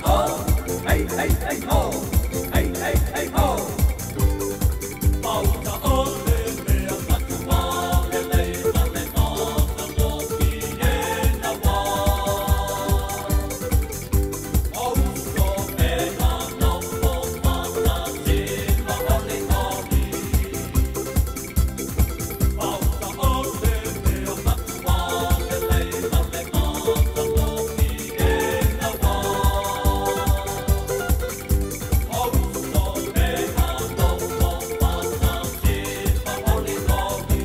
ho, hey, hey, hey, ho, hey, hey, hey, ho. Pauta o le mea matua le lei ma le mata loki e na wā. Auso e manofo matasi ma oli oli. Pauta o le mea matua le lei ma le mata loki e na wā. Auso e manofo matasi ma oli oli.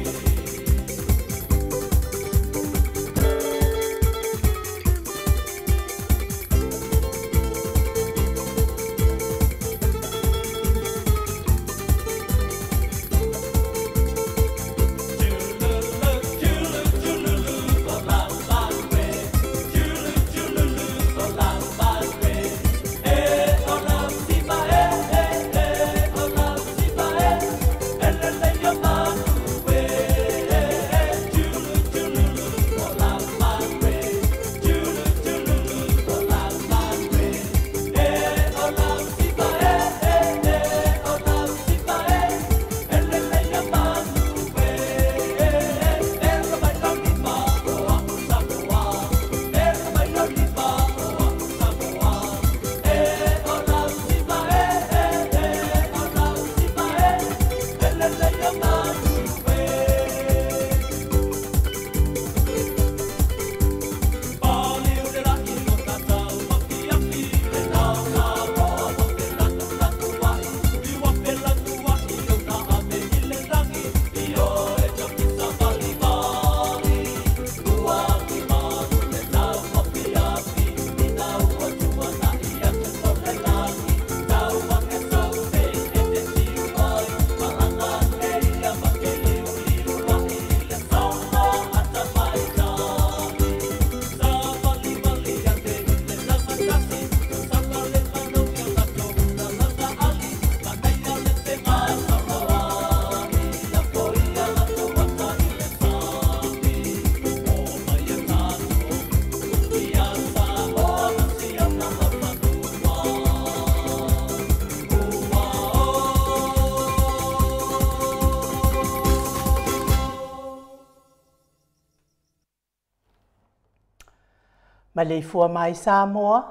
Maleifua mai Samoa,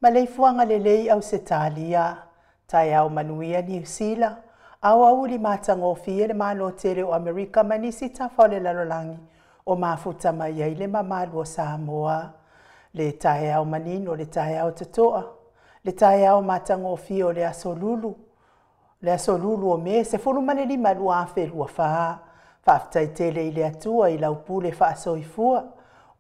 maleifuaga lelei Ausetalia, taeao manuia Niu Sila, aoauli matagofie le Malo tele o Amerika ma nisi tafa o le lalolagi o mafuta mai ai le mamalu o Samoa. Le taeao manino, le taeao totoa, le taeao matagofie o le aso Lulu, le aso Lulu o Me 15 2024. Faafetai tele i le Atua i lau pule faasoifua,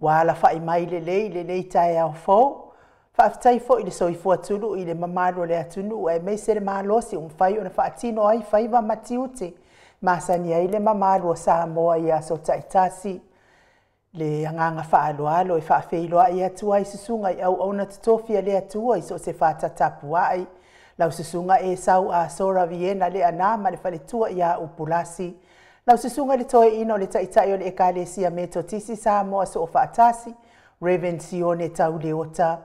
ua alafai mai lelei lenei taeao fou. Faafetai foi i le soifua tulu i le mamalu o le atunuu aemaise le malosi ua mafai ona faatino ai faiva ma tiute masani ai le mamalu o Samoa i aso taitasi. Le agaga faaaloalo e faafeiloai atu ai susuga i auauna totofi a le Atua i so o se faatatapuai. Lau susuga Esau Asora Viena le ana ma le faletua ia Upulasi. Lau susuga le toeaina o le taitai o le Ekalesia Metotisi Samoa Soofaatasi, Reverend Sione Tauleota.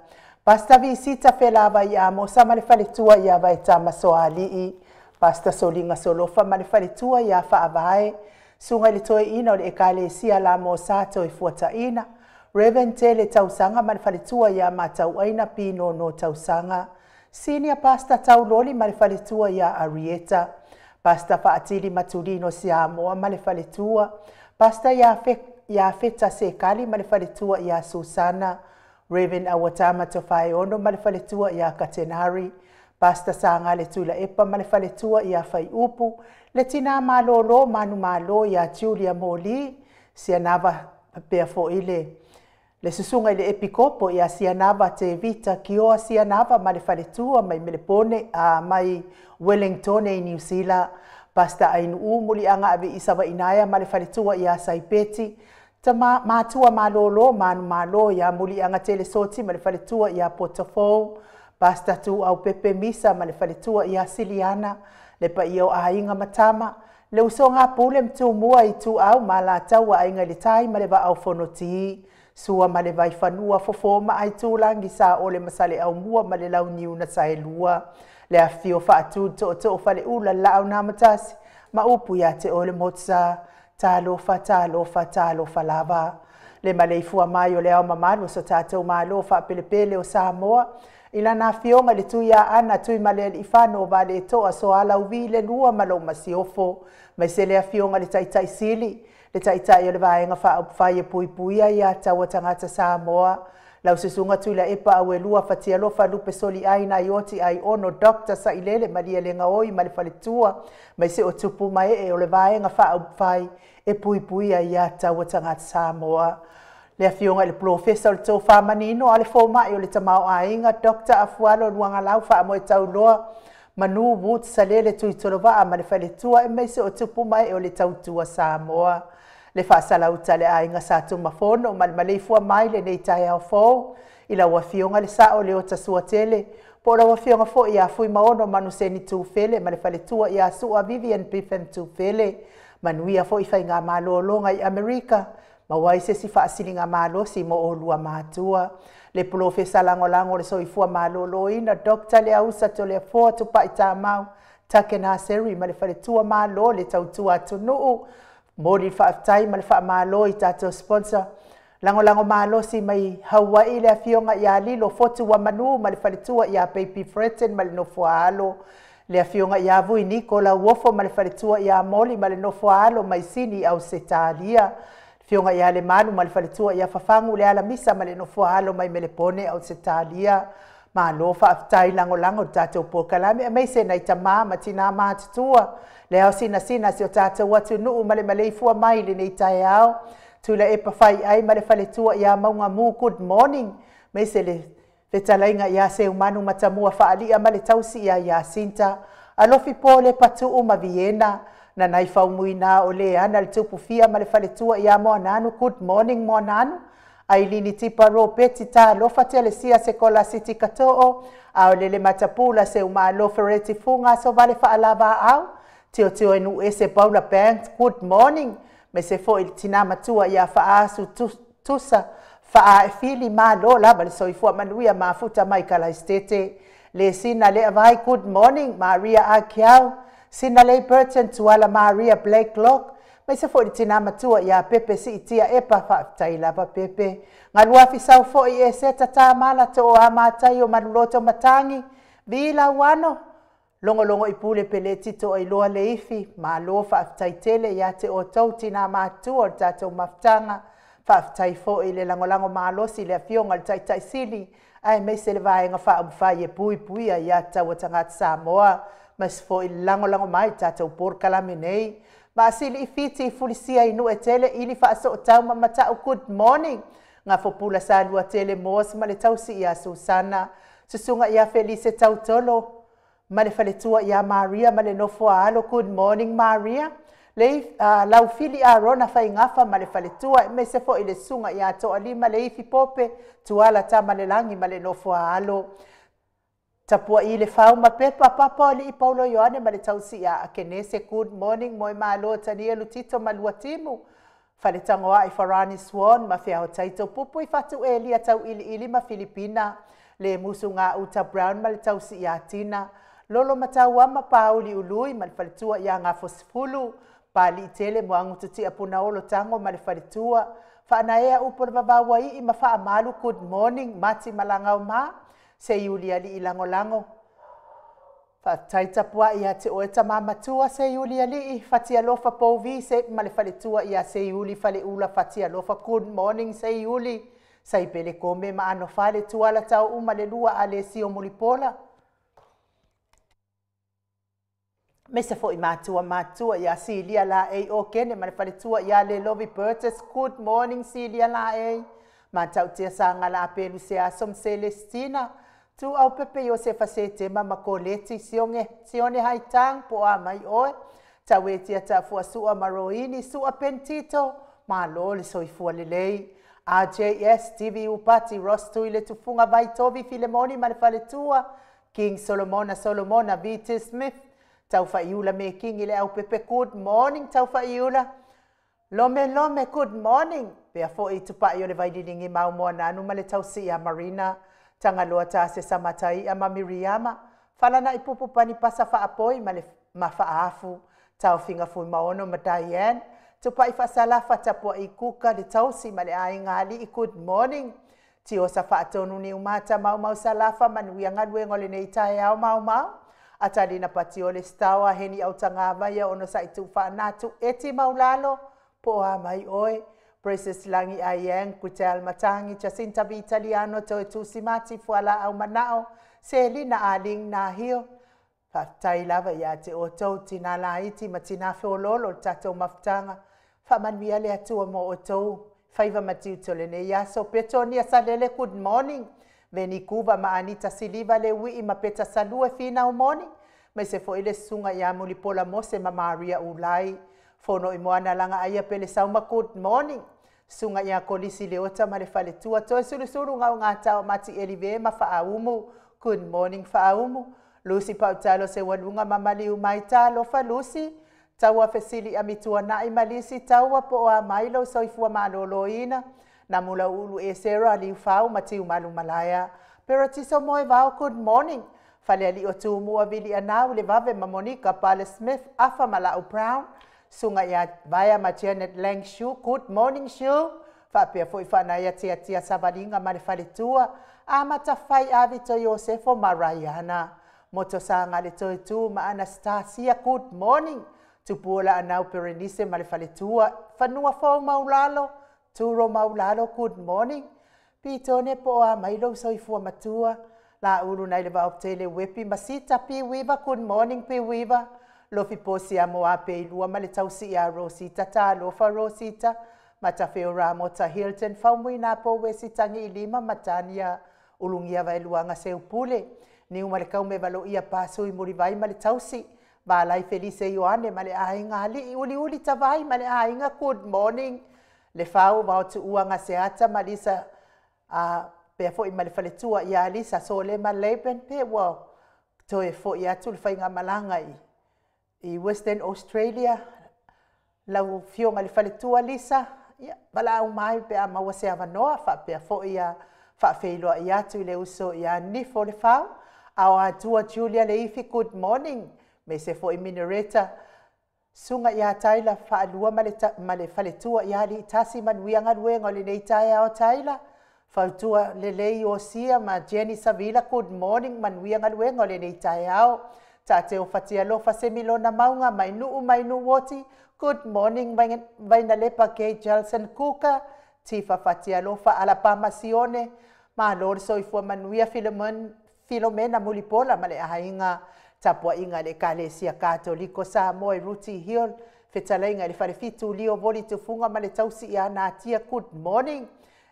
Pastor Visita Felava i Amosa ma le faletua ia Vaetama Soalii. Pastor Solinga Solofa ma le faletua ia Faavae. Susuga i le toeaina o le Ekalesia La Mosa Toefuataina, Reverend Tele Tausaga ma le faletua ia Matauaina Pinono Tausaga. Senior Pastor Tauloli ma le faletua ia Arieta. Pastor Faatili Matulino Siamoa ma le faletua. Pastor Iafeta Sekali ma le faletua ia Susana. Reverend Awatama Tofaeono ma le faletua ia Katenari. Pastor Sangale Tulaepa ma le faletua ia Faiupu. Le tina malolo manu malo ia Julia Moli. Sianava pea fo'i le susuga i le epikopo ia Sianava Te Vita Kioa Sianava ma le faletua mai Melepone a mai Wellington i New Zealand. Pastor Ainuu Muliaga Ave i Savainaia ma le faletua ia Saipeti. Tama matua malolo manu malo ia Muliaga Telesoti ma le faletua ia Potofou. Pastor Tu Au Pepe Misa ma le faletua ia Siliana. Le paia o aiga matama. Le usoga pule mtumua i tu au ma la taua aiga i le tai ma le vaau fonoti. Sua ma le Vaifanua, Fofo ma Aitulagi, Saole ma Saleaaumua ma le Launiu na Saelua, le afifio o Faatu, Tootoo o Faleula, le Laau na Amotasi, ma upu ia te oe le Motusa. Talofa, talofa, talofa lava. Le maleifua mai o le Ao Mamalu o so tatou Malo faapelepele o Samoa, i lana afioga i le Tuiaana Tuimalealiifano Vaaletoa Sualauvi le lua ma lou masiofo, aemaise le afioga i le Taitai Sili, le Taitai o le Vaega Faaupufai e Puipuia ia Taua Tagata Samoa, lau Susuga Tuilaepa Auelua Fatialofa Lupe Soliai Naioti Aiono Dr. Sailele Malielegaoi ma le Faletua, aemaise o tupu ma ee o le Vaega Faaupufai e Puipuia ia Taua Tagata Samoa. Le afioga i le Polofesa o le Tofa Manino a le Fomai o le Tamaoaiga Dr. Afualo Luagalau Faamoetauloa Manu Woods Salele Tuitolovaa ma le Faletua, aemaise o tupu ma ee o le Tautua Samoa. Le faasalauta le aiga Sa Tumafono ma le maleifua mai lenei taeao fou i lau afioga le Sao Leota Suatele, po o lau afioga foi ia Fuimaono Manuseni Tufele ma le faletua ia Sua Vivian Biffen Tufele. Manuia foi faigamalologa i Amerika, maua ai se isi faasiligamalosi mo olua matua. Le Polofesa Lagolago o le Soifua Maloloina Dr. Leausa Toleafoa Tupai Tamau Takenaseri ma le faletua, malo le tautua atunuu. Momoli le faafetai ma le faamalo i tatou sponsor. Lagolago malosi mai Hawaii le afioga ia Lilo Fotu wa Manu ma le faletua ia Baby Freton ma le nofo a alo. Le afioga ia Vui Niko Lauofo ma le faletua ia Moli ma le nofo a alo mai Sini Ausetalia. Afioga ia Lemalu ma le faletua ia Fafagu le Alamisa ma le nofo a alo mai Melepone Ausetalia. Malo faafetai lagolago le tatou polokalame, aemaise nai tamā ma tinā matutua le ao sinasina si o tatou atunuu ma le maleifua mai lenei taeao. Tuilaepa Faiai ma le faletua ia Maugamu, good morning. Aemaise le fetalaiga ia Seumanu Matamua Faalia ma le tausi ia Iasinta Alofi Po le Patuu ma Viena Nanai Faumuina o le ana le Tupufia ma le faletua ia Moananu, good morning Moananu. Ailini Tipa Ropeti Talofa Telesia Sekola City Kato'o a o lele matapula Seumalo Fereti Fuga Sovale Faalava au Tiotio e Nu'u Ese Paula Banks, good morning. Me se fo'i le tinā matua ia Faaasu Tusa Faaefili, malo lava le soifua manuia mafuta mai Kalaistete. Le Sina le Avai, good morning Maria Akiau Sina Lei Burton Tuala Maria Blake Lock, mai se fo'i le tinā matua ia Pepe Siitia Epa, faafetai lava Pepe. Galua fisau fo'i e se tata mala to o a matai o maluloto matangi vila uano logologo i pule pele tito ai loa le ifi. Malo faafetai tele ia te outou tinā matua o le tatou mafutaga. Faafetai fo'i le lagolago malosi le afioga le Taitai Sili aemaise le Vaega Faaupufai e Puipuia ia Taua Tagata Samoa, ma se fo'i le lagolago mai tatou polokalame nei. Maasili i Fiti fulisia i Nuu e tele ili faasootau ma Mata'u, good morning. Gafopula Salua Tele Mos ma le tausi ia Susana, susuga ia Felise Tautolo ma le faletua ia Maria ma le nofo a alo, good morning Maria. Le Laufili Arona Faigafa ma le faletua, aemaise fo'i le susuga ia Toalima le Ifi Pope Tuala Tamalelagi ma le nofo a alo. Tapua'i le Fau ma Pepa Papa o Alii Paulo Ioane ma le tausi ia Akenese, good morning. Moemalo Tania Lutito ma Luatimu Faletagoa'i Farani Swan ma Feao Taito Pupu i Fatu Elia Tauiliili ma Filipina. Le Musuga Uta Brown ma le tausi ia Tina Lolo Matauama Pauli Ului ma le faletua ia Gafosefulu Pali'i Tele Moagututia Punaolo Tago ma le faletua. Faanaea upu o le vavauai'i ma Faamalu, good morning. Mati Malagaoma Seiuliali'i lagolago, faafetai tapua'i ia te oe tamā matua Seiuliali'i. Fatialofa Pouvi se ma le faletua ia Seiuli Faleula Fatialofa, good morning Seiuli. Saipele Kome ma Anofale Tuala Tau'u ma le lua Alesio Mulipola me se fo'i matua matua ia Silia Laei o Kene ma le faletua ia Lelovi Burtis, good morning Silia Laei. Matautia Sagala Apelu Seaso ma Celestina Tu'au Pepe Iosefa Setema ma Koleti Sioge Sione Haitang po a mai oe Tauetia Tafuasu'a ma Roini Su'a Pentito, malo le soifua lelei. RJS TV Upati Ross i le Tufuga Vaitovi Filemoni ma le faletua. King Solomona Solomona VT Smith Taufaiula me King i le Aupepe, good morning Taufaiula. Lome Lome, good morning. Pea fo'i tupa'i o le Vaililigi mau Moananu ma le tausi ia Marina, Tagaloa Tasesa Matai'a ma Miriama, Falana'i Pupu Pani Pasa Faapoi ma le ma Faafu, Taofiga Fuimaono ma Diane, Tupa'i Faasalafa Tapua'i Kuka le tausi ma le aiga alii, good morning. Tiosa Faatonu Niumata Maumau Salafa manuia galuega o lenei taeao maumau. Atalina Patiole Stawa Heni Autagavaia ono sa'i tuufaanatu eti maulalo po o a mai oe. Precious Lagi Ayang Kutel Matangi Jacinta Vitaliano Toe Tusimati Fualaau Manao Selina Aling Nahio. Faafetai lava ia te outou tinā laiti ma tinā feoloolo le tatou mafutaga. Faamanuia le Atua mo outou faiva ma tiute o lenei aso. Petonia Salele, good morning. Veni Kuva ma Anita Siliva le Uii ma Peta Salue Finau Moni. Maise foi le susuga ia Mulipola Mose ma Maria Ulai. Fono i Moana Laga Aia Pele Sauma, good morning. Susuga ia Kolisi Leota ma le faletua. Toe Sulusulu Gaugata o Mati Elive ma Faaumu, good morning Faaumu. Lucy Pautalo Seualuga ma Maliu mai Talofa Lucy. Taua Fesili Amituana'i ma Lisi Taua po o a mai lou soifua malōlōina. Namulauulu Esera Liufau ma Tiumalu Malaea. Peratiso Moevao, good morning. Falealii o Tumua Vilianau le Vave ma Monica Pale Smith Afa ma Lau Brown. Susuga ia Vaea ma Janet Lang Shu, good morning Shu. Faapea foi Faanaia Tiatia Savaliga ma le faletua. Amata Fai Avito Iosefo ma Raiana. Motosaga le Toetu ma Anastasia, good morning. Tupuola Anau Perenise ma le faletua. Fanua Fou Maulalo, Turo Maulalo, good morning. Pitone po o a mai lou soifua matua. Laulu nai le Vaoptele Wepi ma Sita P. Weaver, good morning P. Weaver. Lofi Posi a Moape i lua ma le tausi ia Rosita Talofa Rosita. Matafeo Ramota Hilton Faumuina po Wesi Tangi i lima ma Tania Ulugia Vaeluaga Seupule. Niu ma le kaume valoia Pasui Mulivai ma le tausi. Valai Felise Ioane ma le aiga alii uliuli Tavai ma le aiga, good morning. Le Fau Vaotuua Gaseata ma Lisa a pea foi ma le faletua ia Lisa Solema Laban pe ua toe fo'i atu le faigamalaga i i Western Australia lau afioga i le faletua Lisa ia valaau mai pe a maua se avanoa faapea foi ia faafeiloai atu i le uso ia Nifo le Fau ao atua Julia Leifi, good morning. Me se foi Minareta Suga ia Taila Faalua ma le, ma le faletua ia Aliitasi manuia galuega o lenei taeao Taila. Fautua Lelei Osia ma Jenny Savila, good morning manuia galuega o lenei taeao. Tateo Fatialofa Semilona Mauga mai Nuu mai Nuuoti, good morning. Vainalepa K Jelson Kuka, Tifa Fatialofa Alapama Sione, malo le soifua manuia. Filemon Filomena Mulipola ma le aiga tapua'iga le Ekalesia Katoliko Samoa i Ruti Hill, fetalaiga i le Falefitu Lio Voli Tufuga ma le tausi ia Natia, good morning.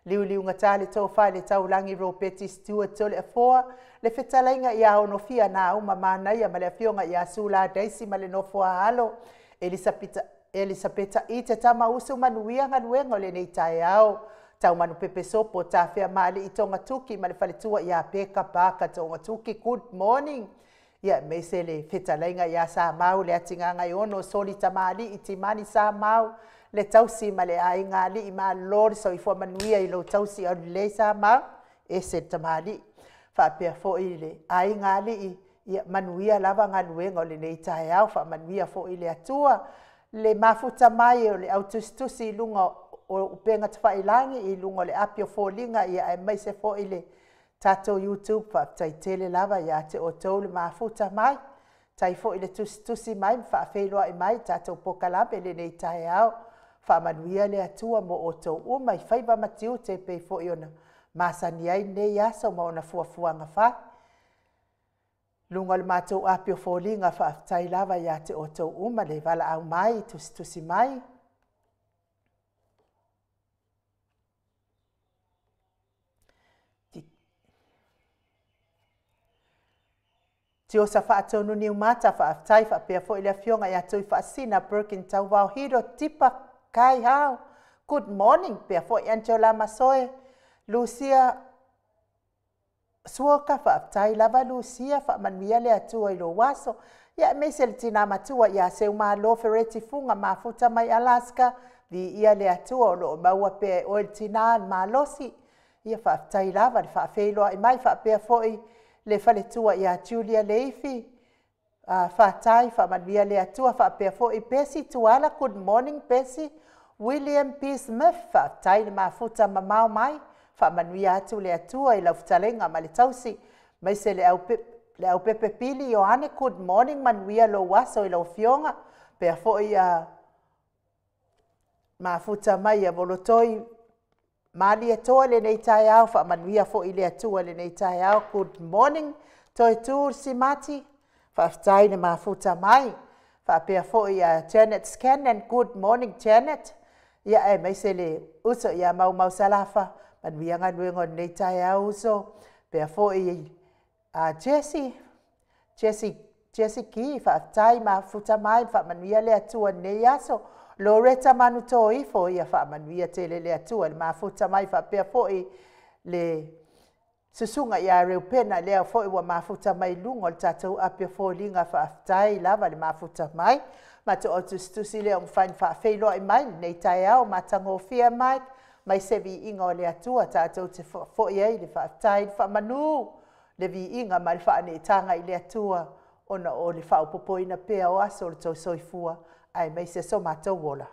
Liuliugatā le tofa i le taulagi Ropeti Stewart Toleafoa, le fetalaiga ia Onofia Nauma Manaia ma le afioga ia Sula Daisy ma le nofo a alo Elisapeta Elisapeta i te Tamausu manuia galuega o lenei taeao. Taumanu Pepe Sopo Tafea Maali'i Togatuki ma le faletua ia Peka Paka Togatuki, good morning. Ia aemaise le fetalaiga ia Samau le atigaga i ono Soli Tamali'i Timani Samau le tausi ma le aiga alii malo le soifua manuia i lou tausi aulelei Samau ese le tamalii faapea foi le aiga alii ia manuia lava galuega o lenei taeao faamanuia foi le Atua le mafuta mai o le autusitusi i luga o upega tafailagi i luga o le api o foliga ia aemaise foi le tatou YouTube faafetai tele lava ia te outou le mafuta mai tai foi le tusitusi mai ma faafeiloai mai tatou pokalame lenei taeao faamanuia le Atua mo outou uma i faiva ma tiute pei foi ona masani ai lenei aso ma ona fuafuaga fai luga o le matou api o foliga faafetai lava ia te outou uma le valaau mai tusitusi mai. Tiosa Faatonu Niumata faafetai faapea foi le afioga ia Tuifaasina Birkin Tauvao Hiro Tipa Kaihau, good morning. Pea foi Angela Masoe Lucia Suoka faafetai lava Lucia faamanuia le Atua i lou aso. Ia aemaise le tinā matua ia Seumalo Fereti Fuga mafuta mai Alaska. Viia le Atua o lo o maua pea e oe le tina le malosi. Ia faafetai lava le faafeiloai mai faapea foi le faletua ia Julia Leifi, Fatai, faamanuia le Atua faapea foi Pesi Tuala, good morning Pesi. William P. Smith, faafetai le mafuta mamao mai, faamanuia atu le Atua i lau fetalaiga ma le tausi, aemaise le aupepe Pili Ioane, good morning, manuia lou aso i lau afioga. Faapea foi mafuta mai ia Volotoi Malietoa lenei taeao, faamanuia foi le Atua i lenei taeao, good morning. Toetu Simati, faafetai le mafuta mai. Faapea foi ia Janet Scanlan, good morning Janet. Ia aemaise le uso ia Maumau Salafa, manuia galuega o lenei taeao uso. Faapea foi Jesse, Jesse Ki, faafetai mafuta mai, faamanuia le Atua i lenei aso. Loreta Manutoifo, ia faamanuia tele le Atua i le mafuta mai, faapea foi le susuga ia Reupena, lea foi ua mafuta mai i luga o le tatou api o foliga, faafetai lava le mafuta mai. Matou autusitusi lea ua mafai ona faafeiloai mai lenei taeao matagofie mai, mai se viiga o le Atua tatou te foi ai le faafetai, le faamanu, le viiga ma le faaneetaga i le Atua, ona o le faaopoopoina pea o aso o le tou soifua, aemaise so matou ola.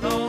Lo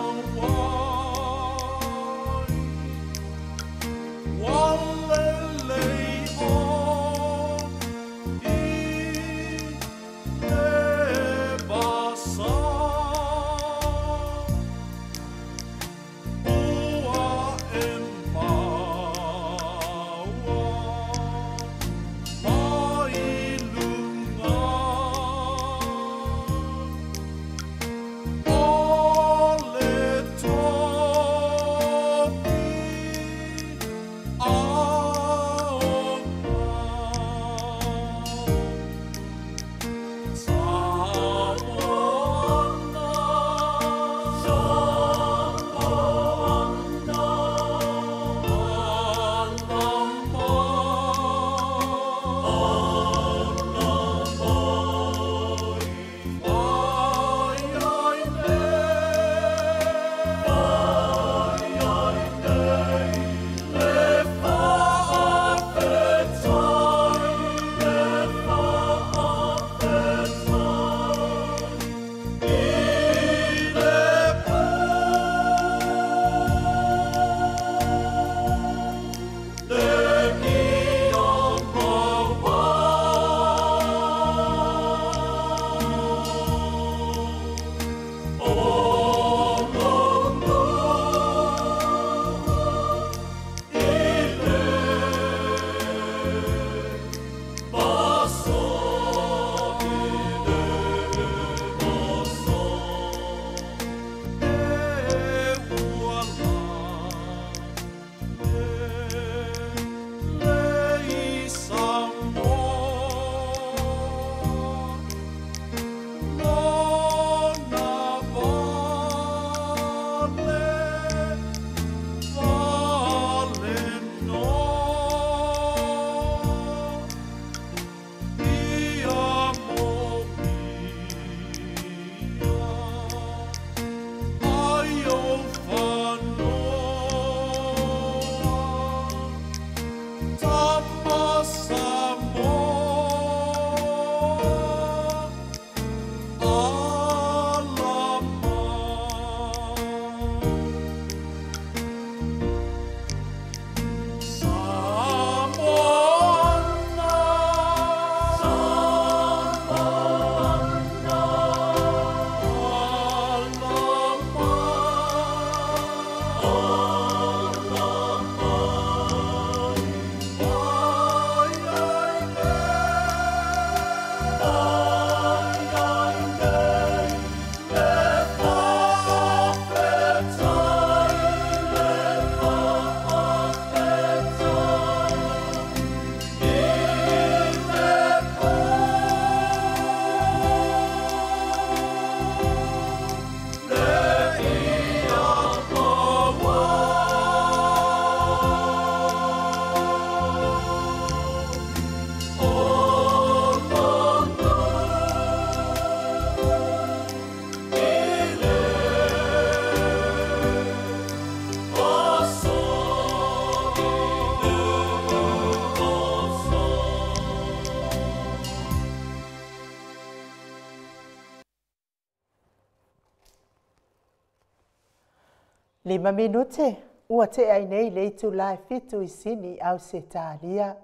5 minute ua tea ai nei le itula e 7 i Sini, Ausetalia.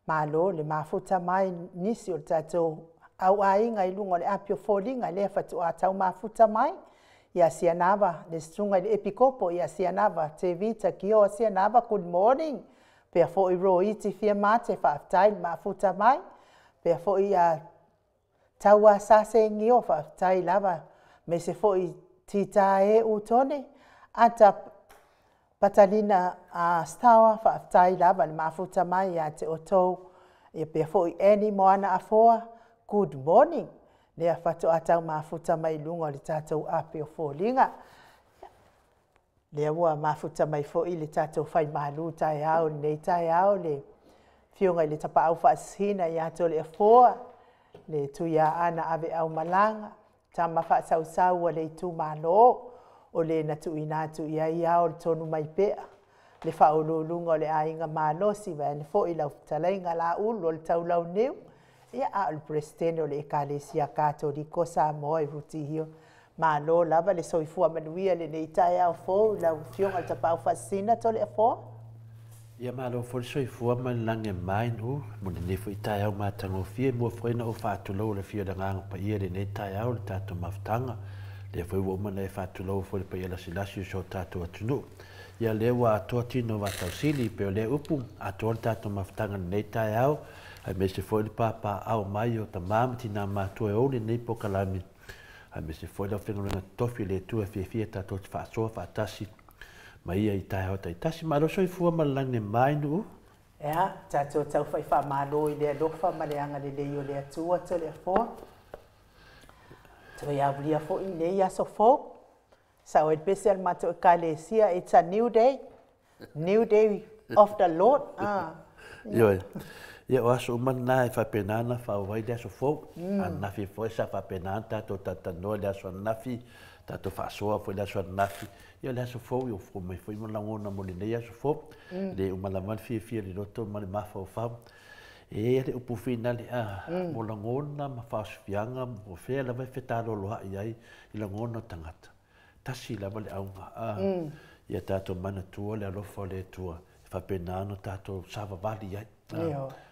Malo le mafuta mai nisi o le tatou auaiga i luga o le api o foliga lea faatoa tau mafuta mai. Ia Sianava, le susuga i le Epikopo ia Sianava, Tevita Kio Sianava, good morning. Pea foi Roiti fia mate, faafetai le mafuta mai. Pea foi ia Taua Sase Ngio, faafetai lava. Me se foi Tita e Utone, ata Patalina Stawa, faafetai lava le mafuta mai ia te outou. Ia pea foi Annie Moana Afoa, good morning. Lea faatoa tau mafuta mai luga o le tatou api o foliga. Lea ua mafuta mai foi le tatou faimalu taeao lenei taeao, le afioga i le Tapaau Faasisina ia Toleafoa, le Tuiaana Aveau Malaga, tama faasausau a le itumalo, o le na tuuina atu i ai ao le tonu mai pea, le faauluuluga o le aiga malosi, vaeane foi lau fetalaiga Laulu o le Taulauniu, ia a o le Peresetene o le Ekalesia Katoliko Samoa i Rutihio. Malo lava le soifua manuia lenei taeao fou lau afioga i le Tapaau Faasisina Toleafoa. Ia malo foi le soifua ma le lagi e mama i nuu, mo lenei foi taeao matagofie, mua foi ona ou faatulou i le afio o le Agaga Paia i lenei taeao i le tatou mafutaga. Lea foi ua uma ona e faatulou foi i le paia lasilasi o si o tatou atunuu. Ia lea ua atoa tino o Vatausili, pei o lea upu, atoa le tatou mafutaga i lenei taeao, aemaise foi le papaaao mai o tama ma tina matua e ou lenei polokalame, aemaise foi le aufaigaluega totofi o le Atua e fiafia tatou te faasoa faatasi ma ia i taeao taitasi. Malo soifua ma le lagi e mama i nuu. Ia, tatou taufai faamalo i le alofa ma le agalelei o le Atua Toleafoa. Toe aulia foi lenei aso fou. Sao ai le pese a le matou Ekalesia, it's a new day, new day of the Lord. Ioe. Ia, o aso uma lena e faapena ona faaauau ai le aso fou. Ananafi foi sa faapena ona tatou talatalanoa i le aso ananafi, tatou faasoa foi i le aso ananafi. Ia, o le aso fou, ia ua fou mai foi ma lagona mo lenei aso fou. E le uma lava le fiafia i le loto ma le mafaufau. E i ai le upu finale, mo lagona ma faaosofiaga, o fea lava e fetaloloai ai i lagona o tagata. Tasi lava le auga, ia tatou manatua le alofa o le Atua, e faapena ona tatou savavali ai.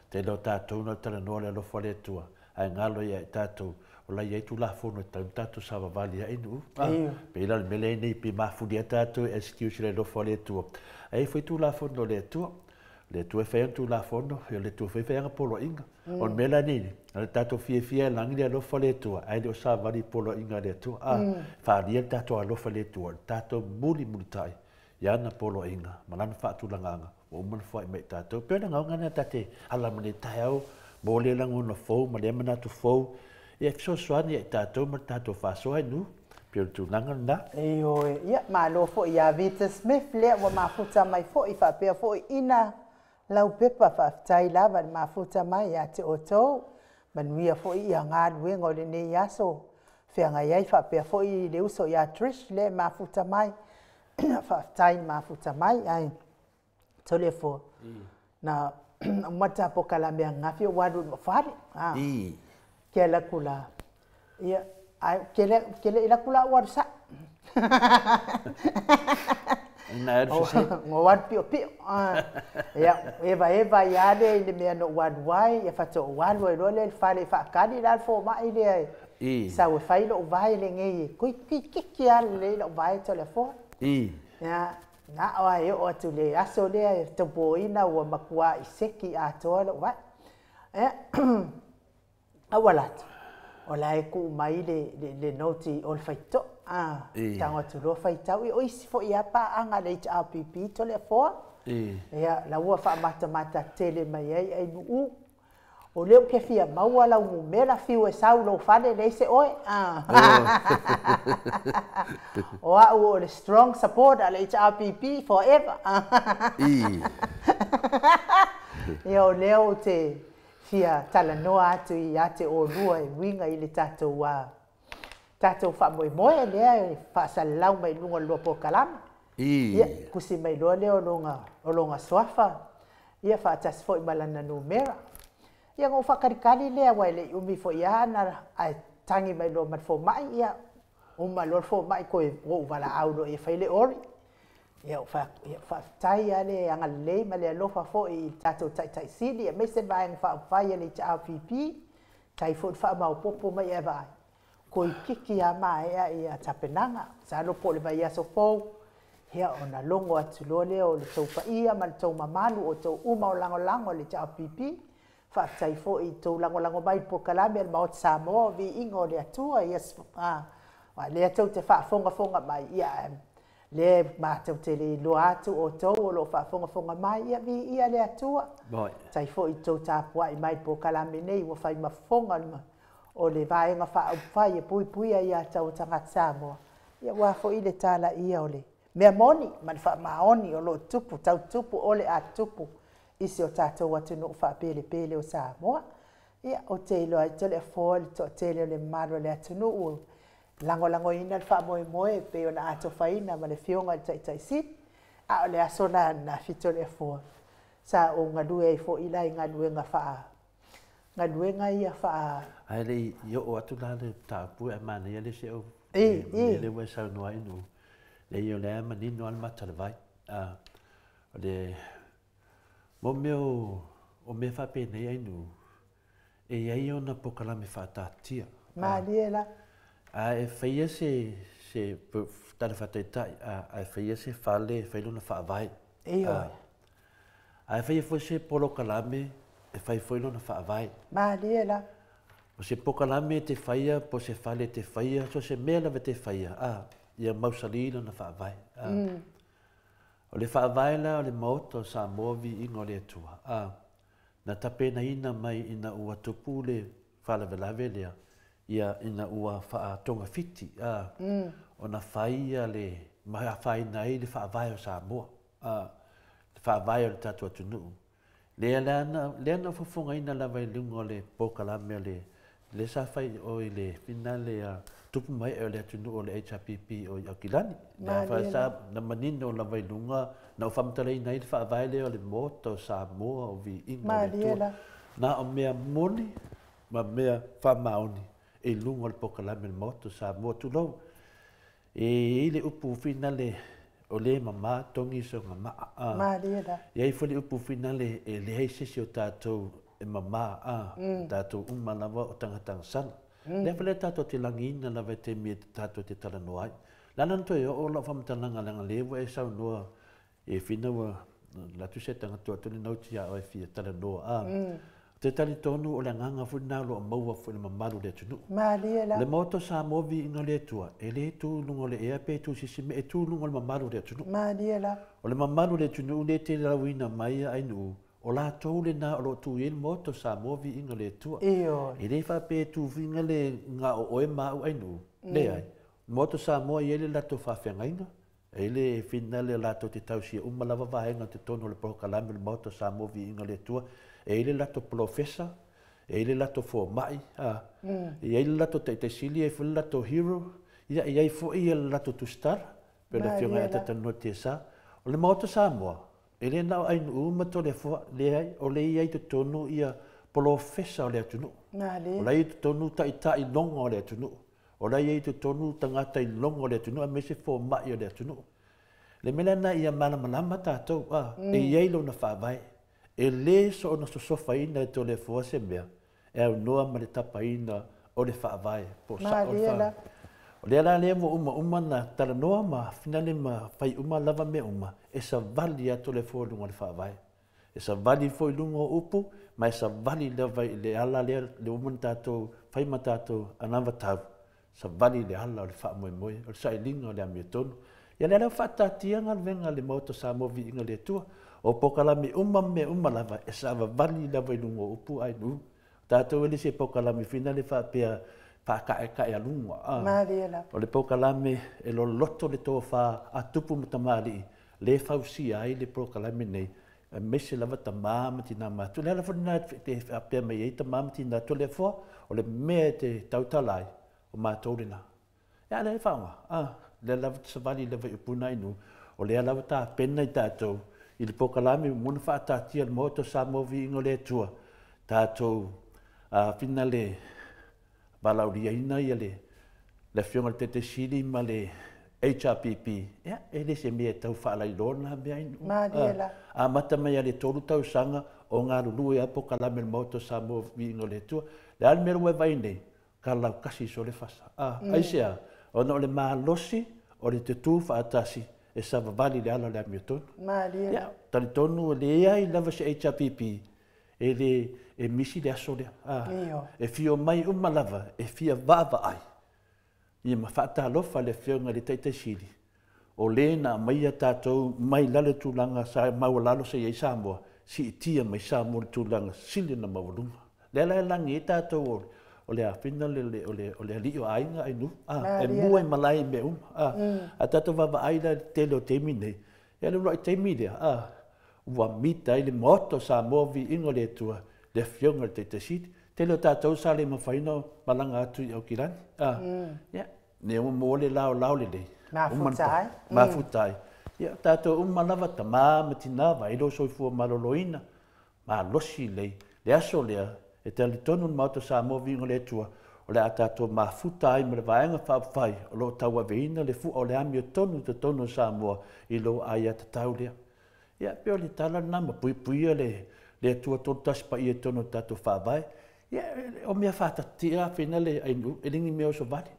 Tele o tatou na talanoa le alofa o le Atua, ae galo ia i tatou, o la i ai Tulafono e tatau ona tatou savavali ai nuu. Pei la o le mea lea nei pe mafulia tatou e excuse le alofa o le Atua. Ae i ai foi Tulafono o le Atua. O le Atua e fai ana Tulafono, o le Atua foi e fai ana poloaiga. O le mea la nei, o le tatou fiafia e lagi le alofa o le Atua, ae le o savali i poloaiga a le Atua. Faaalia le tatou alofa i le Atua, le tatou mulimulitai i ana poloaiga ma lana faatulagaga ua uma ona foai mai i tatou. Pei o le agaga lena ta te ala ma le taeao mo lea lagona fou ma lea manatu fou, ia e fesoasoani ia i tatou ma le tatou faasoa i nuu. Pei o le tulaga lena. Ioe, ia malo foi ia Vita Smith lea ua mafuta mai foi faapea foi ina Laupepa, faafetai lava le mafuta mai ia te outou. Manuia foi ia galuega o lenei aso feagai ai faapea foi le uso ia Trish lea e mafuta mai. Faafetai le mafuta mai. Ai Toleafoa, na uma le ta polokalame ananafi ou alu i le fale. Ke ala atu la, ia, ai ke le i alu la ou alu sao. Ina alu sese. Ou alu piopio. Ia, eva ia le i le mea na ou alu ai, ia faatoa ou alu ai loa lea i le fale e faakali la le fomai lea e sau e fai lou vae lenei e toeitiiti lava lelei lou vae Toleafoa. Ia, na o lava e oo atu i le aso lea e taupoina ua matua iseki atoa lou vae. Ia, ae ua alu atu, o la e tuu mai le note o le faitotoa. Tago atu loa faitau, ia o isi foi lava paaga a le HRPP Toleafoa. Ia, la ua faamatamata tele mai ai Ainuu. O lea ou te fia maua lau numera fiu e sau i lou fale leai se oe. O au o le strong supporter a le HRPP forever. Ia o lea ou te fia talanoa atu ia te oulua e uiga i le tatou tatou faamoemoe lea e faasalalau mai luga o le lua polokalame. Ia, tusi mai loa lea o lona suafa, ia faatasi foi ma lana numera. Ia ona ou faatalikali lea, aua e le i umi foi lava ana, ae tagi mai loa ma le fomai, ia uma loa le fomai toe ou valaau loa ia fai le ori. Ia, faafetai lava le agalelei ma le alofa foi i le tatou Taitai Sili aemaise le Vaega Faaupufai a le HRPP. Faafetai foi le faamaopoopo mai e vaai, toeitiiti lava maea ia tapenaga. Masalo po o le vaiaso fou, ia ona logo atu loa lea o le tou paia ma le tou mamalu, o outou uma o lagolago i le HRPP. Faafetai foi i tou lagolago mai i le polokalame a le Maota Samoa o Viiga o le Atua. Ia, aua o lea tou te faafogafoga mai, ia, lea matou te le iloa atu outou o lo o faafogafoga mai, ia viia le Atua. Faafetai foi i tou tapuai mai i le polokalame nei ua fai ma fofoga o le Vaega Faaupufai e puipuia ia tau tagata Samoa, ia aua foi le talaia o le mea moni ma le faamaoni o lo o tupu, tau tupu o le a tupu i si o tatou atunuu faapelepele o Samoa. Ia, ou te iloa ai Toleafoa le toatele o le mamalu o le atunuu lagolagoina le faamoemoe e pei ona atofaina ma le Afioga i le Taitai Sili. A o le aso la ananafi Toleafoa, sa ou galue ai foi la i galuega faa galuega ia faa. Ae le i oo atu la le mataupu ae manaia le isi au mea lea ua e saunoa ai Nuu. Leai o lea e manino lava le mata o le vai. O le mo mea o mea faapenei ai Nuu, e i ai ona polokalame faataatitia. Malie la. A e faia se tala faataitai, a e faia se fale e fai lona faavae. Ioe. A e faia foi se polokalame e fai foi lona faavae. Malie la. O se polokalame e te faia, po o se fale e te faia, so o se mea lava e te faia, ia mausali lona faavae. O le faavae la o le Maota o Samoa Viiga o le Atua, na tapenaina mai ina ua tupu le faalavelave lea, ia ina ua faatogafiti, ona fai ia le ma afaina ai le faavae o Samoa, le faavae o le tatou atunuu. Lea la na, lea na fofogaina lava i luga o le polokalame o le lea sa fai o i le finale a tupu mai o le atunuu o le HRPP o i Aukilani. Lea fa sa na manino lava i luga na ou faamatalaina ai le faavae lea o le Maota o Samoa o Viiga o le Atua. Na o mea moni ma mea faamaoni i luga o le polokalame o le Maota o Samoa, tulou. E i ai le upu finale o le mama togi soga maa. Malie la. E i ai foi le upu finale e leai se isi o tatou e mama, tatou uma lava o tagata agasala. Lea foi lea tatou te lagiina lava i taimi e tatou te talanoa ai. Le ala ona toe oo lau faamatalaga leaga lea ua e saunoa e fina ua alu atu se tagata atu le note ia oe e fia talanoa. Ou te talitonu o le agaga foi lena o lo o maua foi i le mamalu o le atunuu. Malie la. Le Maota o Samoa viiga o le Atua, e le tu i luga o le ea pe tu i se isi mea, e tu i luga o le mamalu o le atunuu. Malie la. O le mamalu o le atunuu lea e te lauina mai Ainuu, o latou lena o lo o tu i ai le Maota o Samoa viiga o le Atua. Ioe. E le faapea e tu viga le na o oe ma au Ainuu, leai. O le Maota o Samoa e i ai le latou faafeagaiga, e i ai le finale latou te tausia uma lava vaega o totonu o le polokalame o le Maota o Samoa Viiga o le Atua, e i ai le latou polofesa, e i ai le latou fomai, e i ai le latou taitaisili, e i ai foi le latou hero, ia e i ai foi le latou tusitala, pei o le Afioga ia Atatanua Tesa. O le Maota o Samoa, e le na o Ainuu ma Toleafoa, leai, o lea e i ai i totonu ia polofesa o le atunuu. O la e i ai i totonu taitai logo o le atunuu. O la e i ai i totonu tagata i logo o le atunuu aemaise fomai o le atunuu. Le mea lena ia malamalama tatou, e i ai lona faavae. E le soona sosofaina e Toleafoa se mea e aunoa ma le tapaina o le faavae po o sao le faavae. O lea la lea ua uma uma na talanoa ma finale ma fai uma lava mea uma, e savali lava Toleafoa i luga o le faavae. E savali foi i luga o upu, ma e savali lava i le ala lea le ua uma ona tatou fai ma tatou anavatau, savali i le ala o le faamoemoe, o le sailiga o le amiotonu. Ia lea la ua faataatia galuega a le Maota o Samoa Viiga i le Atua. O polokalame uma ma mea uma lava, e savavali lava i luga o upu ae nuu. O tatou e le se polokalame finale faapea faataetaealuga. Malie lava. O le polokalame e loloto le tofa a tupu ma tamalii, le fausia ai le polokalame nei, aemaise lava tama ma tina matutua. O le ala foi lena e faapea mai ai tama ma tina Toleafoa, o le mea e te tautala ai, o matou lena. Ia a lea e faaaoga, lea lava te savali lava i upu na inu, o lea lava tapena i tatou i le polokalame ua ona faataatia le Maota o Samoa Viiga o le Atua, tatou finale valaauliaina ia le Afioga i le Taitaisili ma le HRPP, ia, e le se mea e tau faalailoa lena mea ainu. Malie la. Amata mai lava i le 3 tausaga o galulue lava polokalame a le Maota o Samoa Viiga o le Atua. Le a le mea ua e vaai nei, ka laukasi solo le fasa. Aisea, ona o le malosi o le tutū faatasi e savavali i le ala o le amiotonu. Malie. Ia, talitonu e leai lava se HRPP e le e misi le aso lea. E fia omai uma lava e fia vaavaai ia ma faatalofa le Afioga i le Taitaisili, o le na aumaia tatou mai lalo i tulaga sa maualalo sa i ai Samoa, siitia mai Samoa i le tulaga sili ona maualuga. Lea la e lagi ai tatou o le afina o le alii o aiga ainu, e mua i malae i mea uma. A tatou vaavaai la i le tele o taimi nei, ia le uluai taimi lea, ua mita ai le Maota o Samoa Viiga o le Atua, le Afioga i le Taitaisili. Tele o tatou sa le mafai ona malaga atu i Aukilani. Ia, ne ua maua le laolao lelei. Mafuta ai. Mafuta ai. Ia, tatou uma lava, tamā ma tinā, vaai lou soifua maloloina, malosi lelei. Le aso lea, e talitonu le Maota o Samoa Viiga o le Atua, o le a tatou mafuta ai ma le vaega faaupufai o lo o tauaveina le fua o le amiotonu i totonu o Samoa i lou aiatatau lea. Ia, pei o le tala lena ma puipuia le Atua tolu tasi paia i totonu o le tatou faavae. Ia, o mea faatatia afina le ainu, e le ni mea osovale.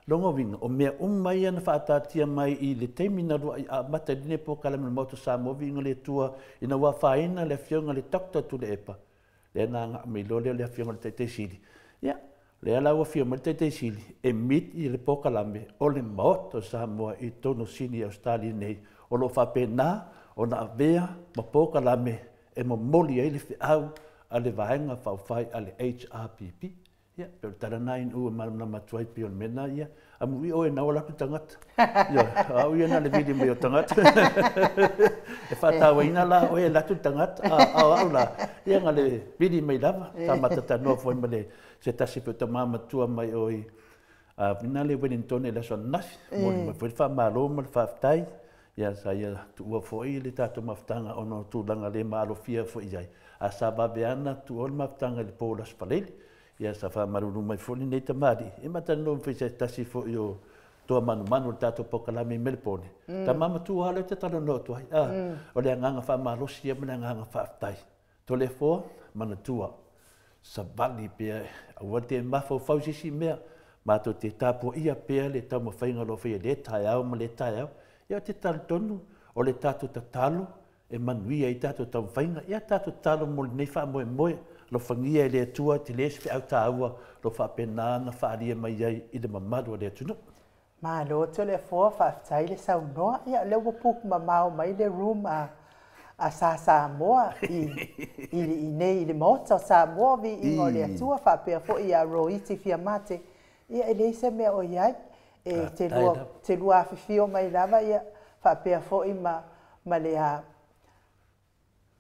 Lona uiga, o mea uma ia na faataatia mai i le taimi na luai amata i lenei polokalame o le Maota o Samoa Viiga o le Atua, ina ua afaina le Afioga i le Dr. Tuilaepa, lea na agai mai loa lea o le Afioga i le Taitaisili. Ia, lea la ua afio mai le Taitaisili e meet i le polokalame o le Maota o Samoa i totonu o Sini Ausetalia nei, o lo o faapena ona avea ma polokalame e momoli ai le feau a le vaega faaupufai a le HRPP. Ia, pei o le tala lena inu e malamalama atu ai pei o le mea lena ia. Amuia oe na ola atu tagata. Ia, au ia na le vili mai o tagata. E faatauaina la oe e alu atu le tagata, a o au la, ia na le vili mai lava. Sa matatanoa foi ma le se tasi foi o tama matua mai oi ina le Wellington i le aso ananafi. Momoli mai foi le faamalo ma le faafetai. Ia, sa ia tuua foi le tatou mafutaga ona o tulaga le maalofia foi i ai. A sa vave ana tuua le mafutaga i le po o le Aso Faraile. Ia, sa faamalulu mai foi lenei tamalii. E matalanoa foi se tasi foi o toa manumanu o le tatou polokalame i Melepone. Tama matua lava lea ou te talanoa atu ai. O le agaga faamalosi ia ma le agaga faafetai. Toleafoa, manatua, savali pea, aua te mafaufau i se isi mea, matou te tapuaia pea le taumafaiga o lo o faia i lea taeao ma lea taeao. Ia, ou te talitonu o le tatou tatalo e manuia ai tatou taumafaiga. Ia, tatou tatalo mo lenei faamoemoe, alofagia e le Atua, tele se feau taua o lo o faapena ona faaalia mai ai i le mamalu o le atunuu. Malo Toleafoa, faafetai le saunoa. Ia, o lea ua book mamao mai le room a Sa Samoa i nei i le Maota o Samoa, Viiga o le Atua, faapea foi ia Roiti Fiamate. Ia, e leai se mea o i ai. E te lua afifio mai lava, ia, faapea foi ma le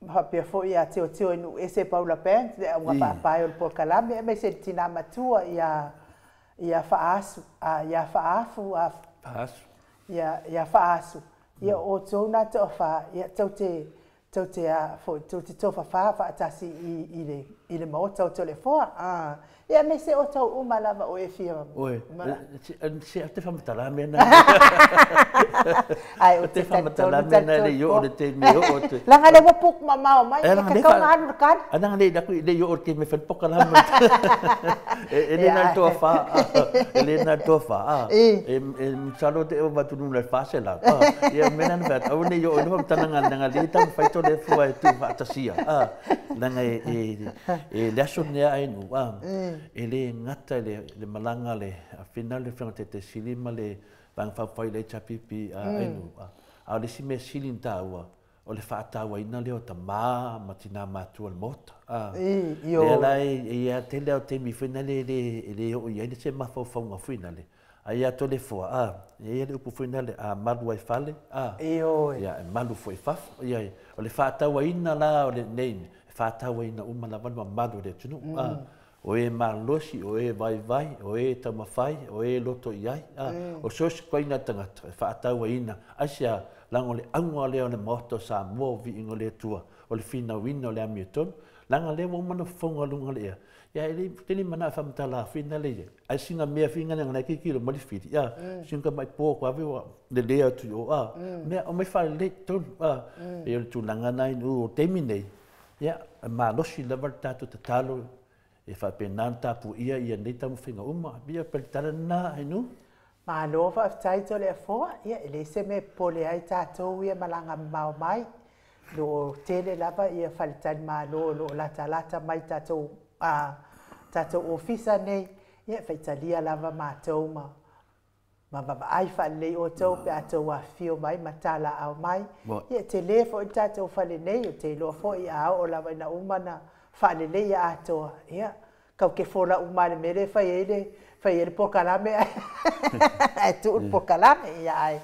faapea foi ia Teoteo i Nuuese Paula Band, le auga faapae o le polokalame, aemaise le tina matua ia Faasu, ia Faafu, Faasu. Ia Faasu. Ia, o outou na toafa, ia, tou te foi, tou te tofafā faatasi i le Maota o Toleafoa. Ia, aemaise outou uma lava o e fia. Oi, se te whamatala mea na. Ai, o te whamatala mea na le i o le te me o te. Langa le ua book mamao mai, e kakau na alu le kali. Ananga le laku le i o te me whanpoka la mo. E le na toa wha, e le na toa wha. E salo te o watu nuna wha se la. Ia mena na wha, au ne i o le whamatala nga nga le tau whaito le fua e tu whaatasia. Langa e le aso nea ai nu. E le gata le malaga le afina le Afioga Taitaisili ma le vaega faaupufai le HRPP ainu. A o le isi mea sili ona taua, o le faatauaina lea o tamā ma tinā matua o le Maota. Lea la e ia tele lava o taimi foi lale e le oo i ai se mafaufauga foi lale. A ia Toleafoa, e ia le upu foi lale, a malu ai fale, ia e malu foi i fafo. Ia, o le faatauaina la o lenei, e faatauaina uma lava le mamalu o le atunuu. O e malosi, o e vaivai, o e taumafai, o e loto i ai. O so o se ituaiga tagata, e faatauaina. Aisea, leaga o le auga lea o le Maota o Samoa o Viiga o le Atua, o le finauina o le amiotonu. Leaga lea ua uma ona fofoga luga o le ea. Ia e le tele mana faamatala fina le ia. Ai singa mea finga na ngai kiki lo mali fili. Ia singa mai po ko ave wa le le atu o a. Mea o mai fa le ton a. E o le tulaga na inu o taimi nei. Ia malosi lava le tatou tatalo e faapena ona tapuia ia nei taumafaiga uma. Ia pe le tala lena inu. Malo faafetai Toleafoa, ia e leai se mea e popole ai tatou ia malaga mamao mai. Lo o tele lava ia faletalimalo o lo o latalata mai tatou a tatou ofisa nei, ia e faitalia lava matou ma ma vaavaai faalelei outou pe a tou afifio mai ma talaaao mai. Ia e tele foi le tatou fale nei, ou te iloa foi a oo lava ina uma ona faaleleia atoa, ia tau te fola uma lava i le mea lea e fai ai le fai ai le polokalame ae tuu le polokalame. Ia ae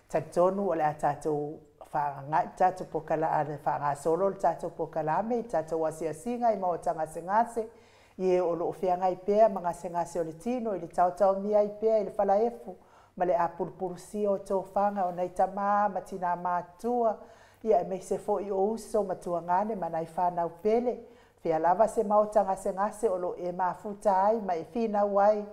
talitonu o le a tatou faagagai le tatou polokalame, faagasolo le tatou polokalame i tatou asiasiga i maota gasegase, i e o lo o feagai pea ma gasegase o le tino i le taotaomia ai pea i le falaefu ma le apulupulusia o tofaga o nai tamā ma tinā matutua, ia aemaise foi o uso ma tuagane ma nai fanau pele. Fea lava se maota gasegase o lo o e mafuta ai ma e finau ai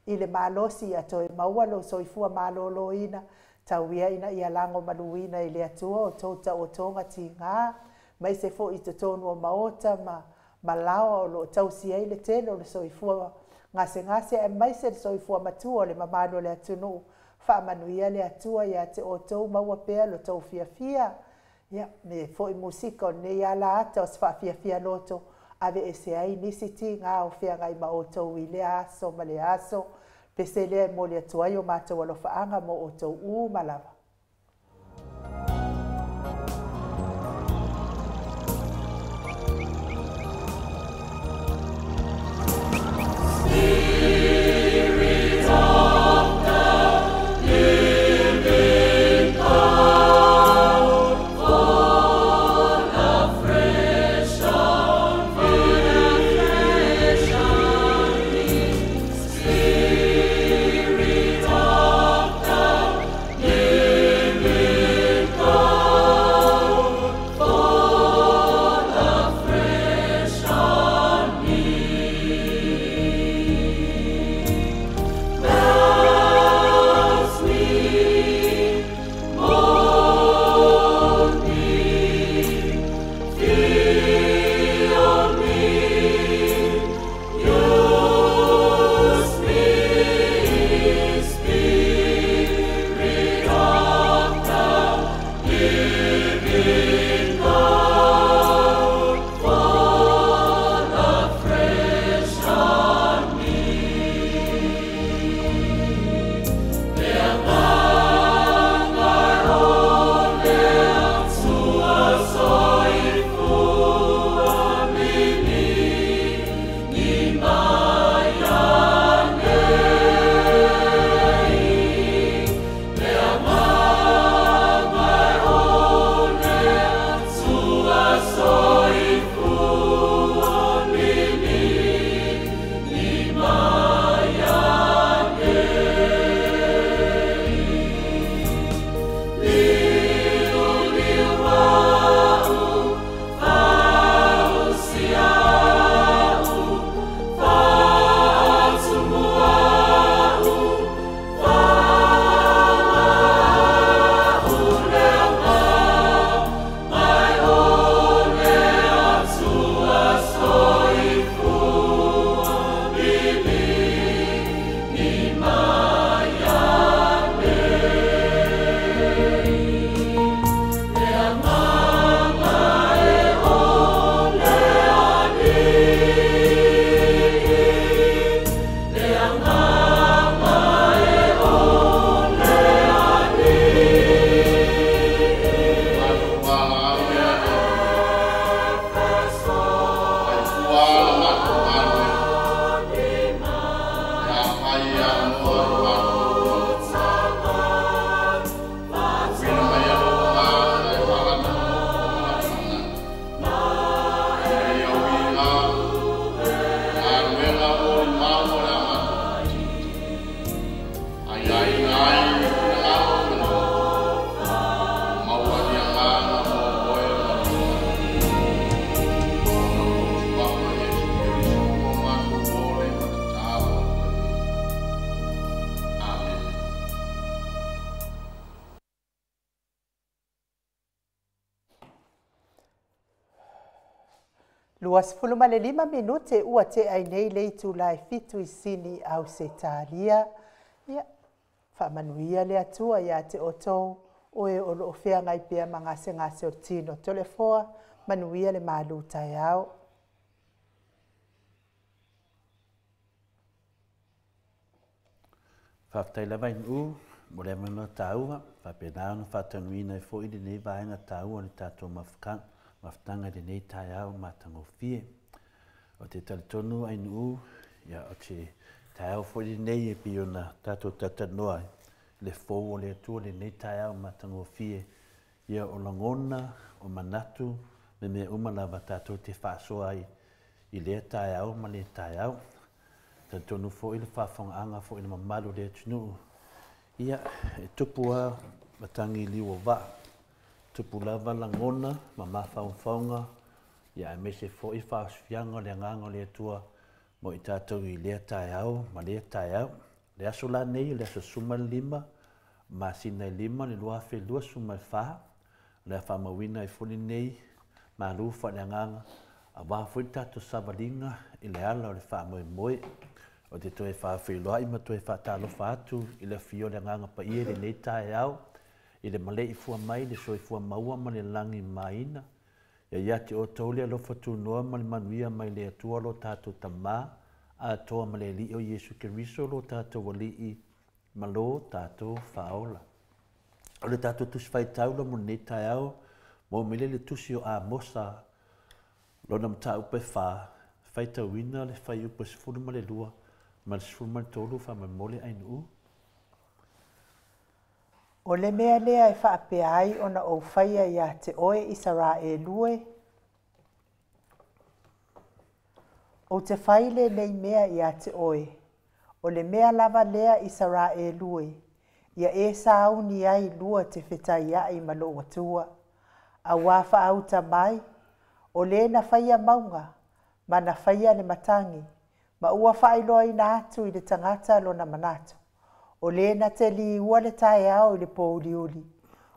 i le malosi ia toe maua lou soifua maloloina, tau ia ina ia lagomaluina i le Atua o tou taotoga tiga, aemaise foi i totonu o maota ma malaoa o lo o tausi ai le tele o le soifua gasegase aemaise le soifua matua o le mamalu o le atunuu. Faamanuia le Atua ia te outou, maua pea lo tou fiafia. Ia, me foi musika o lenei ala ata o se faafiafia loto, aveese ai nisi tiga o feagai ma outou i lea aso ma lea aso. Pese lea e momoli atu ai o matou alofaaga mo outou uma lava. 25 minute ua tea ai nei le itula e 7 i Sini, Ausetalia. Ia, faamanuia le Atua ia te outou, o e o loo feagai pea ma gasegase o le tino. Toleafoa, manuia le malu taeao. Faafetai lava i Nu'u mo le avanoa taua, faapena ona faataunuuina ai foi lenei vaega taua o le tatou mafutaga i lenei taeao matagofie. O te talitonu ai Nu'u, ia o te taeao foi lenei e pei ona tatou talatalanoa ai, le fou o le Atua lenei taeao matagofie, ia o lagona, o manatu, me mea uma lava tatou te faasoa ai i lea taeao ma lea taeao. Talitonu foi le faafofogaaga foi i le mamalu o le atunuu, ia e tupu lava matagi i liu o vaa, tupu lava lagona ma mafaufauga, ia aemaise foi faaosofiaga o le agaga o le Atua mo i tatou i lea taeao ma lea taeao. Le aso la nei o le aso 15 masina e 5 le 2024, o le a faamauina ai foi lenei malu faaleagaga aua foi le tatou savaliga i le ala o le faamoemoe. O te toe faafeiloai ma toe faatalofa atu i le afio o le Agaga Paia i lenei taeao, i le maleifua mai le soifua maua ma le lagi maina. Ia ia te outou le alofa tunoa ma le manuia mai le Atua lo tatou Tamā, atoa ma le Alii o Iesu Keriso lo tatou Alii ma lo tatou Faaola. O le tatou tusi faitaula mo lenei taeao, maua mai lea i le tusi o Amosa, lona mataupu e 4, faitauina le fuaiupu e 12 ma le 13, faamolemole Ainuu. O le mea lea e faapea ai ona ou faia ia te oe Isaraelu e, ou te fai lenei mea ia te oe, o le mea lava lea Isaraelu e, ia e sauni ai lua te fetaiai ma lou Atua, auā faauta mai, o le na faia mauga, ma na faia le matagi, ma ua faailoaina atu i le tagata lona manatu. O le na te liua le taeao i le pōuliuli,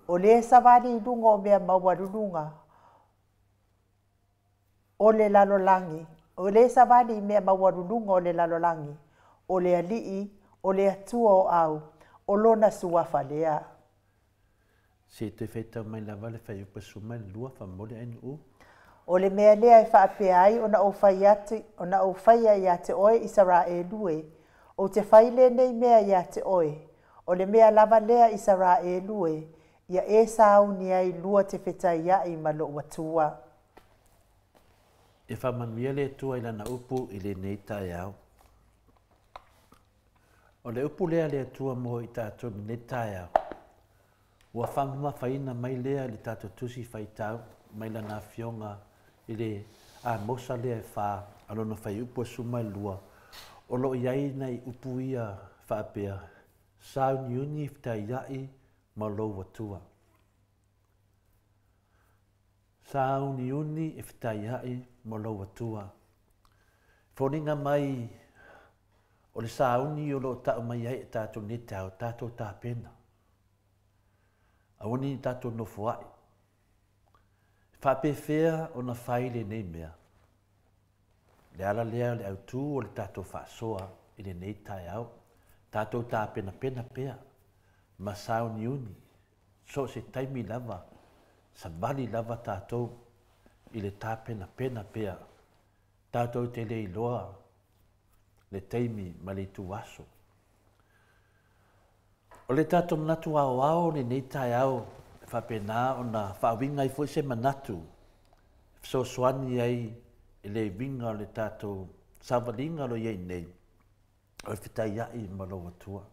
o le savali i luga o mea maualuluga, o le lalolagi, o le savali i mea maualuluga o le lalolagi, o le Alii, o le Atua o au, o lona suafa lea. Se i toe faitau mai lava le fuaiupu e 12, faamolemole Ainuu. O le mea lea e faapea ai ona ou fai atu, ona ou faia ia te oe Isaraelu e, ou te fai lenei mea ia te oe, o le mea lava lea Isaraelu e, ia e sauni ai lua te fetaiai ma lou Atua. E faamanuia le Atua i lana upu i lenei taeao. O le upu lea a le Atua mo i tatou i lenei taeao, ua faamamafaina mai lea i le tatou tusi faitau mai lana afioga i le Amosa lea e 4, a lona fuaiupu e 12, o lo o i ai nai upu ia faapea, sauniuni fetaiai ma lou Atua. Sauniuni e fetaiai ma lou Atua. Foliga mai o le sauni o lo o tau mai ai e tatou nei taeao, tatou tapena. Aua ne i tatou nofoai. Faapefea ona fai lenei mea. Le ala lea o le autū o le tatou faasoa i lenei taeao. Tatou tapenapena pea ma sauniuni, so o se taimi lava, savali lava tatou i le tapenapena pea. Tatou te le iloa le taimi ma le ituaso. O le tatou manatu aoao lenei taeao e faapena ona faauiga ai foi se manatu, fesoasoani ai i le uiga o le tatou savaliga o lo o i ai nei, o le fetaiai ma lou Atua.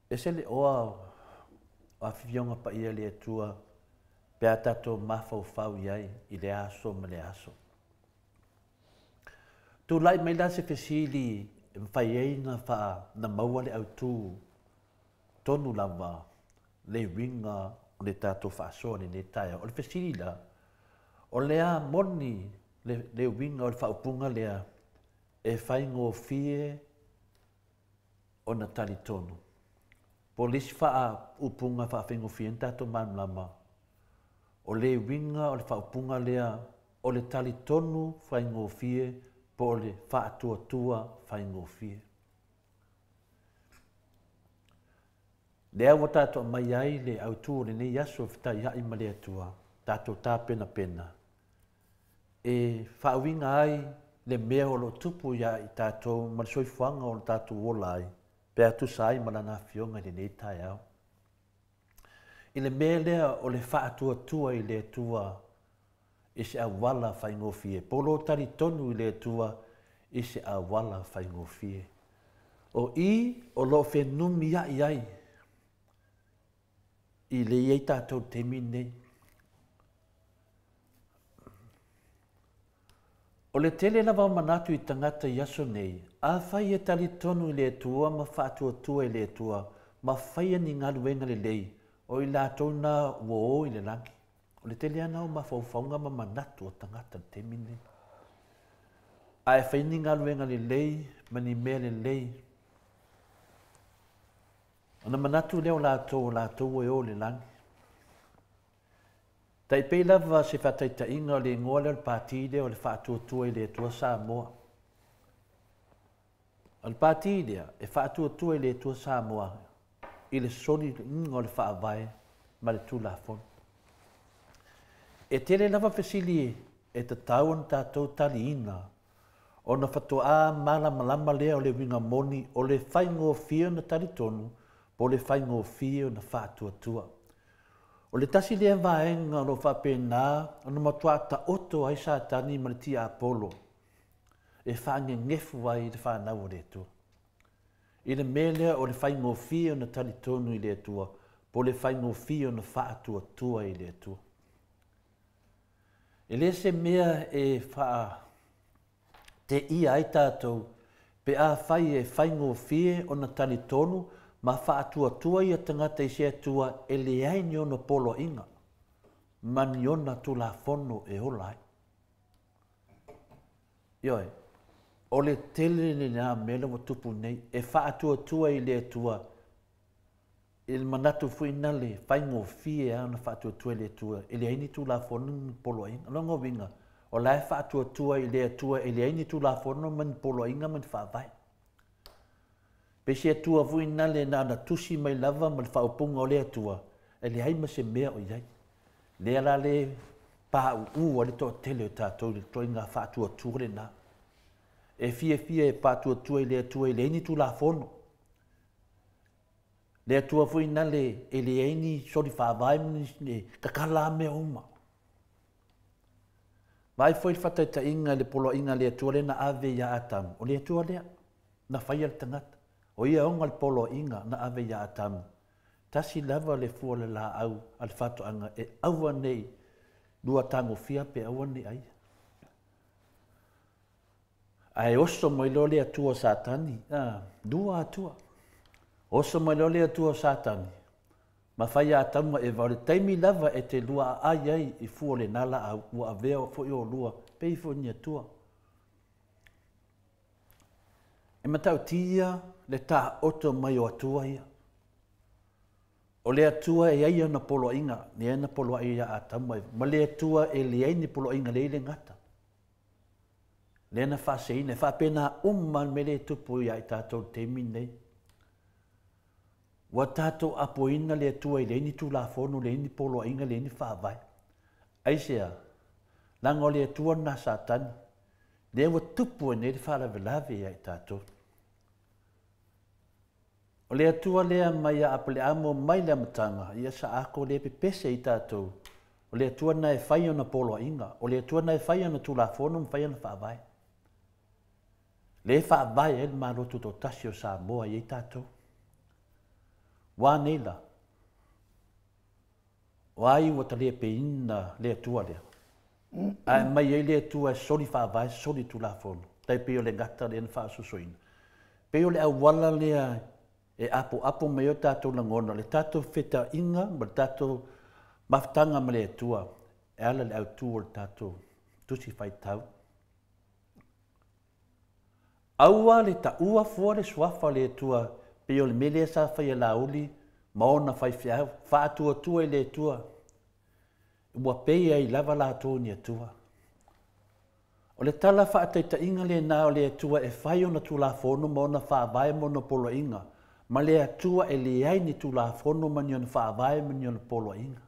Ese le oa o afifioga paia i le Atua pe a tatou mafaufau i ai i le aso ma le aso. Tulai mai la se fesili e mafai ai ona na maua le autū tonu lava le uiga o le tatou faasoa i lenei taeao. O le fesili la, o le a moni le uiga o le faaupuga lea e faigofie ona talitonu? Po o le isi faaupuga e faafaigofie ai ona tatou malamalama, O le uiga o le faaupuga lea o le talitonu faigofie po o le faatuatua faigofie. Lea ua tatou aumai ai le autu o lenei aso e fetaiai ma le Atua, tatou tapenapena e faauiga ai le mea o lo o tupu ia i tatou ma le soifuaga o lo tatou ola ai, pe a tusa ai ma Lana Afioga i lenei taeao. I le mea lea o le faatuatua i le Atua i se auala faigofie, po o lo talitonu i le Atua i se auala faigofie. O i o lo o fenumiai ai i le i ai tatou i le taimi lenei. O le tele lava o manatu i tagata i aso nei, afai e talitonu i le Atua ma faatuatua i le Atua ma faia ni galuega lelei, o i latou na ua o i le lagi. O le tele lava na o mafaufauga ma manatu o tagata i le taimi lenei. A e fai ni galuega lelei ma ni mea lelei, ona manatu lea o latou, o latou ua e o i le lagi. Tai pei lava se faataitaiga o le igoa lea o le pati lea o le Faatuatua i le Atua Samoa. O le pati lea e faatuatua i le Atua Samoa i le soliga o le Faavae ma le Tulafono. E tele lava fesili e tatau ona tatou taliina ona faatoa malamalama lea o le uiga moni o le faigofie ona talitonu po o le faigofie ona faatuatua. O le tasi lea vaega o lo o faapena ona matua taoto ai Satani ma le tiapolo e faagegefu ai le fanau o le Atua. I le mea lea o le faigofie ona talitonu i le Atua po o le faigofie ona faatuatua i le Atua. E le se mea e faa teia ai tatou pe afai e faigofie ona talitonu ma faatuatua ia tagata i se Atua e leai ni ona poloaiga ma ni ona Tulafono e ola ai. Ioe, o le tele lena mea lea ua tupu nei, e faatuatua i le Atua i le manatu foi na le faigofie lava ona faatuatua i le Atua e leai ni Tulafono ma ni poloaiga. O lona uiga, o la e faatuatua i le Atua e leai ni Tulafono ma ni poloaiga ma ni faavae. Pe se Atua foi na le na ona tusi mai lava ma le faaupuga o le Atua, e leai ma se mea o i ai. Lea la le pauu ai le toatele o tatou i le ituaiga faatuatua lena. E fiafia e faatuatua i le Atua e leai ni Tulafono. Le Atua foi na le e leai ni soli faavae ma ni tatala lava mea uma. Vaai foi le faataitaiga i le poloaiga a le Atua lea na ave ia Atamu. O le Atua lea na faia le tagata. O ia ona le poloaiga na ave ia Atamu. Tasi lava le fua o le laau a le faatoaga e aua nei lua tagofia pe aua nei aia. Ae oso mai loa le Atua o Satani, a, lua Atua. Oso mai loa le Atua o Satani, ma fai ia Atamu ma Eva, o le taimi lava e te lua aai ai i fua o lena laau, ua avea foi olua, pei foi ni Atua. E matautia le taoto mai o Atua ia. O le Atua e ai ana poloaiga, lea na poloai ia Atamu ma Eva, ma le Atua e leai ni poloaiga, leai le gata. Lea na faaseina, e faapena uma le mea lea e tupu ia i tatou i le taimi lenei. Ua tatou apoina le Atua e leai ni Tulafono, leai ni poloaiga, leai ni faavae. Aisea? Leaga o le Atua lena a Satani, lea ua tupu ai nei le faalavelave ia i tatou. O le Atua lea mai ia Apaleamo mai le amataga, ia sa ako lea pepese i tatou. O le Atua lena e fai ona poloaiga, o le Atua lena e fai ana Tulafono ma fai ana faavae. Lea e faavae ai le Malo Tutoatasi o Samoa i ai tatou. Ua a nei la? O ai ua talepeina le Atua lea? Ae aumai ai le Atua e soli faavae, soli tulafono, tai pei o le gata lea na faasosoina. Pei o le auala lea e apoapo mai ai o tatou lagona, le tatou fetaiga ma le tatou mafutaga ma le Atua, e ala i le autu o le tatou Tusi Faitau. Aua le taua fua le suafa o le Atua pei o le mea lea sa fai e Laauli ma ona faifeau, faatuatua i le Atua. Ua pei ai lava latou i ni Atua. O le tala faataitaiga lena o le Atua e fai ona Tulafono ma ona faavae ma ona poloaiga, ma le Atua e leai ni Tulafono ma ni ona faavae ma ni ona poloaiga.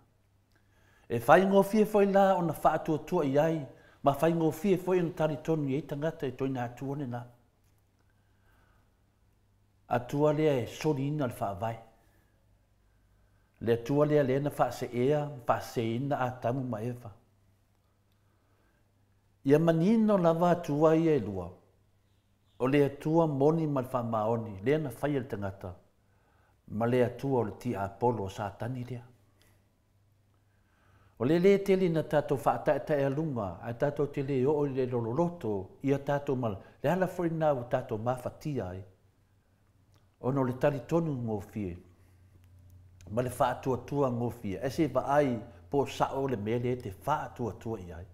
E faigofie foi la ona faatuatua i ai ma faigofie foi ona talitonu i ai tagata i toina Atua lena. Atua lea e soliina le faavae. Le Atua lea lea na faaseea ma faaseseina Atamu ma Eva. Ia manino lava Atua ia e lua, o le Atua moni ma le faamaoni lea na faia le tagata, ma le Atua o le tiapolo o Satani lea. O le lē tele ina tatou faataetaealuga ae tatou te lē oo i le lololoto ia tatou ma le ala foi lena ua tatou mafatia ai, ona o le talitonu gofie ma le faatuatua gofie, ae se vaai po o sao le mea lea e te faatuatua i ai.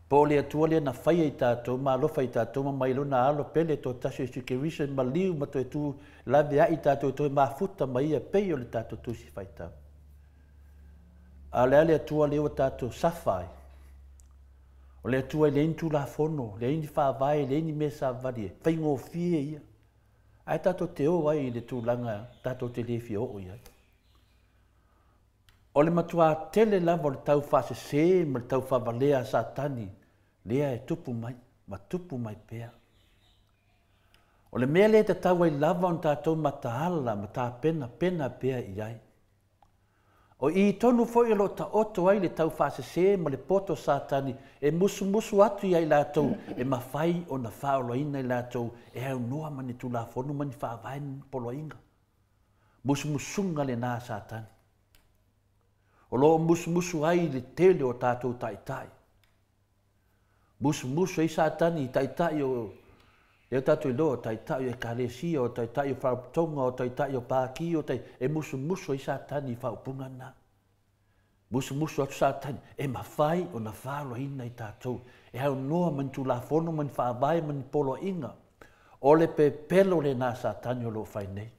Po o le Atua lea na faia i tatou ma alofa i tatou ma mai lona alo pele toatasi o Iesu Keriso e maliu ma toe tu laveai i tatou e toe mafuta ma ia pei o le tatou Tusi Faitau. A o le a le Atua lea ua tatou safa ai? O le Atua e leai ni Tulafono, leai ni faavae, leai ni mea savali e faigofie ia. Ae tatou te o ai i le tulaga tatou te le fia oo i ai. O le matuā tele lava o le taufaasese ma le taufaavalea a Satani lea e tupu mai ma tupu mai pea. O le mea lea e tatau ai lava ona tatou mataala ma tapenapena pea i ai. O i tonu foi o lo o taoto ai le taufaasese ma le poto Satani e musumusu atu ia i latou e mafai ona faaolaina i latou e aunoa ma ni Tulafono ma ni faavae ni poloaiga. Musumusuga lena a Satani. O lo o musumusu ai le tele o tatou taitai. Musumusu ai Satani i taitai o lea tatou iloa o taitai o ekalesia, o taitai o faalapotopotoga, o taitai o pati, o tai, e musumusu ai Satani i faaupuga na. Musumusu atu Satani, e mafai ona faaloaina i tatou, e aunoa ma ni Tulafono ma ni faavae ma ni poloaiga. O le pepelo lena a Satani o lo o fai nei.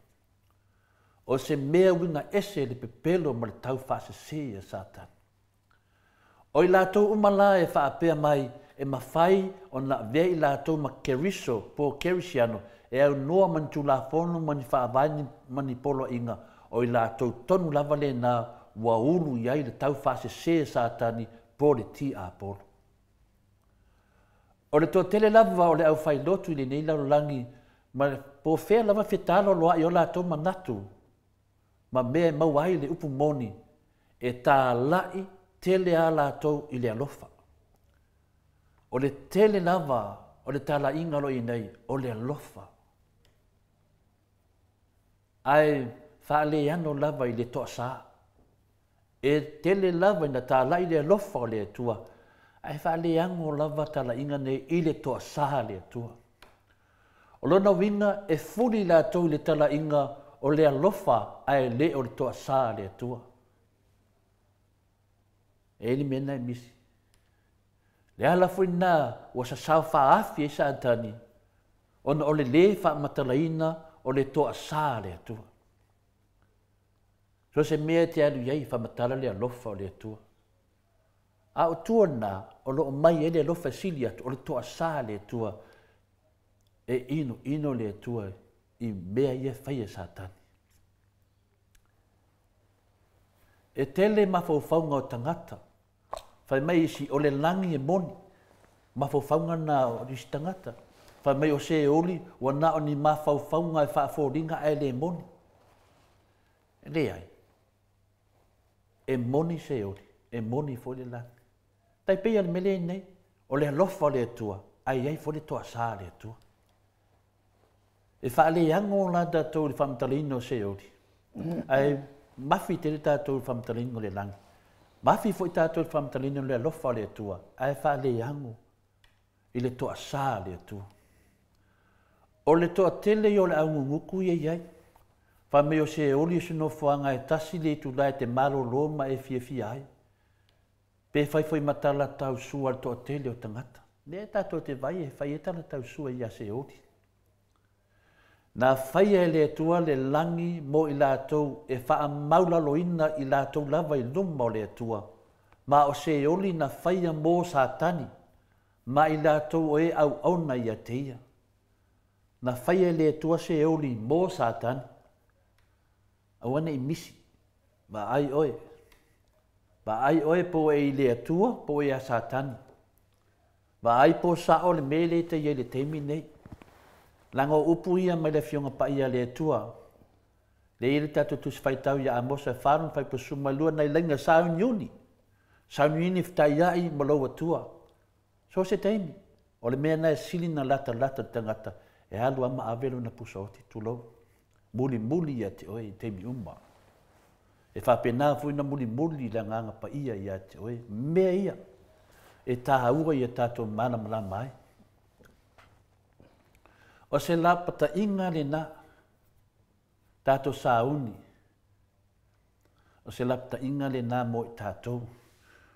O se mea uiga ese le pepelo ma le taufaasese a Satani. O i latou uma la e faapea mai e mafai ona avea i latou ma Keriso po o Kerisiano e aunoa ma ni Tulafono ma ni faavae ma ni poloaiga, o i latou tonu lava lena ua ulu i ai le taufaasese a Satani po o le tiapolo. O le toatele lava o le aufailotu i lenei lalolagi ma po o fea lava fetaloaloa'i o latou manatu ma mea e maua ai le upu moni, e tāla'i tele a latou i le alofa. O le tele lava o le talaiga o lo o i nei, o le alofa. Ae faaleano lava i le toasā. E tele lava ina talai le alofa o le Atua, ae faaleago lava talaiga nei i le toasā a le Atua. O lona uiga e fuli latou i le talaiga o le alofa ae le o le toasā a le Atua. E i ai le mea lena e misi. Le ala foi lena ua sasao faaafi ai Satani, ona o le lē faamatalaina o le toasā a le Atua. So o se mea e te alu i ai e faamatala le alofa o le Atua. A o tua lena o lo o mai ai le alofa e sili atu, o le toasā a le Atua, e inoino le Atua i mea ia e faia e Satani. E tele mafaufauga o tagata. Fai mai isi, o le lagi e moni. Mafaufauga na o isi tagata. Fai mai o Seoli, ua na o ni mafaufauga e faafoliga ae le moni. E leai. E moni Seoli, e moni foi le lagi. Tai pei o le mea lea nei, o le alofa o le Atua, ae i ai foi le toasā a le Atua. E faaleago la tatou i le faamatalaina o Seoli, ae mafi tele tatou i le faamatalaina o le lagi. Mafi foi tatou i le faamatalaina o le alofa o le Atua, ae faaleago i le toasā a le Atua. O le toatele ia o le augugutu ia i ai. Fai mai o Seoli o se nofoaga e tasi le itula e te malolo ma e fiafia ai. Pe fai foi ma tala tau sua le toatele o tagata. Lea tatou te vai e fai ai tala tau sua ia Seoli. Na faia e le Atua le lagi mo i latou e faamaulaloina i latou lava i luma o le Atua Ma o Seoli na faia mo Satani, ma i latou o e auauna ia te ia. Na faia e le Atua Seoli mo Satani. Aua ne i misi. Vaai oe. Vaai oe po ua e i le Atua po ua e ia Satani. Vaai po o sao le mea lea e te i ai i le taimi lenei. Leaga o upu ia mai le Afioga Paia a le Atua. Lea e i ai le tatou Tusi Faitau ia Amosa e 4 lona fuaiupu 12, nai laina sauniuni, sauniuni fetaiai ma lou Atua. So o se taimi, o le mea lena e sili ona latalata i le tagata e alu lava ma ave lona pusa oti, tulou, mulimuli ia te oe i taimi uma. E faapena foi ona mulimuli le Agaga Paia ia te oe, mea ia e taua ia tatou malamalama ai. O se lapataiga lena, tatou sauni, o se lapataiga lena mo i tatou.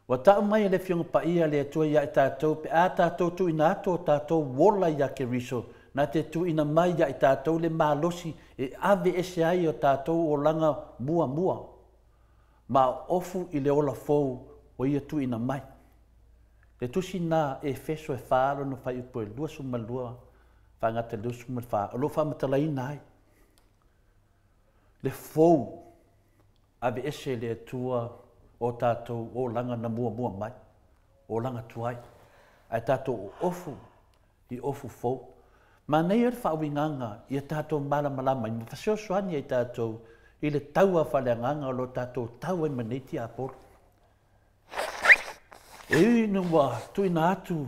Ua tau mai e le Afioga Paia a le Atua ia i tatou, pe a tatou tuuina atu o tatou ola ia Keriso, na te tuuina mai ia i tatou le malosi e ave ese ai o tatou olaga muamua, ma ofu i le ola fou ua ia tuuina mai. Le tusi na Efeso e 4 lona fuaiupu e 22 faagata i le 24, o lo o faamatalaina ai le fou aveese e le Atua o tatou olaga na muamua mai, olaga tuai, ae tatou ofu i ofu fou. Manaia le faauigaga ia tatou malamalama ai ma fesoasoani ai tatou i le taua faaleagaga o lo o tatou tau ai ma nei tiapolo. E ui ina ua tuuina atu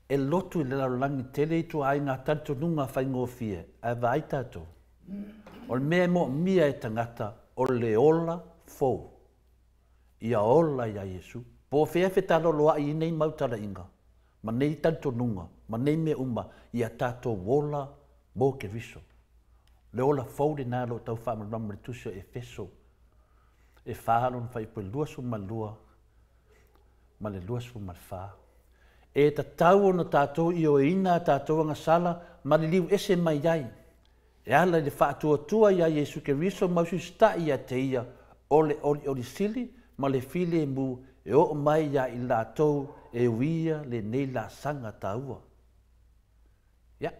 e lotu i le lalolagi tele ituaiga talitonuga faigofie, ae vaai tatou, o le mea e moomia e tagata o le ola fou, ia ola iā Iesu. Po o fea e fetaloloaʻi ai nei mau talaiga, ma nei talitonuga, ma nei mea uma, ia tatou ola mo Keriso. Le ola fou lena o lo o tau faamalamalama i le Tusi o Efeso e 4 lona fuaiupu e 22 ma le 24. E tatau ona tatou ioeina a tatou agasala ma liliu ese mai ai, e ala i le faatuatua iā Iesu Keriso ma usiusitaʻi ia te ia o le olioli sili ma le filemu e oo mai iā i latou e uia lenei laasaga taua. Ia,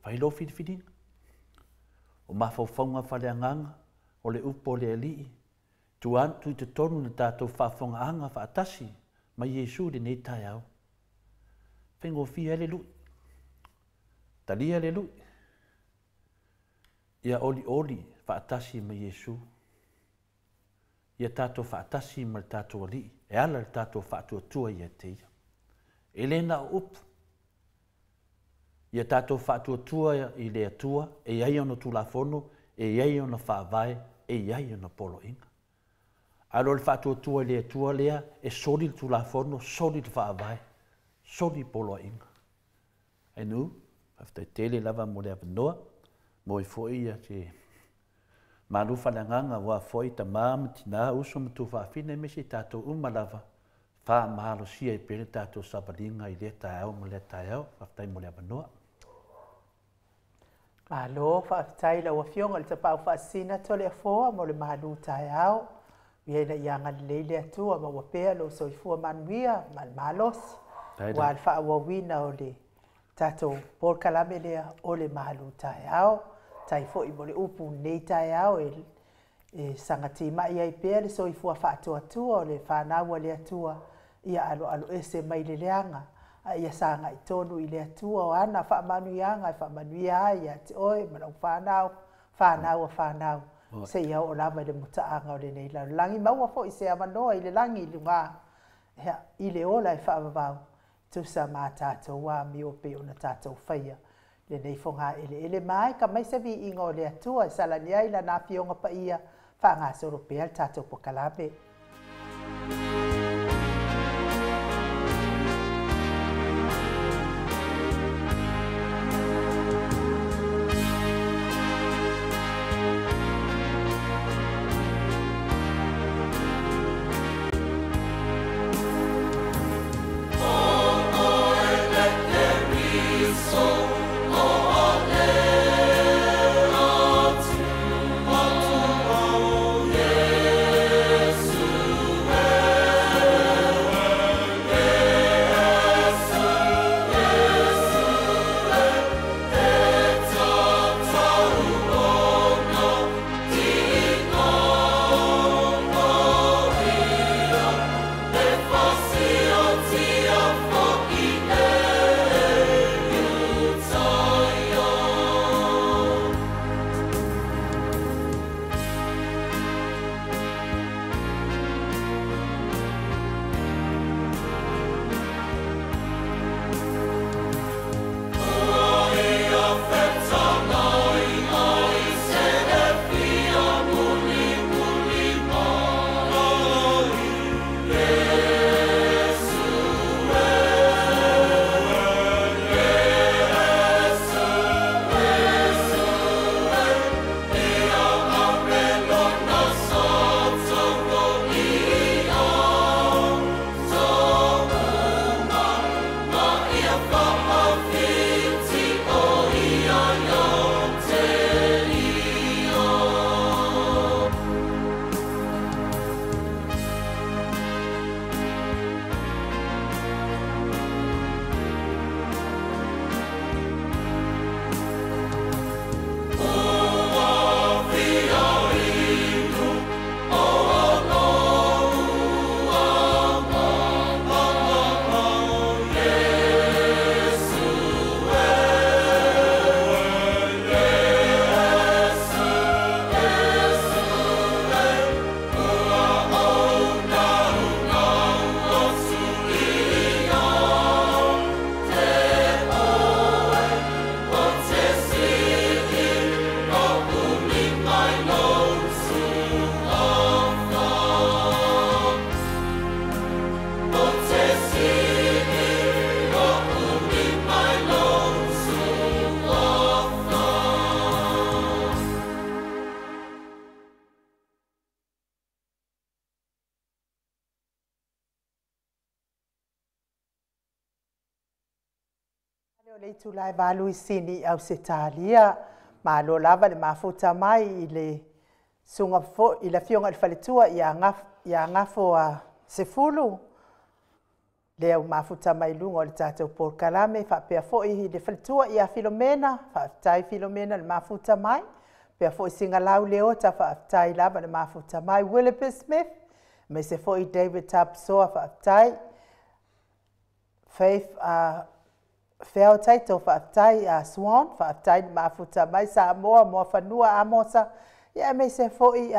fai lou filifiliga. O mafaufauga faaleagaga, o le upu a le Alii, tua atu i totonu i le tatou faafofogaaga faatasi ma Iesu i lenei taeao. Faigofie ai le lui. Talia le lui. Ia olioli faatasi ma Iesu. Ia tatou faatasi ma le tatou Alii e ala i le tatou faatuatua ia te Ia. E le na o upu. Ia tatou faatuatua i le Atua e i ai ona Tulafono, e i ai ona faavae, e i ai ona poloaiga. A o le faatuatua i le Atua lea e soli le Tulafono, soli le faavae, soli poloaiga. Ainu, faafetai tele lava mo le avanoa, mo foi ia te malu faaleagaga aua foi tama ma tina, uso ma tufaafine, aemaise i tatou uma lava, faamalosia ai pea le tatou savaliga i lea taeao ma lea taeao. Faafetai mo le avanoa. Malo, faafetai i lau Afioga i le Tapaau Faasisina Toleafoa mo le malu taeao. Ia ina ia agalelei le Atua maua pea lou soifua manuia ma le malosi aua le faaauauina o le tatou polokalame lea o le malu taeao. Tai foi mo le upu nei taeao e sagatimai ai pea le soifua faatuatua o le fanau a le Atua, ia aloalo ese mai le leaga, a ia sagai tonu i le Atua o ana faamanuiaga e faamanuia ai ia te oe ma lau fanau, fanau a fanau, seia oo lava i le mutaaga o lenei lalolagi. Maua foi se avanoa i le lagi i luga i le ola e faavavau, tusa ma tatou amio pei ona tatou faia lenei fogaeleele mai ka mai se viiga o le Atua e salani ai lana Afioga Paia. Faagasolo pea le tatou polokalame. Yes. Le itula e 8 i Sini i Ausetalia, malo lava le mafuta mai i le susuga foi i le afioga i le faletua ia Gafo a Sefulu, lea ua mafuta mai luga o le tatou polokalame, faapea foi i le faletua ia Filomena, faafetai Filomena le mafuta mai, faapea foi Singalau Leota, faafetai lava le mafuta mai, Willoughby Smith, aemaise foi David Tapsoa, faafetai, Faith Feaotaito, faafetai a Swan, faafetai le mafuta mai, Samoa, Moafanua, Amosa, ia aemaise foi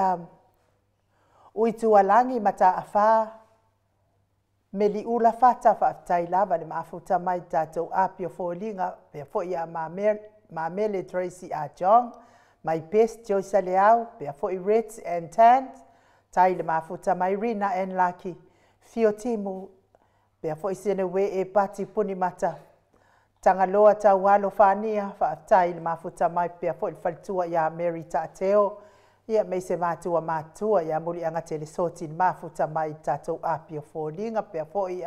Uitualagi, Mataafa, Meliula Fata, faafetai lava le mafuta mai tatou api o foliga, pea foi ia Mamele Tracy A. Jong, My Best Joyce Leau, pea foi Reds and Tans, tai le mafuta mai Rina and Lucky, Fio Timu, pea foi Senewe e Pati Punimata, Tagaloa Taualo Fania, faafetai le mafuta mai, pea foi le faletua ia Mary Taateo, ia meise matua matua ia Muliaga Telesoti le mafuta mai tatou api o foliga, pea foi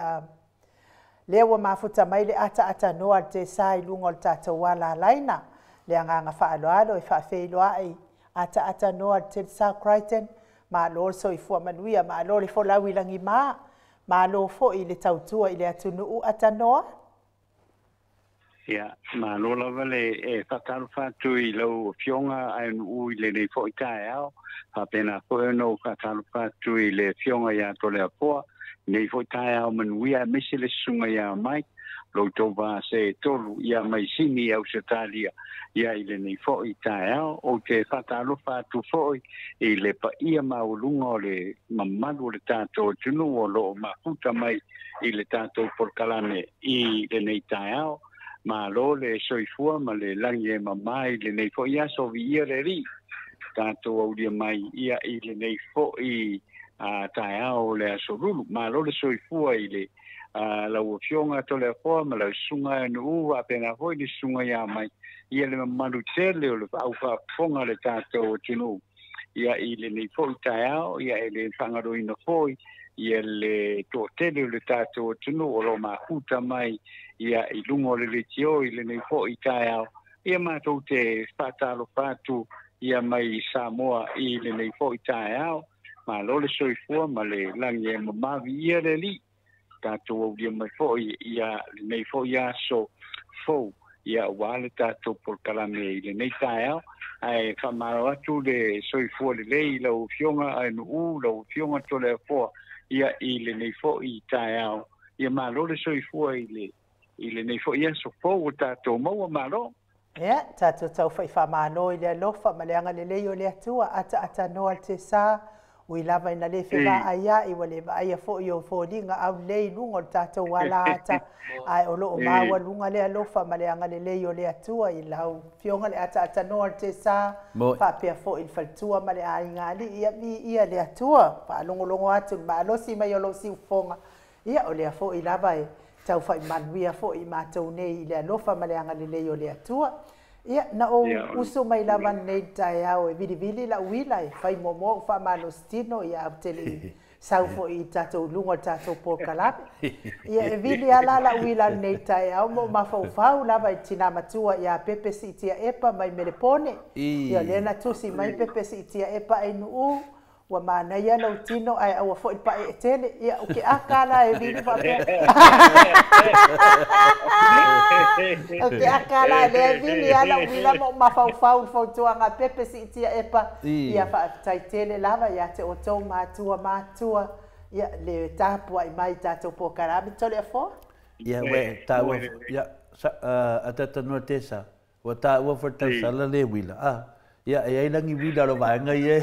lea ua mafuta mai le ataatanoa le tesa i luga o le tatou alalaina, le agaga faaaloalo e faafeiloai ataatanoa le Telesa Crichton, malo le soifua manuia, malo le folau i lagima, malo foi le tautua i le atunuu atanoa. Ia, malo lava le e faatalofa atu i lau afioga ae nuu i lenei foi taeao, faapena foi ona ou faatalofa atu i le afioga ia Toleafoa, nei foi taeao manuia aemaise le susuga ia Mike, lo outou va se tolu ia mai Sini i Ausetalia, ia i lenei foi taeao, ou te faatalofa atu foi i le paia maualuga o le mamalu o le tatou atunuu o loo mafuta mai i le tatou polokalame i lenei taeao. Malo le soifua ma le lagi e mamā i lenei foi aso, viia le Alii, tatou aulia mai ia i lenei foi taeao o le aso Lulu. Malo le soifua i le lau afioga Toleafoa ma lau susuga e nuu, faapena foi le susuga ia mai, ia le mamalu tele o le aufaafofoga le tatou atunuu ia i lenei foi taeao, ia e le faagaloina foi ia le toatele o le tatou atunuu o loo mafuta mai ia i luga o le leitio i lenei foi taeao, ia matou te faatalofa atu ia mai Samoa i lenei foi taeao. Malo le soifua ma le lagi e mamā, viia le Alii, tatou aulia mai foi ia lenei foi aso fou ia aua le tatou polokalame i lenei taeao. Ae faamalo atu le soifua lelei i lau afioga ae nuu, lau afioga Toleafoa ia i lenei foi taeao, ia malo le soifua i lenei foi aso fou o tatou maua, malo. Ia, tatou taufai faamalo i le alofa ma le agalelei o le Atua, ataatanoa le tesa, ui lava ina le fevaai ua le vaaia foi o foliga aulelei i luga o le tatou alaata, ae o loo maualuga le alofa ma le agalelei o le Atua i lau afioga le ataatanoa le tesa, faapea foi le faletua ma le aiga alii, ia viia le Atua, faalogologo atu le malosi mai o lou siufofoga, ia o lea foi lava e taufai manuia foi matou nei i le alofa ma le agalelei o le Atua. Ia, na ou usu mai lava nei taeao e vilivili lau uila e fai muamua ou faamalositino, ia au tele sau foi i tatou luga o le tatou polokalame. Ia e vili ala lau uila nei taeao mo mafaufau lava i tina matua ia Pepe Siitia Epa mai Melepone. Ia lea na tusi mai Pepe Siitia Epa e nuu, ua manaia lau tino ae aua foi le paeetele. Ia o ke aka la e vili faapea. O ke aka la e lea vili ala uila mo mafaufau le fautuaga Pepe Siitia Epa. Ia faafetai tele lava ia te outou matua matua, ia le tapuai mai tatou polokalame Toleafoa. Ia ue taua ia atatanua tesa, ua taua foi tausala le uila. Ia, e ai langi uila lo vaega ia.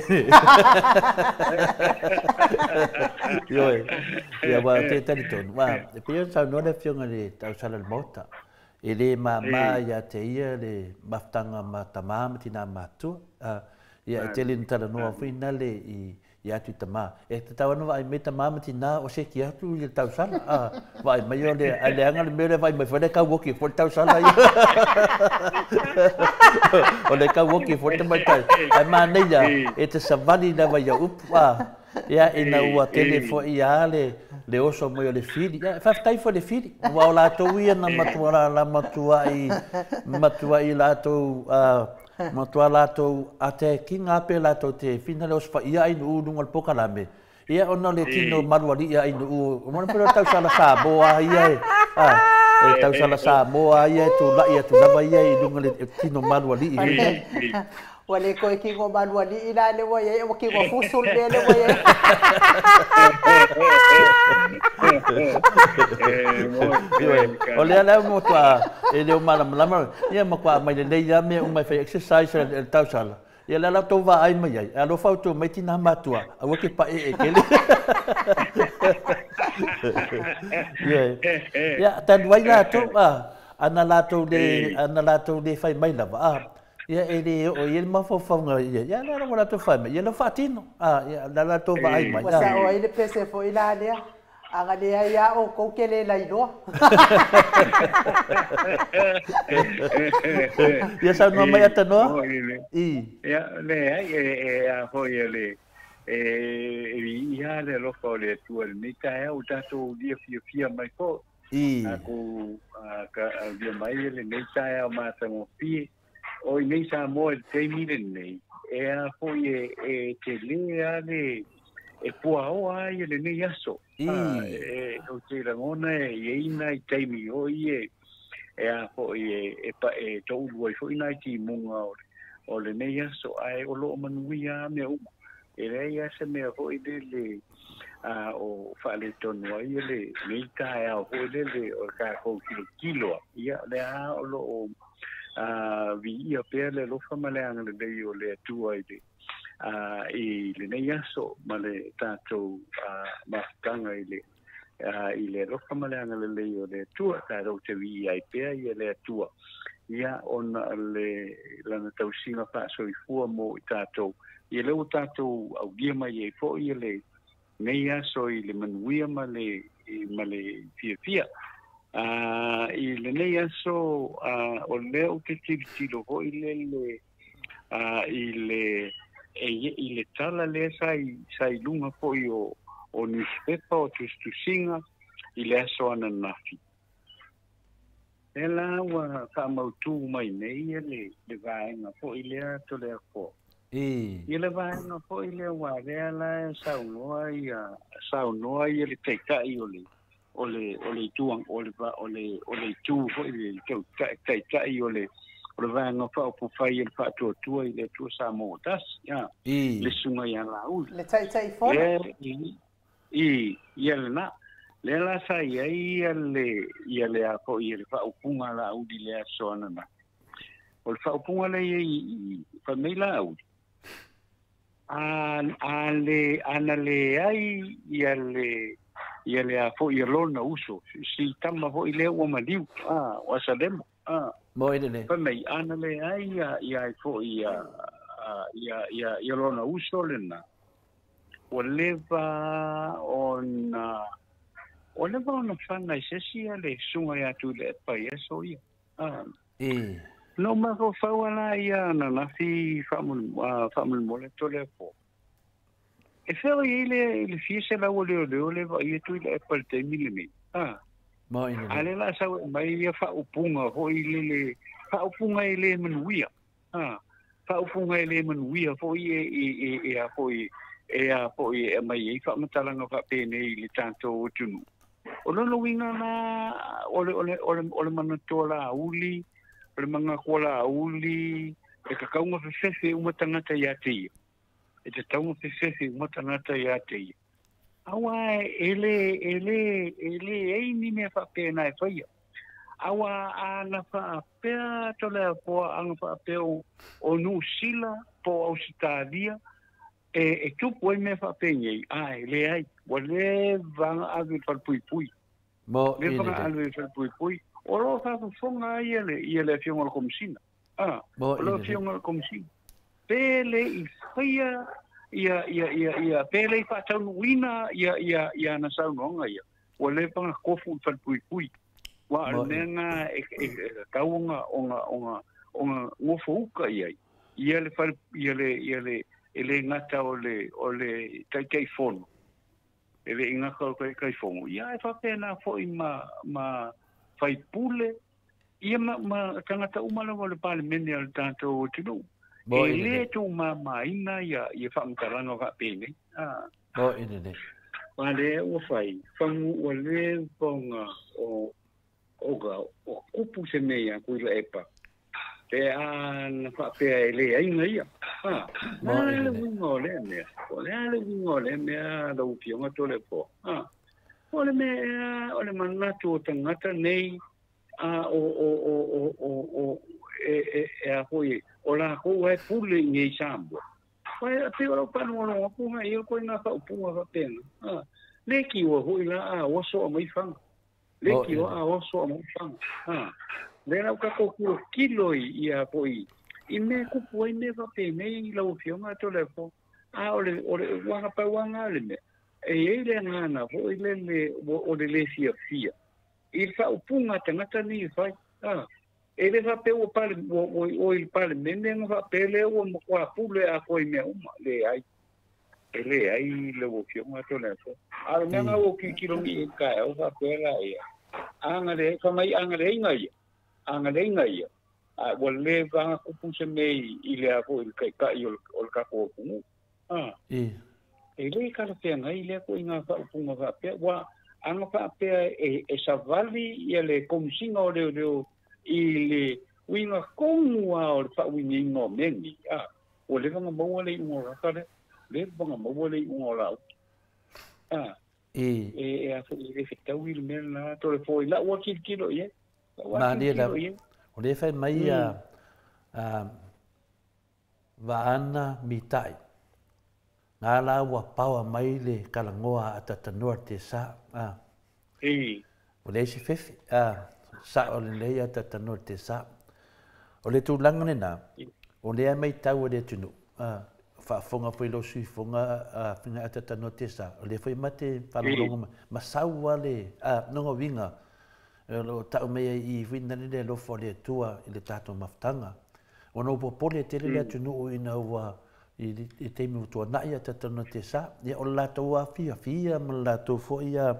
Ioe, ia ua te talitonu. Wa, e pei ona saunoa le afioga i le tausala i le Maota, e le māmā ia te ia le mafutaga ma tamā ma tinā matua. Ia, e tele ni talanoa foi na le i atu i tamā. E tatau ana vaai mai tamā ma tinā o seki atu i le tausala. Vaai mai o le, ai leaga le mea lea vaai mai foi le kauoki foi le tausala ia. O le kauoki foi le tamaitai. Ae manaia e te savali lava ia upu. Ia, ina ua tele foi ia le Le oso mai o le fili. Ia, faafetai foi le fili. Aua o latou ia na matua la matuai matuai latou matua latou atekiga pe latou te fina le osofaia ai nuu luga o le pokalame. Ia ona le tino malualii ai nuu. O mana pele tausala Samoa ia e. E tausala Samoa ia e tula'i atu lava ia i luga le tino malualii. Ua le koe kingo malualii la le ua iai, ua kingo fusu le mea le ua iai. O lea la mo tua e le o malamalama ia ma kua mai lelei ia mea uma e fai exercise le tausala. Ia le la tou vaai mai ai. Alofa outou mai tina matua, aua ke pae e kele. Ia. Ia talu ai latou ana latou le ana latou le fai mai lava. Ia e le o ia le mafaufauga ia. Ia la la latou fai mai. Ia la faatino. Ia la latou vaai mai. Ua sao ai le pese foi la lea. Aga le ai a o kou ke le lailoa. Ia saunoa mai Atanoa. I. Ia le ai e a foi le e ia le alofa o le Atua lenei taeao o tatou lia fiafia mai foi. I. Tatou ka aulia mai lenei taeao matagofie. O i nei Samoa i le taimi lenei, e a foi e tele a le e puaoa ai lenei aso. E o te lagona e iai nai taimi o i e a foi e e toulu ai foi nai timuga o lenei aso, ae o loo manuia a mea uma. E leai a se mea foi lele o faaletonu ai lenei taeao foi lele o le tatou tilotilo. Ia lea o loo viia pea le alofa ma le agalelei o le Atua i le i lenei aso ma le tatou mafutaga i le alofa ma le agalelei o le Atua. Tatou te viia ai pea ia le Atua ia ona le lana tausiga faasoifua mo i tatou. Ia lea ua tatou aulia mai ai foi ia lenei aso i le manuia ma le fiafia. I lenei aso o lea ou te tilotilo foi lele i le tala lea sa i luga foi o newspaper o tusitusiga i le aso ananafi. E la ua faamautu mai nei le vaega foi lea Toleafoa. I le vaega foi lea ua lea la e saunoa ia le taitai o le itu o le itu foi le taitai o le vaega faaupufai e le faatuatua i le Atua Samoa tasi. Le susuga ia Laauli. Le taitai fono. I ia lena. Lea la sa i ai ia le a foi le faaupuga Laauli le aso ananafi. O le faaupuga lea i fai mai Laauli. Ana le ai ia le a foi ia lona uso. Si tama foi lea ua maliu. O Asalemo. Mo ele. Fai mai ana le ai ia ai foi ia lona uso lena. Ua leva ona fana i se isi le susuga ia Tuilaepa i aso ia. No mafaufau ala ia ananafi faamolemole Toleafoa. E fea i le fia selau o leoleo le vaai atu i le epa le taimi lenei. A le la sau e mai ia faaupuga foi lele, faaupuga e le manuia. Faaupuga e le manuia foi e a foi e a foi e mai ai faamatalaga faapenei i le tatou atunuu. O lona uiga la o le manatua Laauli, o le manatua Laauli e tatau fefefe uma tagata ia te ia. E tatau fefefe uma tagata ia te ia. Aua e le ei ni mea faapena e faia. Aua ana faapea Toleafoa ana faapea o Nusila po o Ausetalia e tupu ai mea faapenei. Ae leai, ua leva ona ave i le falepuipui. Leva ona ave i le falepuipui. O loo faafofoga ai ia le afioga o le Komisina. O le afioga o le Komisina. Pe le i faia ia pe le i faataunuuina ia ana saunoaga ia. Ua leva ona tofu i le falepuipui. Ua o le mea na e tatau ona gofouka i ai. Ia le fale ia le e le gata o le taitaifono. E le i gata o le Taitaifono, ia ae faapena foi ma ma faipule, ia ma, ma tagata uma lava o le Palemene a le tatou atunuu. E lē tuumamaina ia ia faamatalaga faapenei. A. Mo'i lelei. Aua lea ua fai, fagu ua leva ona o ona o tupu se mea ia Tuilaepa, pe a na faapea e leai na ia. A, o le a le uiga o lea mea? O le a le uiga o lea mea lau Afioga Toleafoa? A, o le mea ea o le manatu o tagata nei, a o o o o o o e e e a foi o lakou lava e pule i nei i Samoa. Aua e pei o lau faalogologo atu na i ai ituaiga faaupuga faapena. A, le tioa foi la a oso aumai fana. Le tioa a oso aumai fana. A, lea la ua tatou tilotilo i ia foi i mea e tupu ai mea faapenei lau Afioga Toleafoa. A o le o le ua pau lava lena o le mea. E i ai le agaga foi lele o le le fiafia i le faaupuga a tagata nei e fai. A, e le faapea ua pale, ua, ua, ua i le Palemene ona faapea lea ua matua pule atoa i mea uma. Leai. E leai lau Afioga Toleafoa. A o le mea lena ua ou tilotilo nei i ai i le taeao faapea la ia, a na leai, fai mai a na leai na ia, a na leai na ia, a ua leva ona tupu se mea i le a foi i le taitai o le, o le tatou atunuu. A. E le talafeagai lea ituaiga faaupuga faapea, aua a na faapea e, e savali ia le Komesina o Leoleo i le uiga tonu lava o le faauigaina o mea nei, a, ua leva ona maua le iuga o lata lea, leva ona maua le iuga o Laauli. A, e, e a foi, e le fetaui le mea lena, Toleafoa, i lau lava tilotilo i ai. Lau lava Malie tilotilo lava. I ai. O lea e fai mai a, a Vaana Mitai, Nga la ua paoa mai le kalagoa a Tatanoa te sa, a. Ua leai se fefe, a, sao lelei a Tatanoa te sa. O le tulaga lena, o lea e matau e le atunuu, a, faafofoga foi lou sui usufono a Afioga ia Tatanoa te sa, o lea foi ma te faalogologo mai, ma sau lava le, a, lona uiga, o lo o tau mai ai i i foi lena le alofa o le Atua i le tatou mafutaga. Ona ua popole tele le atunuu ina ua i le taimi ua tuanai a talatalanoa te sa. Ia o le latou lava fiafia ma le latou foi a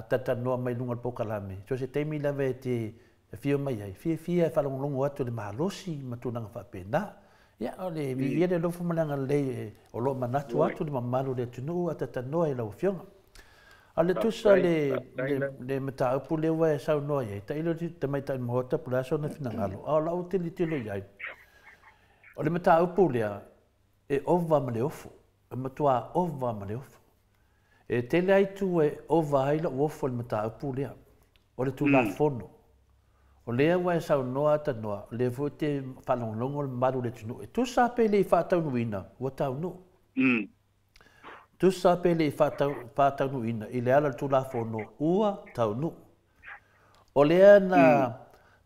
talatalanoa mai luga o le polokalame, so o se taimi lava e te afio mai ai, fiafia e faalogologo atu i le malosi ma tulaga faapena. Ia o le viia le alofa ma le agalelei o lo o manatu atu le mamalu o le atunuu a talatalanoa i lau Afioga. A o le tusa le, le, le mataupu lea ua e saunoa i ai, tailo le tamaitai Maota po o le a sona finagalo, a o lau tilotilo i ai, o le mataupu lea, e ova ma le ofo, e matua ova ma le ofo. E tele lava itu e ova ai lou ofo i le mataupu lea, o le Tulafono. O lea ua e saunoa Tanoa, o lea foi ou te faalogologo le mamalu o le atunuu, e tusa lava pe le i faataunuuina, ua taunuu. Tusa pe le i faataunuuina i le ala o le Tulafono ua taunuu. O lea na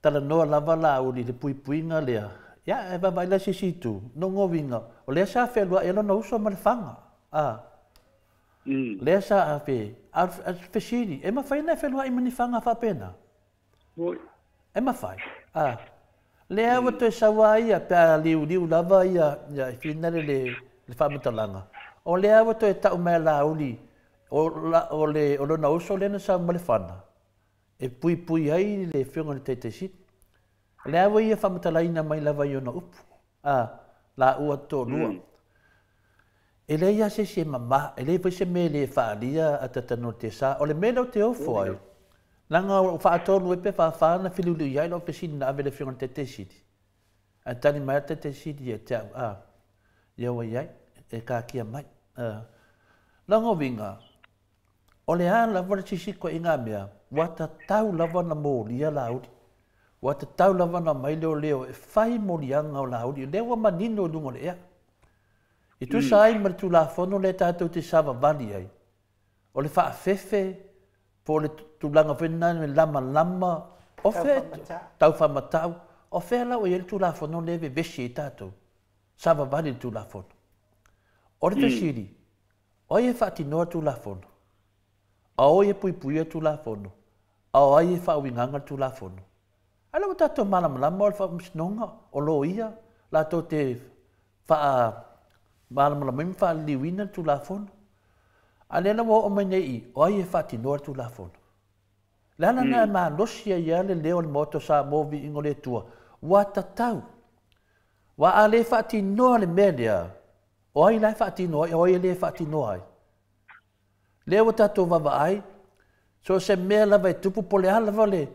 talanoa lava Laauli i le puipuiga lea, ia e vaavaai la i se isi itu, lona uiga, o lea sa fealuai ai lona uso ma Lefaga, a. Lea sa ave, a o le fesili, e mafai ona e fealuai ma ni faga faapena? E mafai, a. Lea ua toe sau lava ia pe a liuliu lava ia, ia e finale le, le faamatalaga, o lea ua toe tau mai a Laauli, o, la, o, le, o lona uso lea na sau ma Lefana, e puipui ai le Afioga i le Taitaisili. O lea ua ia faamatalaina mai lava i ona upu, a, laua toalua. E leai lava se isi e mama, e leai foi se mea e le faaalia a Tatanoa te sa. O le mea lea ou te ofo ai, leaga ua faatolu ai pe faafa ona feliuliui ai lau fesili na ave i le Afioga i le Taitaisili, ae tali mai lava le Taitaisili ia te au, a, ia ua i ai, e kakia mai. A, lona uiga, o le a lava le sisi ituaiga mea, ua tatau lava ona molia Laauli. Ua tatau lava ona aumai leoleo e fai moliaga o Laauli, o lea ua manino i luga o le ea. E tusa ai ma le Tulafono lea tatou te savavali ai, o le faafefe po o le tulaga foi lena e lamalama, o fea taufaamatau, o fea la ua i ai le Tulafono lea e vevesi ai tatou? Savavali i le Tulafono. O le fesili, o ai e faatinoa le Tulafono? A o ai e puipuia le Tulafono? A o ai e faauigaga le Tulafono? A lea ua tatou malamalama o le Faamasinoga, o loia, latou te faamalamalamaina ma faaliliuina le Tulafono. A lea la ua oo mai nei i i, o ai e faatinoa le Tulafono? Le ala lena e malosi ai lava le leo o le Maota o Samoa Viiga o le Atua, ua tatau. Aua a le faatinoa le mea lea, o ai la e faatino ai, o ai e le faatinoa ai? Lea ua tatou vaavaai, so o se mea lava e tupu, po o le a lava le,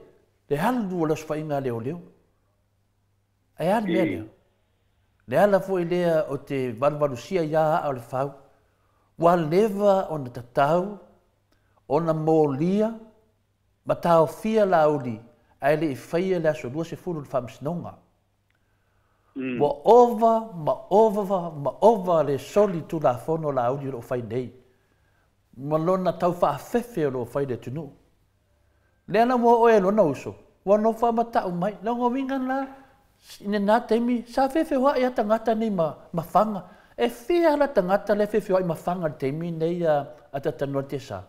le alu o le osofaiga a leoleo. Ae a le mea lea? Le ala foi lea o te valuvalusia ai aa o le fau, ua leva ona tatau ona molia ma taofia Laauli ae le i faia le aso 20 o le Faamasinoga. Ua ova ma ova ma ova le soli Tulafono Laauli o lo o fai nei ma lona tau faafefe o lo o fai i le atunuu. Lea la ua oo e lona uso, ua nofo lava ma tau mai. Lona uiga la, i lena taimi, sa feofeoai lava tagata nei ma, ma faga. E fia la tagata lea e feofeoai ma faga i le taimi nei a, a Tatanoa Tesa?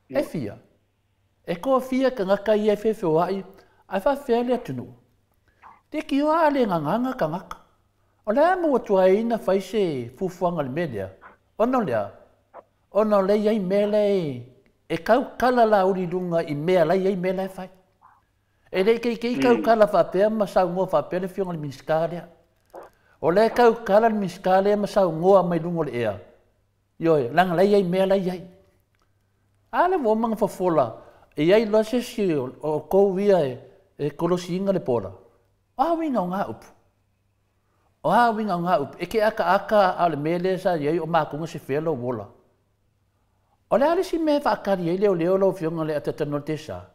E fia? E toafia tagata ia e feofeoai, ae faafefea le atunuu? Leitioa a le gagaga tagata. O le a maua atu ai na fai se fuafuaga i le mea lea? Ona o le a? Ona o lea e i ai mea la e tautala Laauli i luga i mea la e i ai mea la e fai. E le i teitei tautala faapea ma saunoa faapea le Afioga i le Minisita lea. O lea e tautala le Minisita lea ma saunoa mai luga o le ea, ioe, leaga la e i ai mea la e i ai. A lea ua uma ona fofola, e i ai loa se isi o outou ia e kolosiina le pola. O a uiga o na upu? O a uiga o na upu? E te akaaka a o le mea lea sa i ai o matou na sefea lou ola. O le a le isi mea e faatali ai leoleo lau Afioga i le Atatanoa Tesa?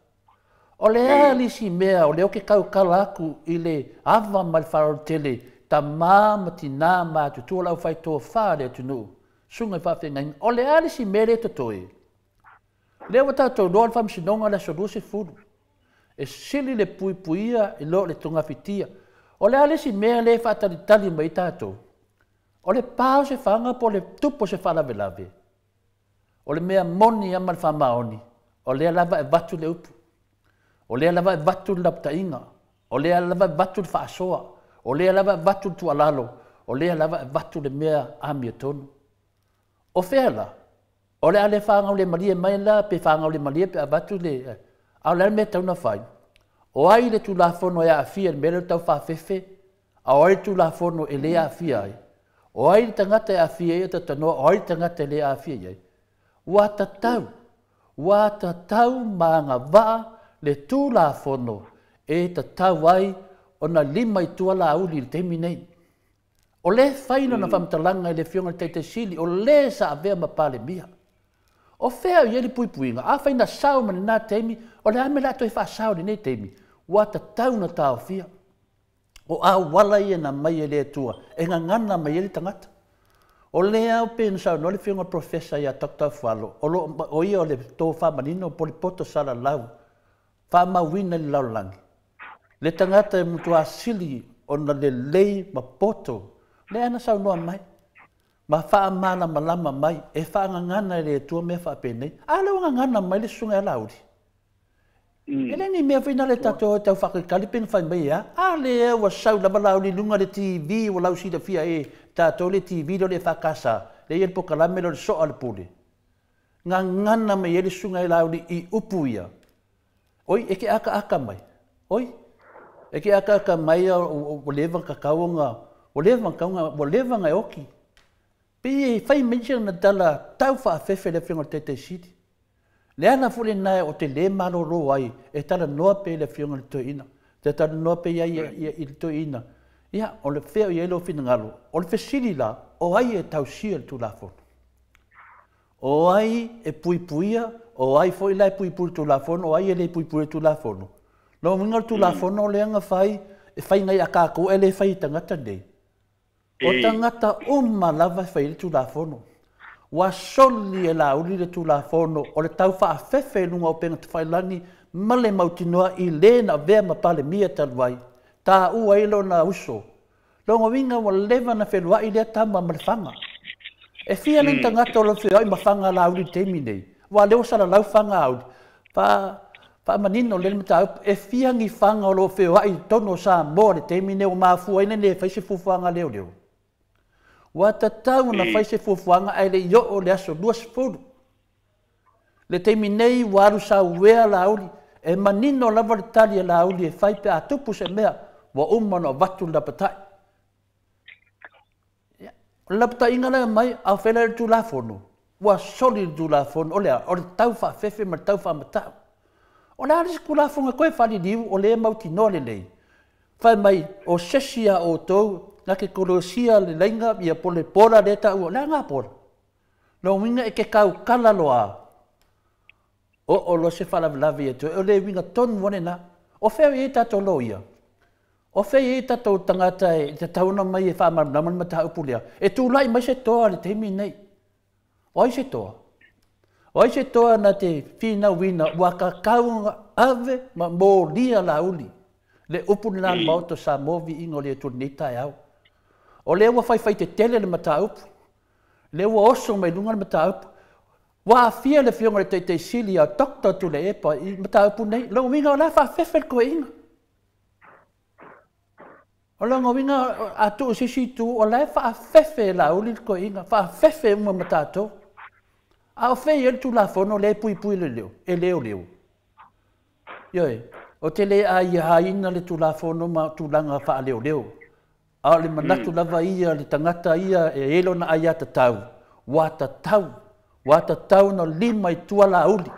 O le a le isi mea o lea ou te tautala atu i le ava ma le faaaloalo tele, tama ma tina ma matutua o le aufaitofa a le atunuu, susuga i faafeagaiga, o le a le isi mea lea e totoe? Lea ua tatou iloa le Faamasinoga i le aso 20, e sili le puipuia i lo le togafitia. O le a le isi mea lea e faatalitali mai ai tatou? O le pa o se faga po o le tupu o se faalavelave? O le mea moni lava ma le faamaoni, o lea lava e avatu le upu, o lea lava e avatu le lapataiga, o lea lava e avatu le faasoa, o lea lava e avatu le tuualalo, o lea lava e avatu le mea amiotonu. O fea la? O le a le fagaulemalie mai la pe fagaulemalie pe avatu le... A o le a le mea e tatau ona fai? O ai le Tulafono e aafia i le mea lea o le tau faafefe? A o ai le Tulafono e le aafia ai? O ai le tagata e aafia ai o Tatanoa? O ai le tagata e le aafia i ai? Ua tatau, ua tatau ma agavaa le Tulafono e tatau ai ona lima i tua Laauli i le taimi nei. O lea e fai lana faamatalaga i le Afioga i le Taitai Sili, o le sa avea ma Palemia. O fea o i ai le puipuiga? Afai na sao mai lena taimi, o le a le mea o le a toe faasao i lenei taimi? Ua tatau ona taofia. O auala ia na aumai e le Atua e gagana mai ai le tagata. O lea pei ona saunoa le Afioga i le Professor ia Doctor Fualo, o lo o ia o le tofa manino po o le poto salalau faamauina i le lalolagi. Le tagata e matua sili ona lelei ma poto, lea na saunoa mai ma faamalamalama mai e faagagana e le Atua mea faapenei. A lea ua gagana mai le susuga ia Laauli. E le ni mea foi na le tatou tau faakalikali pe na fai mai e a. A lea ua sau lava Laauli i luga o le TV ua lausilafia e tatou le TV lea o le EFKS, lea e i ai le polokalame lea o le Soa o le Pule. Gagana mai ai le susuga ia Laauli i upu ia. Oi, e ke akaaka mai. Oi, e ke akaaka mai ua leva ona tatau ona, ua leva ona tatau ona, ua leva ona e oti. Pei e fai mai si ana tala tau faafefe le Afioga i le Taitai Sili. Le ala foi lena o te le malolo ai e talanoa pea i le Afioga i le Toeaina. Te talanoa pea i ai i le Toeaina. Ia, o le fea o i ai lou finagalo? O le fesili la, o ai e tausia le Tulafono? O ai e puipuia, o ai foi la e puipui le Tulafono, o ai e le puipuia le Tulafono? Lona uiga o le Tulafono lea na fai, e fai nai a tatou ae le fai i tagata nei. O tagata uma lava e fai ai le Tulafono. Ua soli e Laauli le Tulafono o le tau faafefe i luga o upega tafailagi ma le mautinoa i le na avea ma Palemia talu ai, taua ai lona uso. Lona uiga ua leva ona feluai lea tama ma le faga. E fia la ni tagata o lo o feoai ma faga a Laauli i le taimi nei? Aua o lea ua salalau faga a Laauli. Fa, faamanino lelei le mataupu, e fia ni faga o lo o feoai i totonu o Samoa i le taimi nei ua mafua ai ona le fai se fuafuaga a leoleo? Ua tatau ona fai se fuafuaga ae le i oo le aso 20. Le taimi nei ua alu sauea Laauli, e manino lava le tali a Laauli e fai pe a tupu se mea, ua uma ona avatu le lapatai. Ia, o le lapataiga lea mai, a o fea la le Tulafono? Ua soli le Tulafono, o le a? O le tau faafefe ma le tau faamatau. O le a le isi Tulafono e toe faaliliu o lea e mautinoa lelei? Fai mai, o se isi a outou na te kolosia le laina ia po le pola lea e taua. O le a lena pola? Lona uiga e te tautala loa, oo loa se faalavelave ia te oe, o le uiga tonu lava lena. O fea o i ai tatou loia? O fea e i ai tatou tagata e tatau ona mai e faamalamalama le mataupu lea? E tulai mai se toa i le taimi lenei. O ai se toa? O ai se toa na te finauina ua tatau ona ave ma molia Laauli? Le upu lena a le Maota o Samoa, viiga o le Atua i lenei taeao. O lea ua faifai tetele le mataupu. Lea ua oso mai luga le mataupu. Ua aafia le Afioga i le Taitaisili ia Dr. Tuilaepa i mataupu nei. Lona uiga o la e faafefe le toeaina. O lona uiga a tuu i se isi itu, o la e faafefe e Laauli le toeaina, faafefe uma ma tatou. A o fea e i ai le Tulafono lea e puipui le leo, e leoleo? Ioe, ou te le aiaina le Tulafono ma tulaga faaleoleo, a o le manatu lava ia le tagata ia e i ai lona aiatatau, ua tatau, ua tatau ona lima i tua Laauli.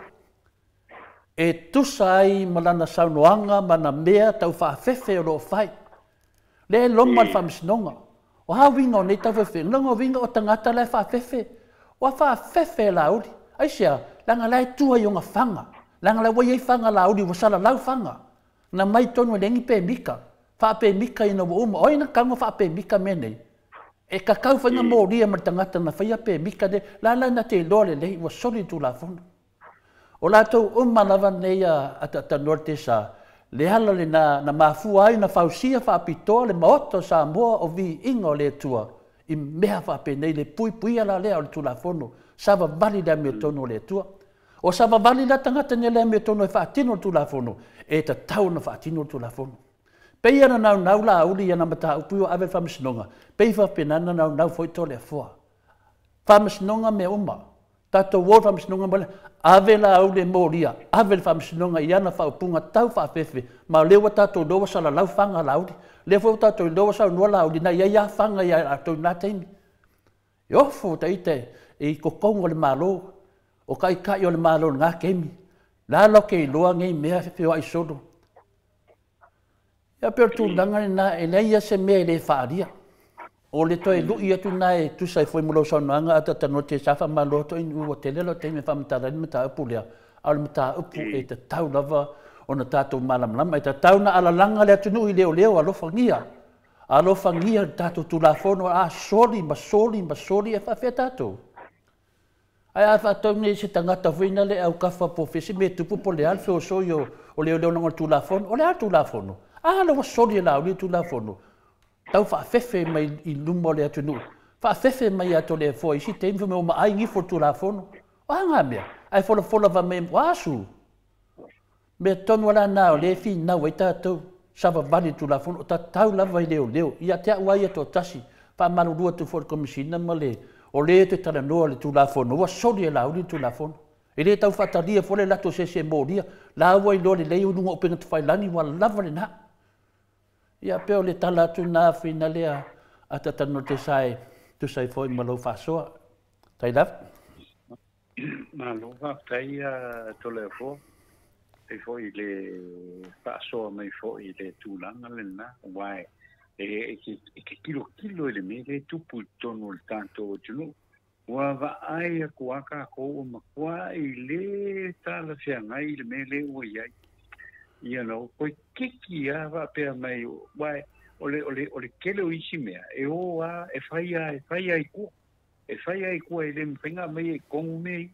E tusa ai ma lana saunoaga ma ana mea tau faafefe o lo o fai. Lea e loma le Faamasinoga. O a uiga o nei taufeufega? Lona uiga o tagata la e faafefe. Ua faafefe e Laauli. Aisea? Leaga la e tua i ona faga. Leaga la ua i ai faga Laauli, ua salalau faga. Na mai tonu e leai ni pemita. Faapemita ina ua uma. O ai na tago faapemita mea nei? E tatau faiga molia ma le tagata na faia pemita nei. La la na te iloa lelei ua soli le Tulafono. O latou uma lava nei a Ataatanoa le Tesa, le ala lena na mafua ai ona fausia faapitoa le Maota o Samoa o Viiga o le Atua i mea faapenei, le puipuia la lea o le Tulafono, savavali le amiotonu o le Atua. O savavali la tagata nei le amiotonu e faatino le Tulafono, e tatau ona faatino le Tulafono. Pei ona naunau Laauli i ana mataupu ua ave i le Faamasinoga, pei faapena ona naunau foi Toleafoa. Faamasinoga mea uma. Tatou o i le Faamasinoga ma le ave Laauli e molia, ave le Faamasinoga i ana faaupuga tau faafefe, ma o lea ua tatou iloa ua salalau faga a Laauli. O lea foi ua tatou iloa ua saunoa Laauli na i ai lava faga ia latou i lena taimi. E ofo ita i totonu o le Malo, o taitai o le Malo i lena taimi. La ke iloa nei mea feoai solo. Ia pei o le tulaga lena, e leai lava se mea e le faaalia. O le toe lui atu lena e tusa ai foi ma lou saunoaga a Tatanoa te sa faamalo atu ai ua tele lau taimi e faamatala ai le mataupu lea, a o le mataupu e tatau lava ona tatou malamalama, e tatau ona alalaga le atunuu i leoleo, alofagia. Alofagia le tatou Tulafono, a soli ma soli ma soli e faafefea tatou. Ae a faatau nei se tagata foi na le aukafa po o fea se mea e tupu po o le a le feosoi o leoleo leaga o le Tulafono. O le a le Tulafono? A la ua soli e Laauli le Tulafono. Tau faafefe mai i luma o le atunuu. Faafefe mai ia Toleafoa i isi taimi fai mai ua maai gifo le Tulafono. O a ngā mea? Ae folafola fai mai o a su? Mea tonu ala nā o lea e finau ai tatou. Savavali le Tulafono, o tatau lava i leoleo. Ia te au ai ia toatasi. Faamalulu atu foi i le Komesina ma le o lea te talanoa le Tulafono, ua soli e Laauli le Tulafono. E le tau faatalia foi le latou sese molia. La ua iloa lelei o luga o upega tafailagi ua lava lena. Ia pei o le tala atu na whina lea a Tatanoa te sa e tusa ai foi ma lou faasoa. Tai lava. Malo faafetai Toleafoa. E foi le faasoa mai foi i le tulaga lena, aua e te kilokilo i le mea lea e tupu i totonu o le tatou atunuu. Ua vaai atu a tatou ua matuai le talafeagai i le mea lea ua i ai. You know, koe kiki a faapea mai, uae o le tele o isi mea e o a e fai a e fai ai tua. E fai ai tua e le mafai ona aumaia i totonu mea ia.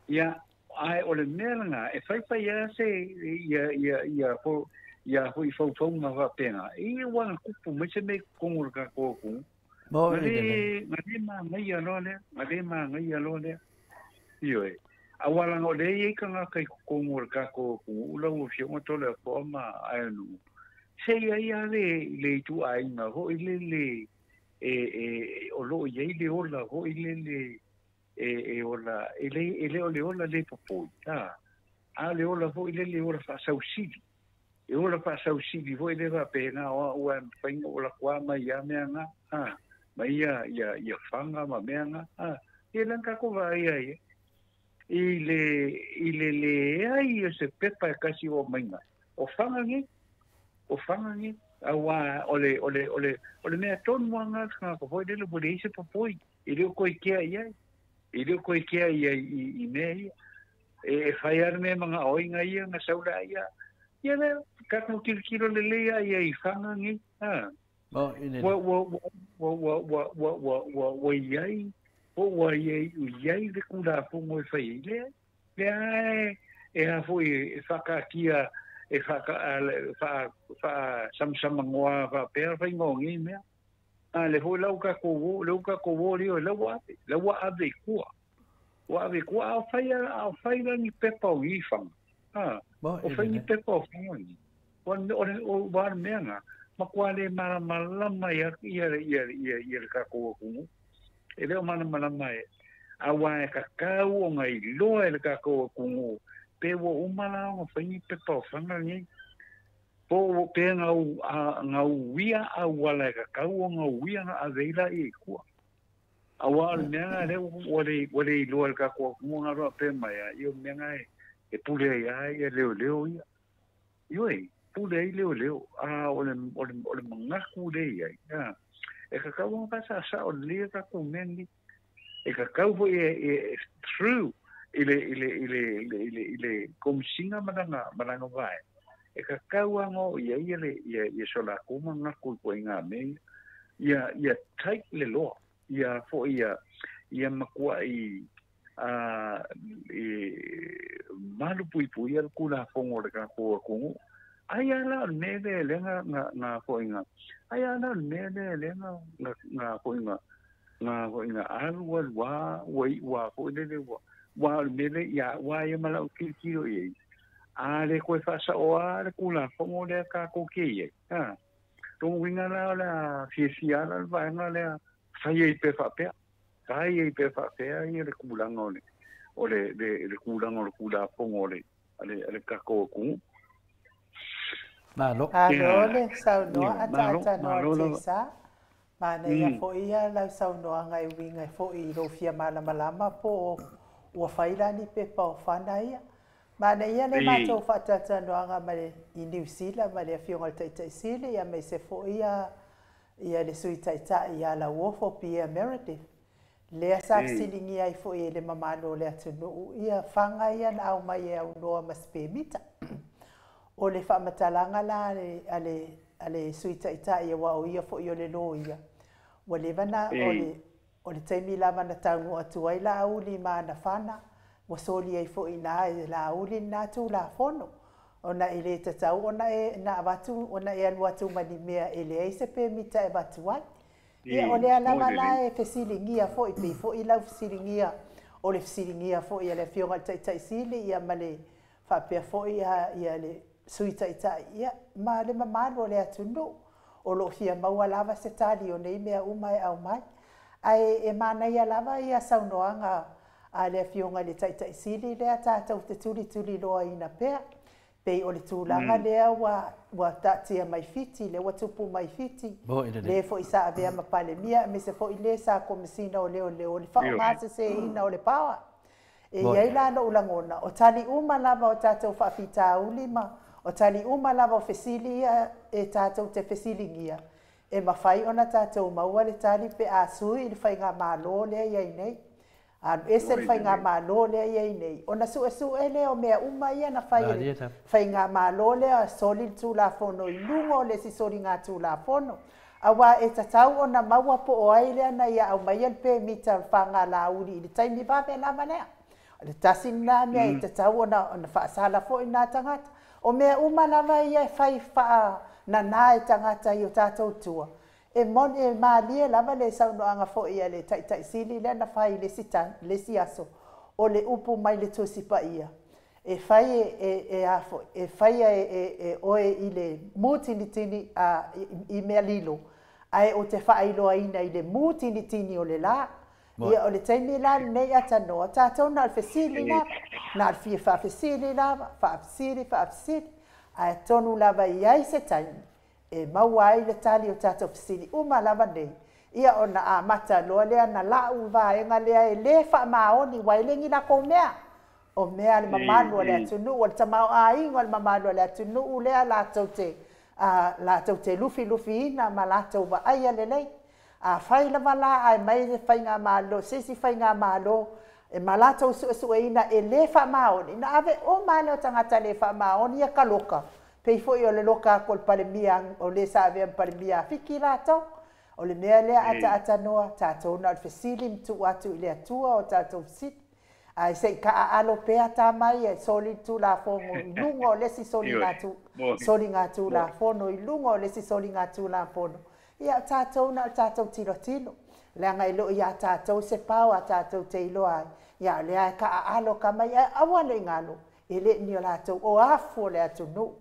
Ia, ae o le mea lena e faifai a se ia ia ia fo ia foi faufauga faapena. Ia ua na tupu mai se mea i totonu o le tatou atunuu. Mo Na e lelei. le na le magaia loa lea, na le magaia loa lea. Ioe. Aua leaga o lea e i ai tagata i totonu o le tatou atunuu lau Afioga Toleafoa ma Aeanugu. Se i ai lava le ituaiga foi lele e o loo i ai le ola foi lele e ola e le o le ola le popoi a le ola foi lele ola faasausili e ola faasausili foi le faapena o a'u a e mafaiga o lakoa mai ia meaga ma ia ia faga ma meaga ia lea na tatou vaaia ai i le leai o se pepa e kasi o maiga o faga nei o faga nei auā o le mea tonu aga tagata foi lele ua leai se popoi e le o toe kea i ai e le o toe kea i ai i mea ia e fai a le mea maga'o ai ga ia na sau la ia ia lea tatou tilotilo lelei a ia i faga nei ua ua ua ua ua ua ua ua ua iai po ua iai iai le Tulafono e fai ai lea lea e a foi e faakaatia e faasamsamagoa faapea faiga o nei mea a le foi lau tatou o leu tatou o lio lau ua ave i tua ua ave i tua a o fai la ni pepa o ni faga o fai ni pepa o faga ni o le mea na matua le malamalama ia ia ia ia ia le tatou atunuu e le o malamalama e auā e kakau ona iloa e le tatou atunuu pe ua uma la ona fai ni pepa o faga nei po pe gauia auala e kakau ona uia na ave ai laia i tua auā o le mea na lea ua le iloa e le tatou atunuu na loa pe mai a ia o le mea na e pule ai a ia leoleo ia ioe pule ai leoleo a o le manatu lea i ai e kakau ona faasaasao lelei a tatou mea nei e kakau foi e through i le Komisiga ma lana vaega e kakau aga o i ai ia so latou manatu i ituaiga mea ia ia tight le loa ia foi ia matua'i malu puipuia le Tulafono o le tatou atunuu ai a la o le mea lea lea na fo'iga ai a la o le mea lea lea na fo'iga na fo'iga alu alu a ua i'u a fo'i lele ua o le mea lea ia ua ia ma la'u tilotilo i ai a le toe fa'asa'oa le Tulafono lea tatou te i ai lona uiga la o le a fiafia ala le vaega lea fai ai pe fa'apea fai ai pe fa'apea ia le tulaga o le tulaga o le Tulafono o le tatou atunuu. Malo. Alo le saunoa ataatanoa te sa. Mana ia foi ia lau saunoaga e uiga foi i lou fia malamalama po ua fai la ni pepa o fana ia. Mana ia le matou faataatanoaga ma le i Niu Sila ma le afioga i le Taitaisili ia aemaise foi ia ia le Sui Taitai ia Lauofo Pierre Meredith. Lea sa fesiligia ai foi e le mamalu o le atunuu ia faga ia na aumai e aunoa ma se pemita. O le faamatalaga la a le Sui Taitai auā o ia foi o le loia. Ua leva na o le taimi lava na taunuu atu ai Laauli ma ana fana ua soli ai foi iná e Laauli lena Tulafono. Ona e lē tatau ona e na avatu ona e alu atu ma ni mea e leai se pemita e avatu ai. Ia o lea lava la e fesiligia foi pei foi lau fesiligia o le fesiligia foi a le afioga i le Taitaisili ia ma le faapea foi ia le Sui Taitai ia ma le mamalu o le atunuu o loo fia maua lava se tali o nei mea uma e aumai. Ae e manaia lava ia saunoaga a le afioga i le Taitaisili lea tatou te tulituliloaina pea. Pei o le tulaga lea ua taatia mai Fiti, lea ua tupu mai Fiti. Le foi sa avea ma Palemia, aemaise foi le sa Komesina o Leoleo, o le faaaogaseseina o le power. E iai la lou lagona, o tali uma lava o tatou faafitauli ma o tali uma lava o fesili ia e tatou te fesiligia. E mafai ona tatou maua le tali pe a sui i le faigamalo lea i ai nei. Alu ese le faigamalo lea i ai nei. Ona suesue lea o mea uma ia na fai e le faigamalo lea soli le Tulafono i luga o le isi soliga Tulafono. Auā e tatau ona maua po o ai lea na ia aumaia le pemita o le faga Laauli i le taimi vave lava lea. O le tasi lena mea e tatau ona faasala foi na tagata. O mea uma lava ia e fai faananā e tagata i o tatou tua. E moni e malie lava le saunoaga foi a le Taitaisili lea na fai i le isi aso. O le upu mai le Tusi Paia. E fai e a foi, e faia e oe i le mutinitini i mea lilo. Ae ou te faailoaina i le mutinitini o le lā. Ia o le taimi la lenei atanoa, tatou na o le fesili lava, na o le fia faafesili lava, faafesili, faafesili, ae atonu lava e i ai se taimi e maua ai le tali o tatou fesili uma lava nei, ia ona amata loa lea na lau vaega lea e le faamaoni, ua e le ni lakou mea. O mea a le mamalu o le atunuu, o le tamaoaiga o le mamalu o le atunuu lea latou te, latou te lufilufiina ma latou vaaia lelei. Afai lava la ae mai le faigamalo, se isi faigamalo e ma latou suesueina e le faamaoni, na ave uma lava lea o tagata le faamaoni ia kaloka, pei foi o le loka atu o le Palemia, o le sa avea ma Palemia a Fiti latou. O le mea lea ataatanoa, tatou na o le fesili ma tuu atu i le Atua o tatou fesili. Ae se i taaalo pea tama ia e soli le Tulafono i luga o le isi soligatulafono, i luga o le isi soligatulafono. Ia o tatou na o le tatou tilotilo, leaga e le o ia tatou se pao a tatou te iloa ai, ia o lea e taaalo tama ia, ae aua ne i galo, e le ni o latou o afu o le atunuu,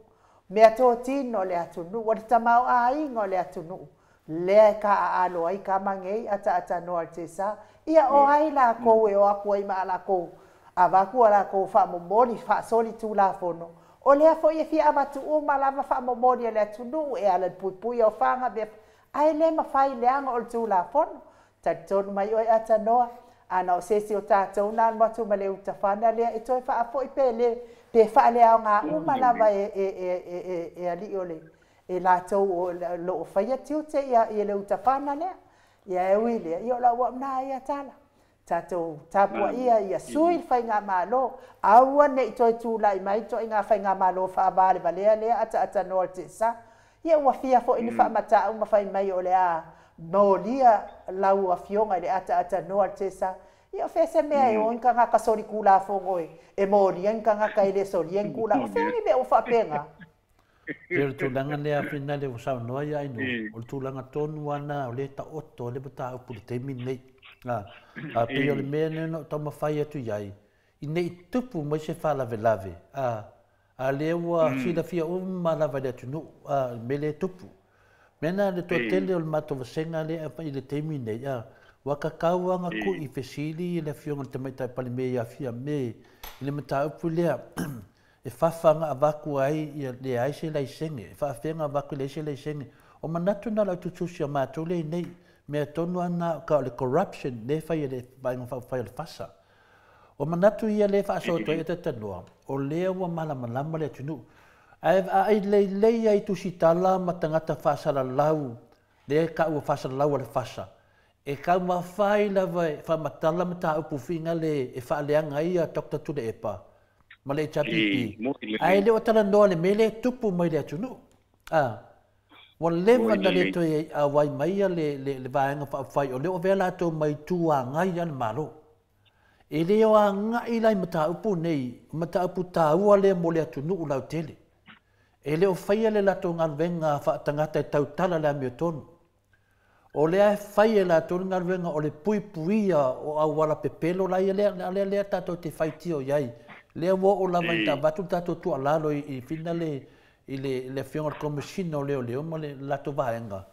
meatotino o le atunuu, o le tamaoaiga o le atunuu, lea e taaalo ai tama nei ataatanoa i le tesa. Ia o ai lakou e o atu ai ma a lakou avatu a lakou faamomoli faasoli tulafono, o lea foi e fia avatu uma lava faamomoli a le atunuu e ala i le puipuia o faga mea, ae le mafai leaga o le tulafono. Talitonu mai oe atanoa, ana o se isi o tatou na alu atu ma le utafana lea e toe faafoi pe le pe faaleaoga uma lava e alii o le e latou o loo faia tiute ia le utafana lea. Ia e ui lea, ia o lau au ia tala. Tatou tapuaia ia sui le faigamalo, aua ne i toe tulai mai ituaiga faigamalo faavalevalea lea ataatanoa i le tesa. Ia ua fia foi ni faamatau ma fai mai o le a molia lau afioga i le ataatanoa i le tesa. Ia o fea se mea e o ni tagata solitulafono e molia ni tagata e le solia ni tulafono. O fea ni mea ua faapena? Pei o le tulaga lea finale ua saunoa ia Ainu, o le tulaga tonu lava o lea e taoto ai le mataupu i le taimi lenei. A pei o le mea lea na ou taumafai atu i ai, ina i tupu mai se faalavelave, a lea ua silafia uma lava e le atunuu le mea lea e tupu. Mea na le toatele o le matou vasega lea i le taimi lenei, ua tatau lava ona tui fesili le afioga i le Tamaitai Palemia ia Fiame i le mataupu lea e fafa na avatu ai ia leai se laisene, e faafefea ona avatu e leai se laisene. O manatu na o le autusiusi a matou lea i nei, mea tonu lava na o le corruption lea e fai e le Vaega Faaupufai o le FASA. O manatu ia lea e faasoa atu ai e tatanoa, o lea ua malamalama le atunuu. Ae a leilei ai tusitala ma tagata faasalalau, lea e taua faasalalau a le FASA, e taumafai lava e faamatala mataupu finale e faaleaga ai ia Dr. Tuilaepa ma le HRPP, ae le o talanoa le mea lea e tupu mai le atunuu. Ua leva na le toe auai mai ia le Vaega Faaupufai, o lea ua avea latou mai tu agai a le Malo. E le o agai la i mataupu nei, mataupu taua lea mo le atunuu lautele. E le o faia le latou galuega faatagata e tautala le amiotonu. O lea e fai e latou le galuega o le puipuia o auala pepelo la ia lea lea tatou te faitio i ai. Lea ua oo lava ina avatu le tatou tuualalo i finale i le afioga i le Komesina o Leoleo ma le latou vaega.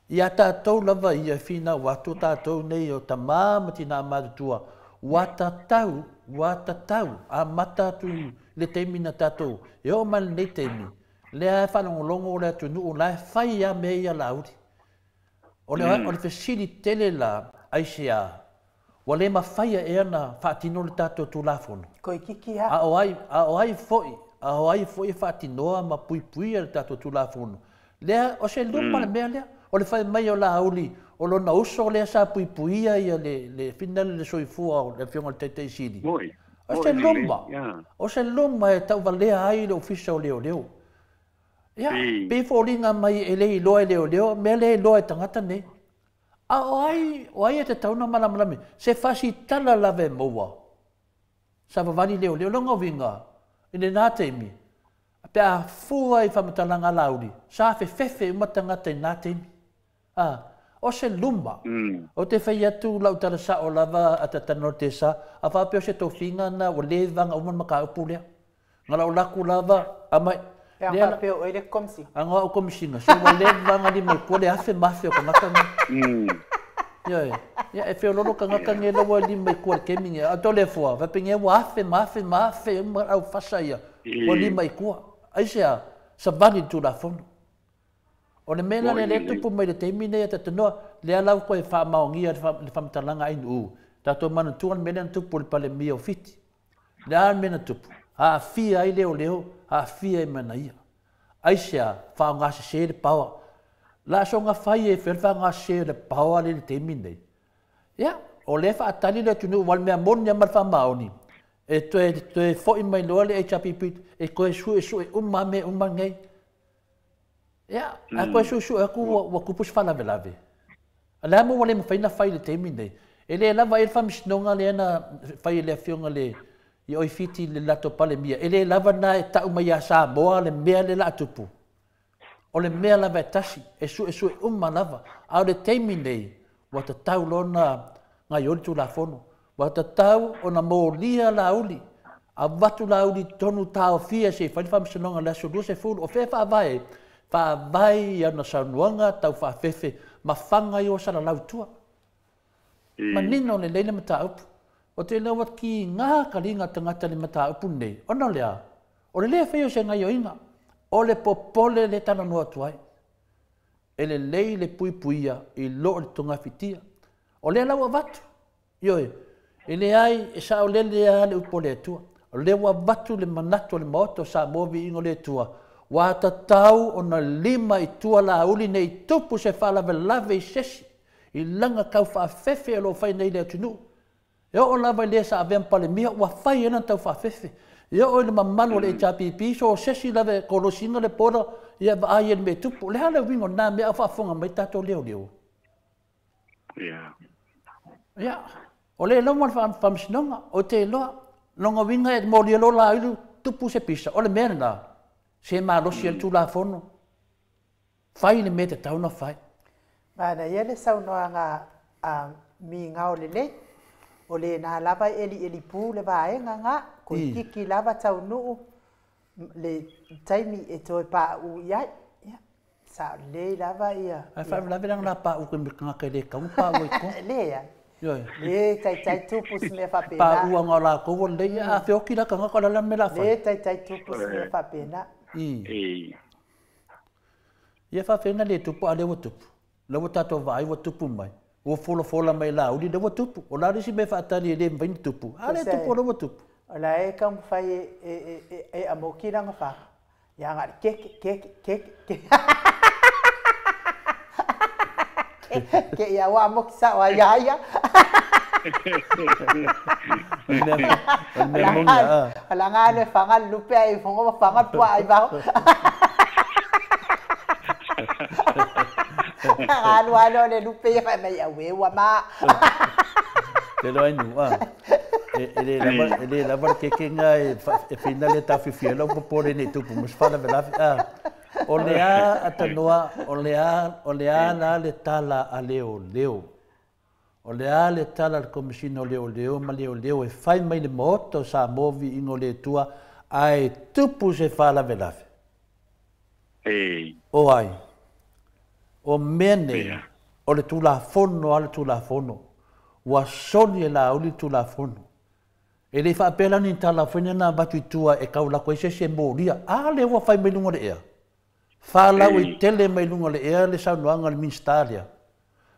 Ia tatou lava ia finau atu tatou nei o tamā ma tinā matutua, ua tatau amata atu i le taimi na tatou e oo mai lenei taimi, lea e faalogologo o le atunuu la e fai lava mea ia lauli. O le fesili tele la aisea, ua le mafaia ea na faatino le tatou Tulafono. Koikiki lava. A o ai foi e faatinoa ma puipuia le tatou Tulafono. Lea, o se luma le mea lea. O le fai mai o lauli, o lona uso lea sa puipuia ia le finale le soifua o le afioga i le Taitaisili. O se luma. O se luma e tauvalea ai le ofisa o leoleo. Ia, pei foliga mai e le iloa e leoleo, mea le iloa e tagata nei. A o ai e tatau na malamalama, se fasitala lava e maua. Sa vavali leoleo, longa uiga, i lena taimi, pe a fua i faamatalaga lauli, sa fefefe uma tagata i na taimi. O se luma, o te fai atu lau tala sao lava a tatanoa tesa, a faapea o se tofiga na ua le vaga uma le mataupu lea. Nga lau laku lava, amai, Pe a faapea o oe le Komesina. A o au Komesina, se ua leva ona lima i tua le afe ma afe o tagata nei. Ioe. Ia, e feoloolo tagata nei la ua lima i tua i le taimi nei. A o Toleafoa, faapea ua afe ma afe ma afe uma le aufasa ia, ua lima i tua. Aisea? Savali le Tulafono. O le mea la lea lea e tupu mai i le taimi nei a Tatanoa, lea la ua toe faamaonia le faamatalaga a NU, tatou manatua le mea lea na tupu i le Palemia o Fiti. Le a le mea na tupu? Aafia ai leoleo, aafia ai ma ia. Aisea? Faaaogasese le power. La soga fai e fea le faaaogasese o le power lea i le taimi nei. Ia, o lea e faatali le atunuu, aua o le mea moni lava ma le faamaoni, e toe, toe foi mai loa le HRPP e toe suesue uma lava mea uma nei. Ia, a toe suesue atu ua, ua tupu se faalavelave. O le a mea ua le mafai ona fai i le taimi lenei? E le lava ai le faamasinoga lea na fai e le Afioga i le Oifiti i le latou Palemia, e le lava lena e tau mai ia Samoa le mea lea o le a tupu. O le mea lava e tasi, e suesue uma lava. A o le taimi lenei, ua tatau loa ona gaoioi le Tulafono. Ua tatau ona molia Laauli, avatu Laauli i totonu, taofia se i fai le faamasinoga i le aso 20. O fea e faavae ai? Faavae i ana saunoaga tau faafefe ma faga ia ua salalau i tua. Manino lelei le mataupu. Ou te iloa ua kiga taliga o tagata i le mataupu lenei, ona o le a? O le le faia o se gaioiga, o le popole lea e talanoa atu ai. E lelei le puipuia i lo le togafitia. O lea la ua avatu. Ioe, e leai, e saolele lava le upu a le Atua. O lea ua avatu le manatu o le Maota o Samoa viiga o le Atua, ua tatau ona lima i tua Laauli ne i tupu se faalavelave i se isi i laga tau faafefe o lo o fai nei i le atunuu. E oo lava i le sa avea ma Palemia ua fai ai lana tau faafefe. E oo i le mamalu o le HRPP, so o se isi lava e kolosiina le border, ia vaai ai i le mea e tupu. O le a le uiga o lena mea a o faafofoga mai tatou leoleo? Ia, o lea e loma le faamasinoga, ou te iloa, lona uiga e molia loa Laauli tupu se pisa, o le mea lena, se malosi ai le Tulafono, fai le mea e tatau ona fai. Manaia le saunoaga a migao lelei, o lena lava e elieli pū le vaega ga, toeitiiti lava taunuu le taimi e toe pauu i ai. Ia, sao lelei lava ia. Ae faalavelave leaga la pauu i tagata e le tatau ona pauu ai i totonu. Leai. Le taitai tupu se mea faapena. Pauu lava na o latou ua lelei, a feoti la tagata o le a la le mea o le a fai? Le taitai tupu se mea faapena. Ia faafetai na le tupu, a o lea ua tupu. O lea ua tatou vaai ua tupu mai. Ua folafola mai e Laauli, lea ua tupu. O le a le isi mea e faatali e le mafai ona tupu? A lea e tupu, o lea ua tupu. O la e taumafai e e e amoki lana fa. Ia na o le keke, keke, keke, keke. Ke ia ua amoki sao ai ia ia. O le mea moni a. O la nga le faga le lupe ai fongo ma faga le puaa i vaho. Alu alu o le lupe ia fai mai auē ua ma. Te loa ai nu a. E le lava, e le lava le keke nga e whina le tawhiwhi ai lau popole nei tupu mo se faalavelave a. O le a atanoa, o le a, o le a la le tala a leoleo. O le a le tala a le Komesina o Leoleo ma leoleo e fai mai le Maota o Samoa viiga o le Atua ae tupu se faalavelave. O ai? O mea nei, o le Tulafono lava le Tulafono. Ua soli e Laauli le Tulafono. E le i faapea la ni tala foi na avatu i tua e tau lako ai se isi e molia. A lea ua fai mai luga o le ea. Faalauaitele mai luga o le ea le saunoaga a le Minisita lea.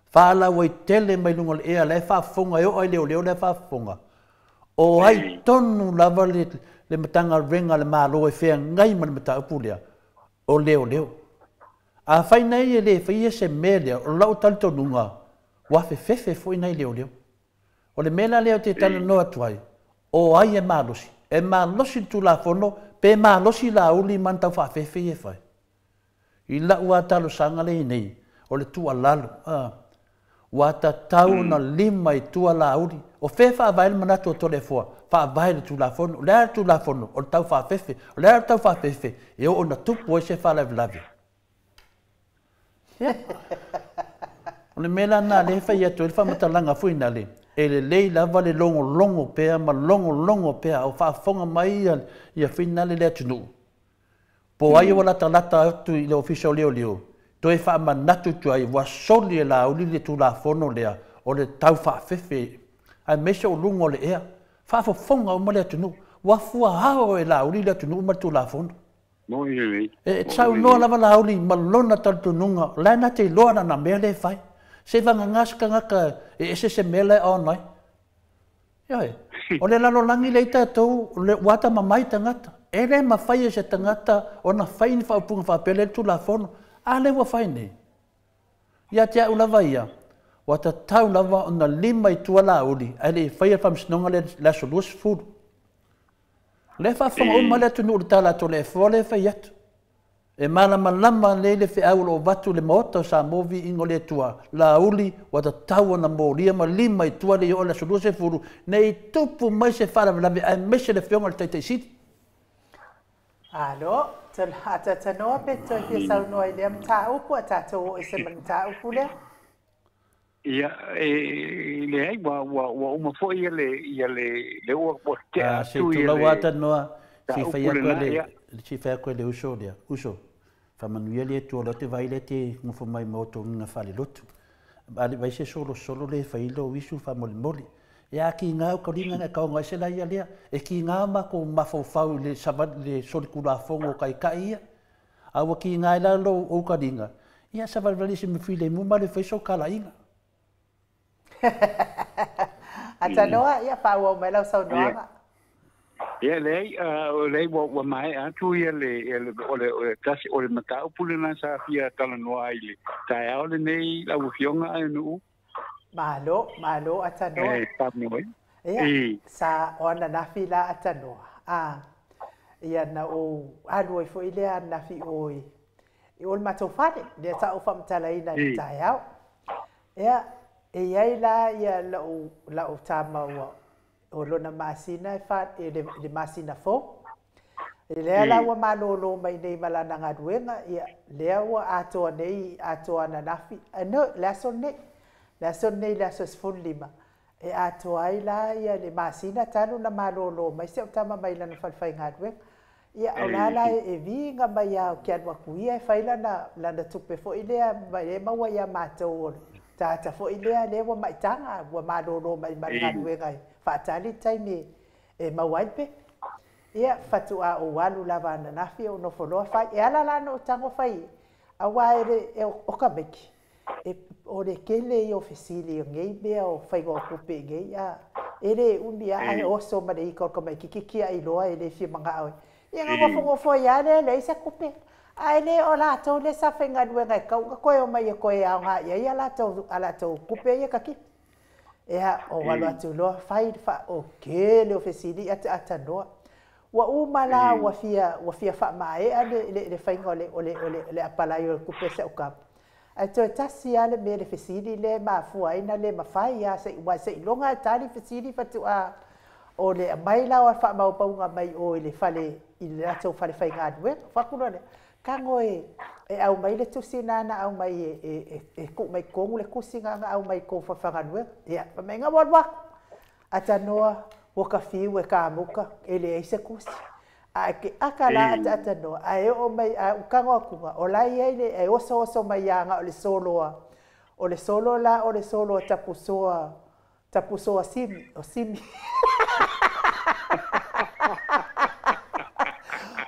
Faalauaitele mai luga o le ea, la e faafofoga, e oo lava i leoleo la e faafofoga. O ai tonu lava le le Matagaluega a le Malo e feagai ma le mataupu lea? O leoleo. Afai nei e le faia se mea lea, o lau talitonuga, ua fefefe foi nai leoleo. O le mea la lea ou te talanoa atu ai, o ai e malosi? E malosi le Tulafono pe malosi Laauli ma ana taufaafefe ia e fai? I lau lava talosaga lea i nei, o le tuualalo, a, ua tatau ona lima i tua Laauli. O fea e faavae le manatu o Toleafoa? Faavae i le Tulafono. O le a le Tulafono? O le taufaafefe. O le a le taufaafefe? E oo ina tupu ai se faalavelave. Ia. O le mea la lena lea e fai atu ai le faamatalaga foi nale, e lelei lava le logologo pea ma logologo pea a o faafofoga mai ia finale le atunuu. Po ai ua latalata atu i le Ofisa o Leoleo, toe faamanatu atu ai ua soli e Laauli le Tulafono lea o le tau faafefe aemaise o luga o le ea. Faafofoga uma le atunuu, ua fuaao e Laauli le atunuu ma le Tulafono. E saunoa lava Laauli ma lona talitonuga, o la e na te iloa lana mea lea e fai. Se vagana se tagata e ese se mea la e on ai. Ioe, o le lalolagi lea i tatou, ua atamamai tagata. E le mafai e se tagata ona fai ni faaupuga faapea lea i le Tulafono. A lea ua fai nei. Ia te au lava ia, ua tatau lava ona 5 i tua Laauli, ae le i faia le faamasinoga lea i le aso 20. O lea e faafofoga uma le atunuu i le tala a Toleafoa lea e fai atu. E malamalama lelei le feau o lo o avatu i le Maota o Samoa viiga o le Atua, Laauli ua tatau ona molia ma 5 i tua le i oo i le aso 20, ne i tupu mai se faalavelave aemaise le afioga i le Taitaisili. Alo, atatanoa pe toe fia saunoa i lea mataupu, a tatou oo i se mataupu lea. Ia, e leai, ua uma foi ia le ua tea atu ia le... Se tulau atanoa, se i fai atu le uso lea, uso, faamanuia le Atua o lea te vai lea te gofo mai ma otogiga faalelotu. Ale vai se solosolo le fai lo isu faamolemole. E a ki ngā o kaulinga e kaonga ese la ia lea. E ki ngā mako mafaufau le le solikulafono o kaikai ia. A ua ki ngā ela lo o kaulinga. Ia savalivali se mawhile mu ma le whaiso kalainga. Atanoa, ia whaua mai lau saunoaga. Ia leai, leai ua maea atu ia le o le tasi o le mataupu lena sa fia talanoa ai le taeao lenei lau afioga ae nuu. Malo, malo atanoa. E faamoe. Ia, sa o ananafi la atanoa. Ia na o alu ai foi lea ananafi o i o le matou fale, lea sa ou faamatalaina i le taeao. Ia, e iai la ia lau tama ua o lona masina e fa e le masina fou. E lea la ua malōlō mai nei ma lana galuega, ia lea ua atoa nei atoa ananafi, no, le aso nei. Le aso nei le aso 15. E atoa ai la ia le masina talu na malōlō mai se o tama mai lana falefaigaluega. Ia o la la e viga mai au ke alu atu ia e fai lana tupe foi lea mai e maua ia matou o tagata foi lea lea ua maitaga ua malōlō mai ma le galuega e faatali taimi e maua ai le pepe. Ia fatuā ou alu lava ananafi ou nofo loa fai. E ala la na ou tago fai auā e o ka maiki. E o le kele i o fesili o ngei mea o whaiga o kupe ngei a e le umi a e oso ma le ika o ka maikiki kia i loa e le fia manga au. Ia nga ngofo ia le le isa kupe. A le o latou le sa whaingaluega e kau ka koe o mai e koe au ngā ia ia latou a latou kupe ia kaki. Ea o alu atu loa fai fa o kele o fesili ata ata noa. Ua uma la ua fia faamaea le faiga o le apalai o le kupe se o kapa. Ae toe tasi lava le mea le fesili lea e mafua ai na le mafai lava ua seiloga e tali fesili fatuā o le aumai la o le faamaumauga mai o i le fale i le latou fale faigaluega. Fai atu loa lea, tago e aumai le tusi na na aumai e tuu mai totonu le tusi na na aumai i tou fale. Ia, fai mai ua alu atu. Atanoa ua ka fiu e kamuka e leai se tusi. A ke aka la ata atanoa ae oo mai a ukago atuga o la e iai le e osooso mai ia o le soloa. O le solo la o le solo tapusoa tapusoa simi o simi.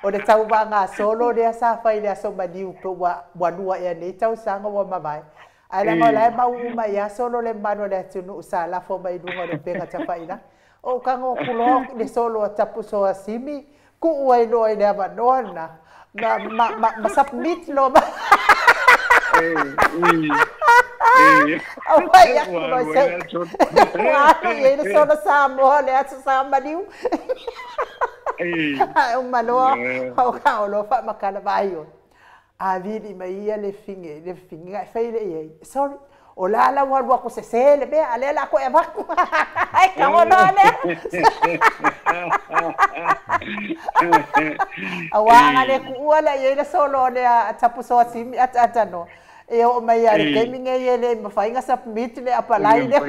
O le tauvaga solo lea sa fai le aso maliu pe ua lua ea nei tausaga ua mavae. Ae leaga o la e mau uma ia solo le mamalu o le atunuu sa lafo mai i luga o le upega tafailagi. O ukaga atu loa le solo a tapusoa simi tuu ai loa i le avanoa lena ma submit loa ma Auai atu loa se ua alu i ai le solo Samoa le aso sa maliu. Ae uma loa o ka o loa faamakala vaai oe. A vili mai ia le finge ae fai le i ai. Sorry, o la la ua alu atu sesē le mea a lea la koe avatu. Ai ka loa lea. Auā aga le tuua la i ai le solo lea tapusoa simi ata ata no. E oo mai lava i le taimi lenei e le mafai ona submit le apalai lea.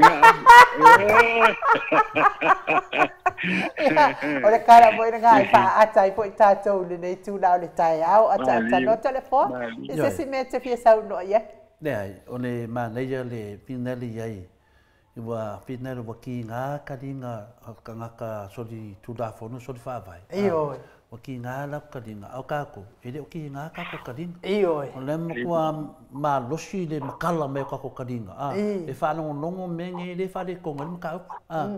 Ia, o le tala foi lena e faaata ai foi tatou i lenei tula o le taeao. Ataatanoa Toleafoa, i se isi mea e te fia saunoa i ai? Leai, o le manaia le finali i ai, ua finali ua kiga taliga o tagata soli tulafono soli faavae. Ioe. Ua kiga latou taliga, a o tatou, e le o kiga tatou taliga. Ioe. O lea matua malosi le matala mai o tatou taliga, a, e faalogologo mea nei e le faaletonu ai le mataupu. A,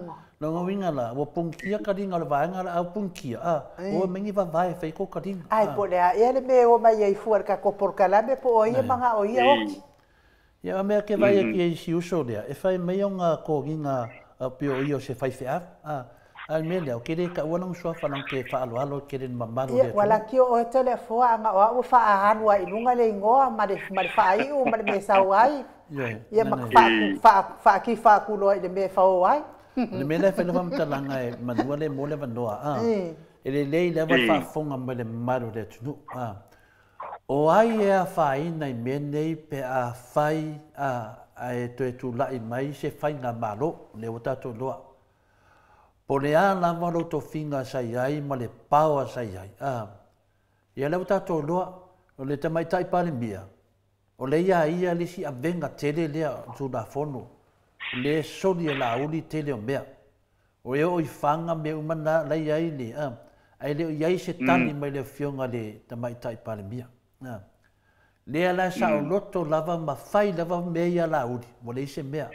lona uiga la, ua punitia taliga o le vaega la, a ua punitia, a, ua omai ni vavae e fai ai tou taliga. Ai, po o le a ea le mea e o mai ai fua i le tatou polokalame po o ai e manao ia oti. Ia, o mea ke vaai atu i ai i si uso lea, e fai mai ona toniga pei o ia o se faifeau. A, a o le mea lea, ou te le taua lona suafa leaga ou te faaaloalo tele i le mamalu o le Ia, ua atunuu. laki o oe Toleafoa, ana o au ua faaalu lava i luga le igoa ma le, ma le faaiu ma le mea e sau ai. Ioe, Ia, ma leaga faakifa atu loa i le mea e fao ai. O le mea lea e fai lau faamatalaga e manua le mo le avanoa, a, e lelei lava le faafofoga mai le mamalu o le atunuu. A, o ai e afaina i mea nei pe a fai a, ae toe tulai mai se faigamalo, lea ua tatou iloa. Po o le a lava lou tofiga sa i ai ma le power sa i ai, a, ia lea ua tatou iloa, o le Tamaitai Palemia, o lea ia ia le isi avega tele lea o le Tulafono, o lea e soli e Laauli tele o mea. O e oo i faga mea uma na la i ai le, a, ae le o i ai se tali mai le Afioga i le Tamaitai Palemia. A, lea la e saoloto lava ma fai lava mea ia Laauli, ua leai se mea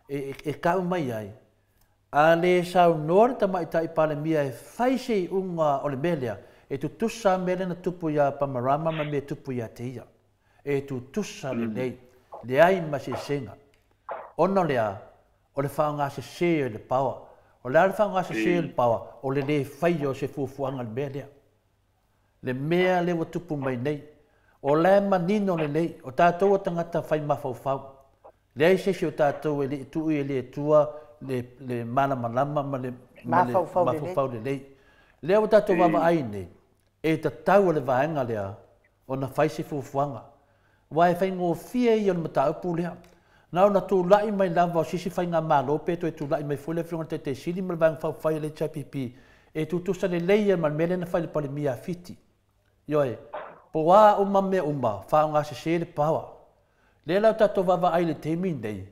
e tau mai ai. A le saunoa le Tamaitai Palemia e fai se iuga o le mea lea, e tutusa mea lea na tupu ia Pamarama ma mea tupu ia te ia. E tutusa lelei, leai ma se eseesega. Ona o le a? O le faaaogasese o le power. O le a le faaaogasese o le power? O le le faia o se fuafuaga i le mea lea. Le mea lea ua tupu mai nei. O la e manino lelei, o tatou o tagata fai mafaufau. Leai se isi o tatou e le i tuu i le Atua le malamalama ma le mafaufau lelei. Lea ua tatou vaavaai nei, e tatau a le vaega lea ona fai se fuafuaga. Aua e faigofie ia o le mataupu lea. Na ona tulai mai lava o se isi faigamalo pe toe tulai mai foi le Afioga i le Taitai Sili ma le Vaega Faaupufai a le HRPP e tutusa lelei ia ma le mea lea na fai i le Palemia a Fiti. Ioe, po o a uma mea uma, faaaogasese le power. Lea la ua tatou vaavaai i le taimi lenei,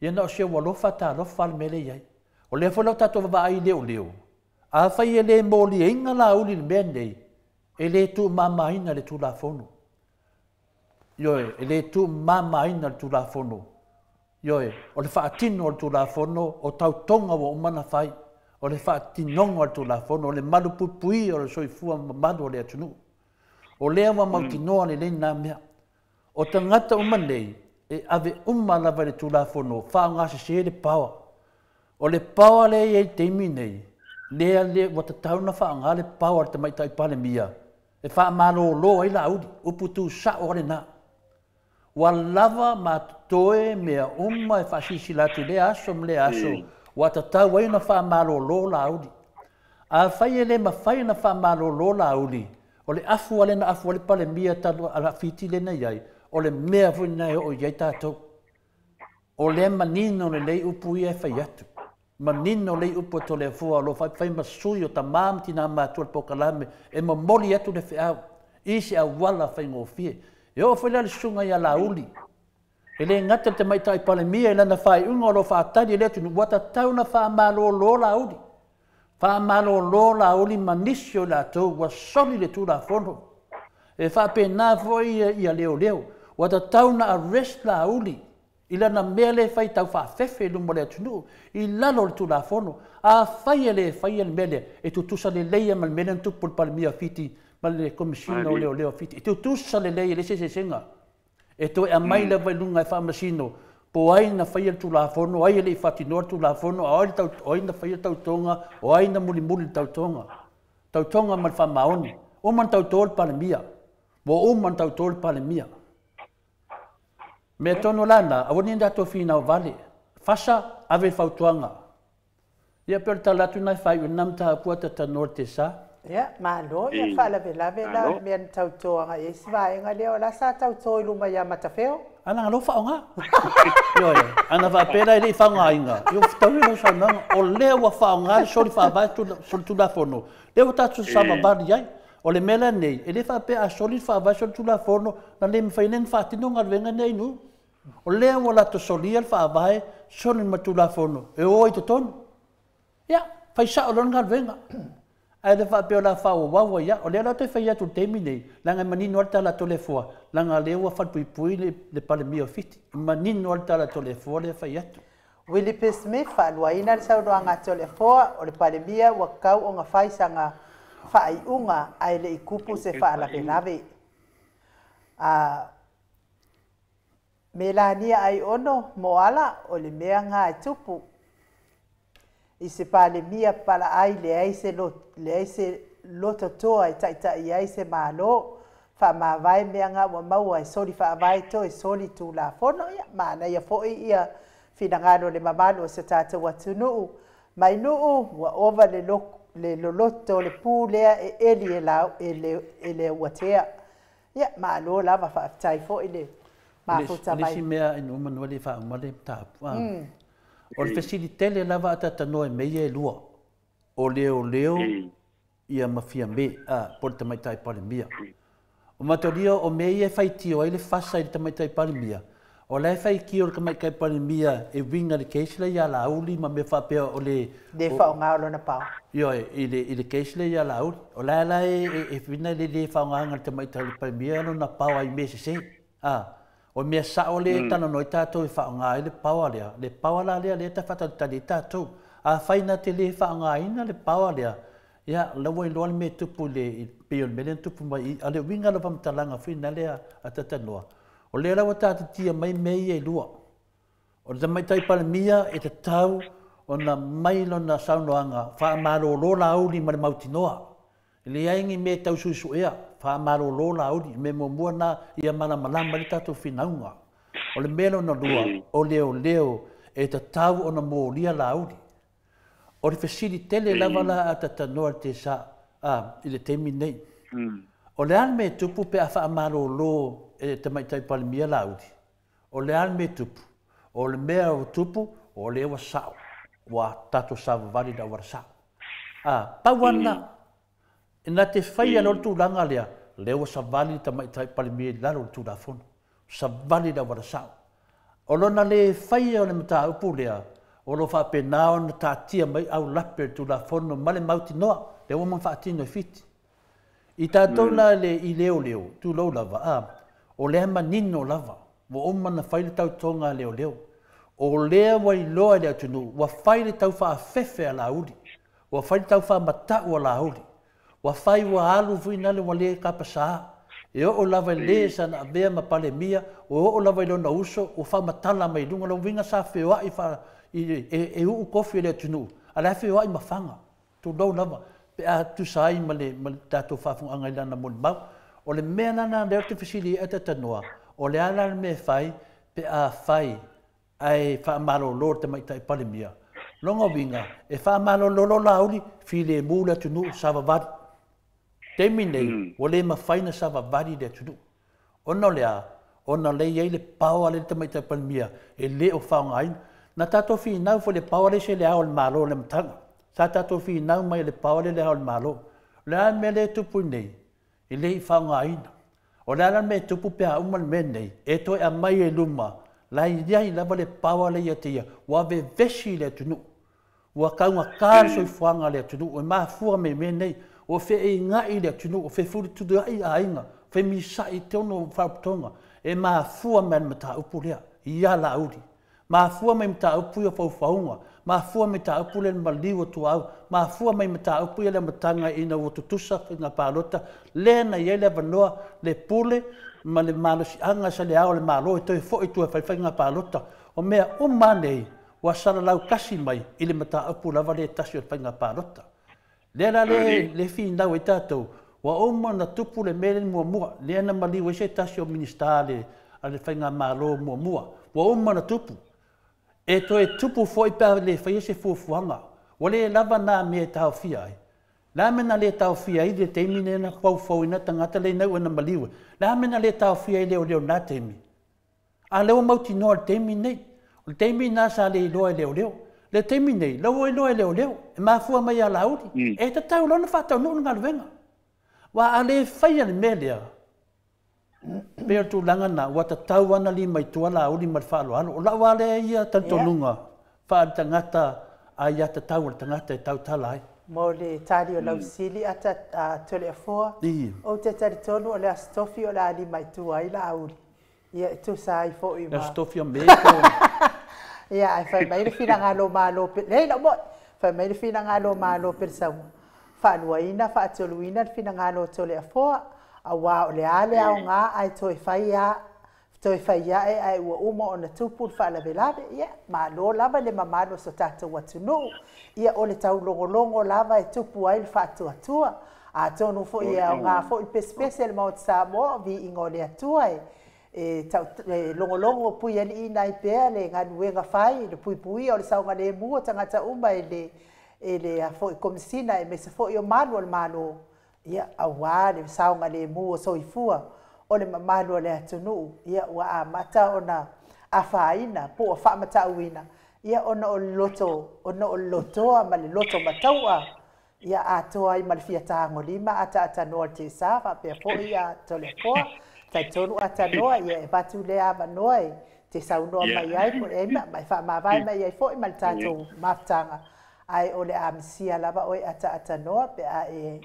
ia na o si ou alofa talofa le mea lea e i ai. O lea foi la ua tatou vaavaai i leoleo, afai e le moliaina Laauli i le mea lenei, e le tuumamaina le Tulafono. Ioe, e le tuumamaina le Tulafono. Ioe, o le faatino o le Tulafono, o tautoga ua uma ona fai, o le faatinoga o le Tulafono, o le malupuipuia o le soifua mamalu o le atunuu. O lea ua mautinoa lelei lena mea. O tagata uma nei, e ave uma lava i le Tulafono, faaaogasese le power. O le power lea e i ai i le taimi nei, lea le ua tatau ona faaaoga le power a le Tamaitai Palemia e faamalolo ai Laauli, upu tuusao lava lena. Ua lava ma totoe mea uma e faasilasila atu i lea aso ma lea aso, ua tatau ai ona faamalolo Laauli. Afai e le mafai ona faamalolo Laauli, o le afu lava lea na afu ai le Palemia talu a Fiti lea na i ai, o le mea foi lena e oo i ai tatou. O lea manino lelei upu ia e fai atu. Manino lelei upu a Toleafoa o lo o fai ma sui o tama ma tina matua i le polokalame e momoli atu le feau i se auala faigofie. E oo foi la le susuga ia Laauli, e le gata i le Tamaitai Palemia i lana faaiuga o lo o faatali e le atunuu, ua tatau ona faamalolo Laauli. Faamalolo Laauli ma nisi o i latou ua soli le Tulafono. E faapena foi ia leoleo, ua tatau ona arrest Laauli i lana mea lea e fai tau faafefe i luma o le atunuu, i lalo o le Tulafono. Afai e le faia le mea lea, e tutusa lelei ma le mea lea na tupu i le Palemia o Fiti ma le Komesina o Leoleo o Fiti. E tutusa lelei e leai se eseesega. E toe aumai lava i luga e faamasino po o ai na faia le Tulafono, o ai e le i faatinoa le Tulafono, o ai na faia le tautoga, o ai na mulimuli le tautoga. Tautoga ma le faamaoni. Uma na tauto le Palemia. Ua uma na tauto le Palemia. Mea tonu la na, aua ne i tatou finau vale. Fasa, ave le fautuaga. Ia pei o le tala atu lena e faaiu ai lena mataupu a talanoa i le Tesa. Ia, malo, ia faalavelave la o le mea na tauto agai i ai si vaega lea, o la sa tauto i luma ia Matafeo. A leaga lea ua faaaoga. Ioe, ana faapea la e le i faaaogaina, ia ua fetaui lau saunoaga. O lea ua faaaoga le soli faavae, soli tulafono, lea ua tatou savavali ai. O le mea la lenei, e le faapea a soli le faavae, soli tulafono, na le mafai ai ona faatino galuega nei i nuu. O lea ua latou solia le faavae, soli ma le tulafono, e o ai i totonu. Ia, fai sao loa le galuega. Ae le faapea o le a faaauau ai lava. O lea la ou te fai atu i le taimi lenei, leaga e manino lava le tala a Toleafoa, leaga o lea ua falepuipui le Palemia o Fiti. E manino lava le tala a Toleafoa lea e fai atu. Willie P. Smith, faaluaina le saunoaga a Toleafoa, o le Palemia ua tatau ona fai sana faaiuga ae le i tupu se faalavelave. A Melania Aiono, Moala, o le mea lena e tupu i se Palemia palaai leai se leai se lototoa e taitai ai se Malo, faamavae mea na ua maua e soli faavae toe soli tulafono. Ia manaia foi ia finagalo o le mamalu o se tatou atunuu mai nuu ua ova le le loloto o le pu lea e eli e lau e le e le uatea. Ia malo lava, faafetai foi le mafuta mai. O le isi mea i nuu manu e le i faauma le mataupu, o le fesili tele lava a talanoa i mea ia e lua, o leoleo ia ma Fiame, po o le Tamaitai Palemia. O matalia o mea ia e faitio ai le fasa i le Tamaitai Palemia, o la e faitio le Tamaitai Palemia e uiga i le case lea ia Laauli ma mea faapea o le le faaaoga o lona power. Ioe, i le case lea ia Laauli. O la la e whina le le faaaogaina e le Tamaitai Palemia lona power i mea sese. O mea sao lea e talanoa ai tatou e faaaoga ai le power lea. Le power la lea lea e faatalitali ai tatou. Afai na te le faaaogaina le power lea, ia, la ua iloa le mea e tupu i le pei o le mea lea na tupu mai i. A o le uiga o le faamatalaga foi lena lea a talanoa, o lea la ua taatitia mai mea ia e lua. O le Tamaitai Palemia e tatau ona mai lona saunoaga faamalolo Laauli ma le mautinoa. E leai ni mea e tau suesuea, faamalolo Laauli. O le mea muamua lena ia malamalama ai le tatou finauga. O le mea lona lua, o leoleo e tatau ona molia Laauli. O le fesili tele lava la a talanoa i le TSA i le taimi lenei. O le a le mea e tupu pe a faamalolo e le Tamaitai Palemia Laauli? O le a le mea e tupu? O le mea ua tupu, o lea ua sao, ua tatou savavali i le auala sao. Pau lava lena, na te faia loa le tulaga lea, lea ua savali le Tamaitai Palemia i lalo o le Tulafono, savali i le auala sao. O lona le faia o le mataupu lea, o lo o faapena ona taatia mai aulape o le Tulafono ma le mautinoa, lea ua uma faatino e Fiti. I tatou la i leoleo, tulou lava, o lea manino lava, ua uma ona fai le tautoga a leoleo. O lea ua iloa e le atunuu, ua fai le taufaafefe a Laauli, ua fai le taufaamatau a Laauli, ua fai ua alu foi nale ua le tapasā. E oo lava i le sa na avea ma Palemia, ua oo lava i lona uso, ua faamatala mai luga, lona uiga sa feoai e uu tofi o le atunuu, a o la e feoai ma faga, tulou lava, pe a tusa ai ma le tatou faafofogaaga i lana molimau. O le mea lena lea ou te fesili ai talanoa, o le a la le mea e fai pe a fai ae faamalolo le Tamaitai Palemia? Lona uiga, e faamalolo Laauli, filemu le atunuu, savavali. Taimi nei, ua le mafai ona savavali le atunuu. Ona o le a? Ona o lea e i ai le power lea i le Tamaitai Palemia e le o faaaogaina. Na tatou finau foi i le power lea i se le Ao o le Malo i le amataga. Sa tatou finau mai i le power lea i le Ao o le Malo. O le a le mea lea e tupu nei? E le i faaaogaina. O le a la le mea e tupu pe a uma le mea lenei? E toe aumai ai luma, la e i ai lava le power lea ia te ia, ua vevesi le atunuu. Ua taugata le soifuaga o le atunuu, e mafua mai i mea nei. Ua feeigai le atunuu, ua fefuletuluai aiga, femisa'i i totonu o faalapotopotoga. E mafua mai le mataupu lea, ia Laauli. Mafua mai mataupu ia o faufauga, mafua mai mataupu lea le maliu o tuaau, mafua mai mataupu ia le amataga ina ua tutusa faiga palota, lea na i ai le avanoa, le pule ma le malosiaga sa le Ao o le Malo e toe foi i tua e fai faiga palota. O mea uma nei, ua salalau tasi mai i le mataupu lava lea e tasi o le faiga palota. Lea la le finau ai tatou, ua uma ona tupu le mea lea muamua, lea na maliu ai se tasi o Minisita a le faigamalo muamua. Ua uma ona tupu. E toe tupu foi pe a le faia se fuafuaga. Ua le lava nā mea e taofia ai. Le a mea na lē taofia ai le taimi lea na faufauina tagata lea ina iu ina maliu ai? Le a mea na lē taofia ai leoleo i lena taimi? A lea ua mautinoa i le taimi lenei. O le taimi lena sa le iloa e leoleo. Le taimi lenei, la ua iloa e leoleo. E mafua mai ia Laauli. E tatau loa ona faataunuu le galuega. Aua a le faia le mea lea, pei o le tulaga lena, ua tatau lava ona lima i tua Laauli ma le faaaloalo. O lau lava lea ia talitonuga faaletagata aiatatau a le tagata e tautala ai. Mo le tali o lau fesili a Toleafoa, ou te talitonu o le Aso Tofi o le a lima i tua ai Laauli. Ia e tusa ai foi ma. Le Aso Tofi o Me po o. Ia ae fai mai le finagalo o Malo pe. Leai lau moe! Fai mai le finagalo o Malo Pelesaua, faaluaina, faatoluina le finagalo o Toleafoa, aua o le a le aoga ae toe fai a, toe fai ae ae ua uma ona tupu le faalavelave. Ia, malo lava i le mamalu o so tatou atunuu. Ia, o le taulogologo lava e tupu ai le faatuatua. Atonu foi e aoga foi le pesepese a le Maota Samoa, o viiga o le Atua e e e logologo puialiiina ai pea le galuega fai, le puipuia o le saogalemu o tagata uma e le e le a foi Komesina aemaise foi o malu o le Malo, ia, aua le saogalemu o soifua o le mamalu o le atunuu, ia, ua amata ona afaina po ua faamatauina, ia, ona o le loto, ona o le lotoa ma le loto mataua, ia, atoa ai ma le fia tagolima ataatanoa o le tesa faapea foi a Toleafoa. Talitonu atanoa, ia, e avatu lea avanoa e te saunoa mai ai po o le ma e faamavae mai ai foi ma le tatou mafutaga, ae o le a misia lava oe ataatanoa pe a e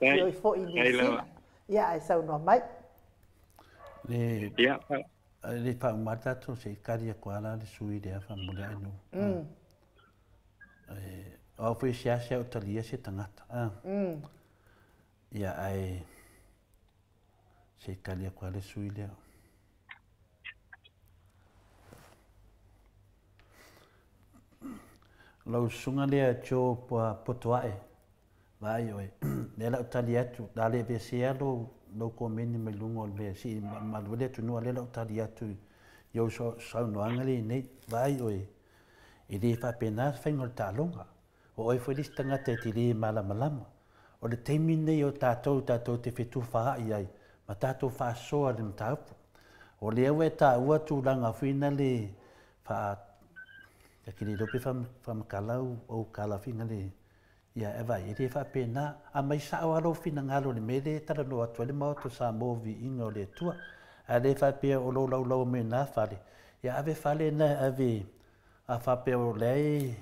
feoi foi i Niu Sila. Ia, ae saunoa mai. Le le faauma le tatou se i kali atu lava la le sui lea faamolemole ae nuu. O au foi e seasea ou talia se tagata. Ia ae se i kali atu lava le sui lea. Lau susuga lea Joe Potoae, vaai oe, lea la ou tali atu, la le aveesea lou, lou komeni mai luga o le mea se i malu ai le atunuu, a lea la ou tali atu i ou saunoaga lea nei. Vaai oe, e le faapena le faiga o le taaloga. O oe foi le isi tagata e te le malamalama. O le taimi lenei o tatou, tatou te fetufaai ai ma tatou faasoa i le mataupu. O lea ua e taua tulaga foi na le faa, ta te le iloa pe faamatala ou tala foi na le, ia e vaai, e le faapena. Aumai sao lava lou finagalo i le mea lea e talanoa atu ai le Maota o Samoa o Viiga o le Atua. Ae le faapea o lou laulaua mai na fale, ia ave fale na e ave, a faapea o lea e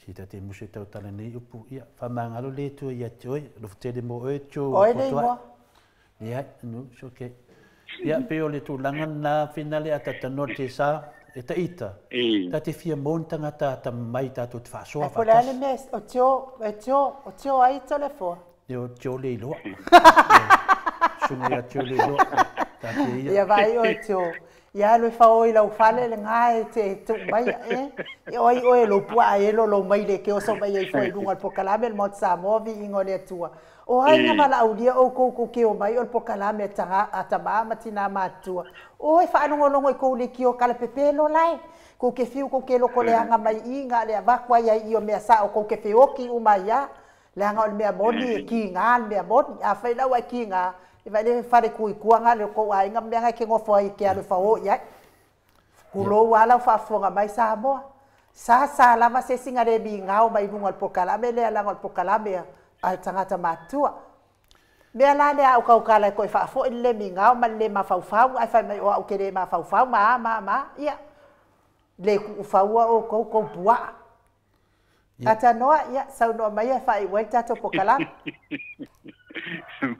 Si ta te musu e tautala nei upu, ia, faamagalo le Atua ia te oe, alofa tele mo oe, Joe Oe le igoa. Leai, no, it's okay. Ia, pei o le tulaga lena, finale a tatanoa le tesa, e taita, ta te fia maua ni tagata atamamai tatou te faasoa faatasi. Ai po o le a le mea, o Joe, e Joe, o Joe ai Toleafoa? Ia, o Joe Leiloa. Susuga ia Joe Leiloa. Taatia ia. Ia vaai oe Joe, Ia alu e fao i lau fale lena e te tuu mai e. Ia o ai oe lou puaa e lo lou maile e ke oso mai ai fua i luga o le polokalame a le Maota Samoa viiga o le Atua. O ai na valaaulia oukou kou ke omai o le polokalame a taga a tama ma tina matutua. O e faalogologo i kou leitio kalapepelo lae. Kou ke fiu kou ke loko leaga mai i na le avatu ai ai i o mea sao kou ke feoki uma ai a. Leaga o le mea moni e kiga le mea moni. Afai la ua e kiga, e vaai le fale tu i tua na le tou aiga ma mea na e te nofo ai e te alu e fao i ai. Tulou lava lau faafofoga mai Samoa. Sa sa lava se isi na le migao mai luga o le polokalame lea leaga o le polokalame a tagata matutua. Mea la lea a ou tautala e toe faafoi le le migao ma le le mafaufau ae fai mai o au ou te le mafaufau ma a ma a ma a. Ia, le tuufaua outou tou puaa. Atanoa, ia, saunoa maia e faaiu ai le tatou polokalame.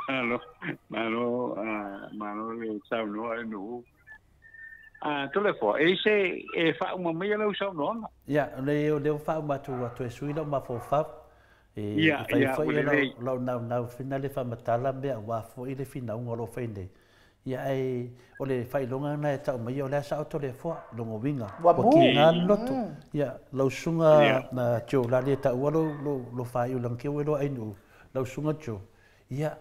Malo, malo, malo le saunoa e Nuu. Toleafoa, e se e faauma maia lau saunoaga. Ia, o lea ua faauma atu ua toe sui lau mafaufau. E fai foi lau naunau foi le faamatala mea aua foi le finauga o lo o fai nei. Ia ae o le faailoga lena e tau maia o le a sao Toleafoa, lona uiga, Ua ua mu. kiga le loto. Ia, lau susuga Joe, o le a le taua lou faaiu leaga te i ua iloa Ainuu, lau susuga Joe, ia,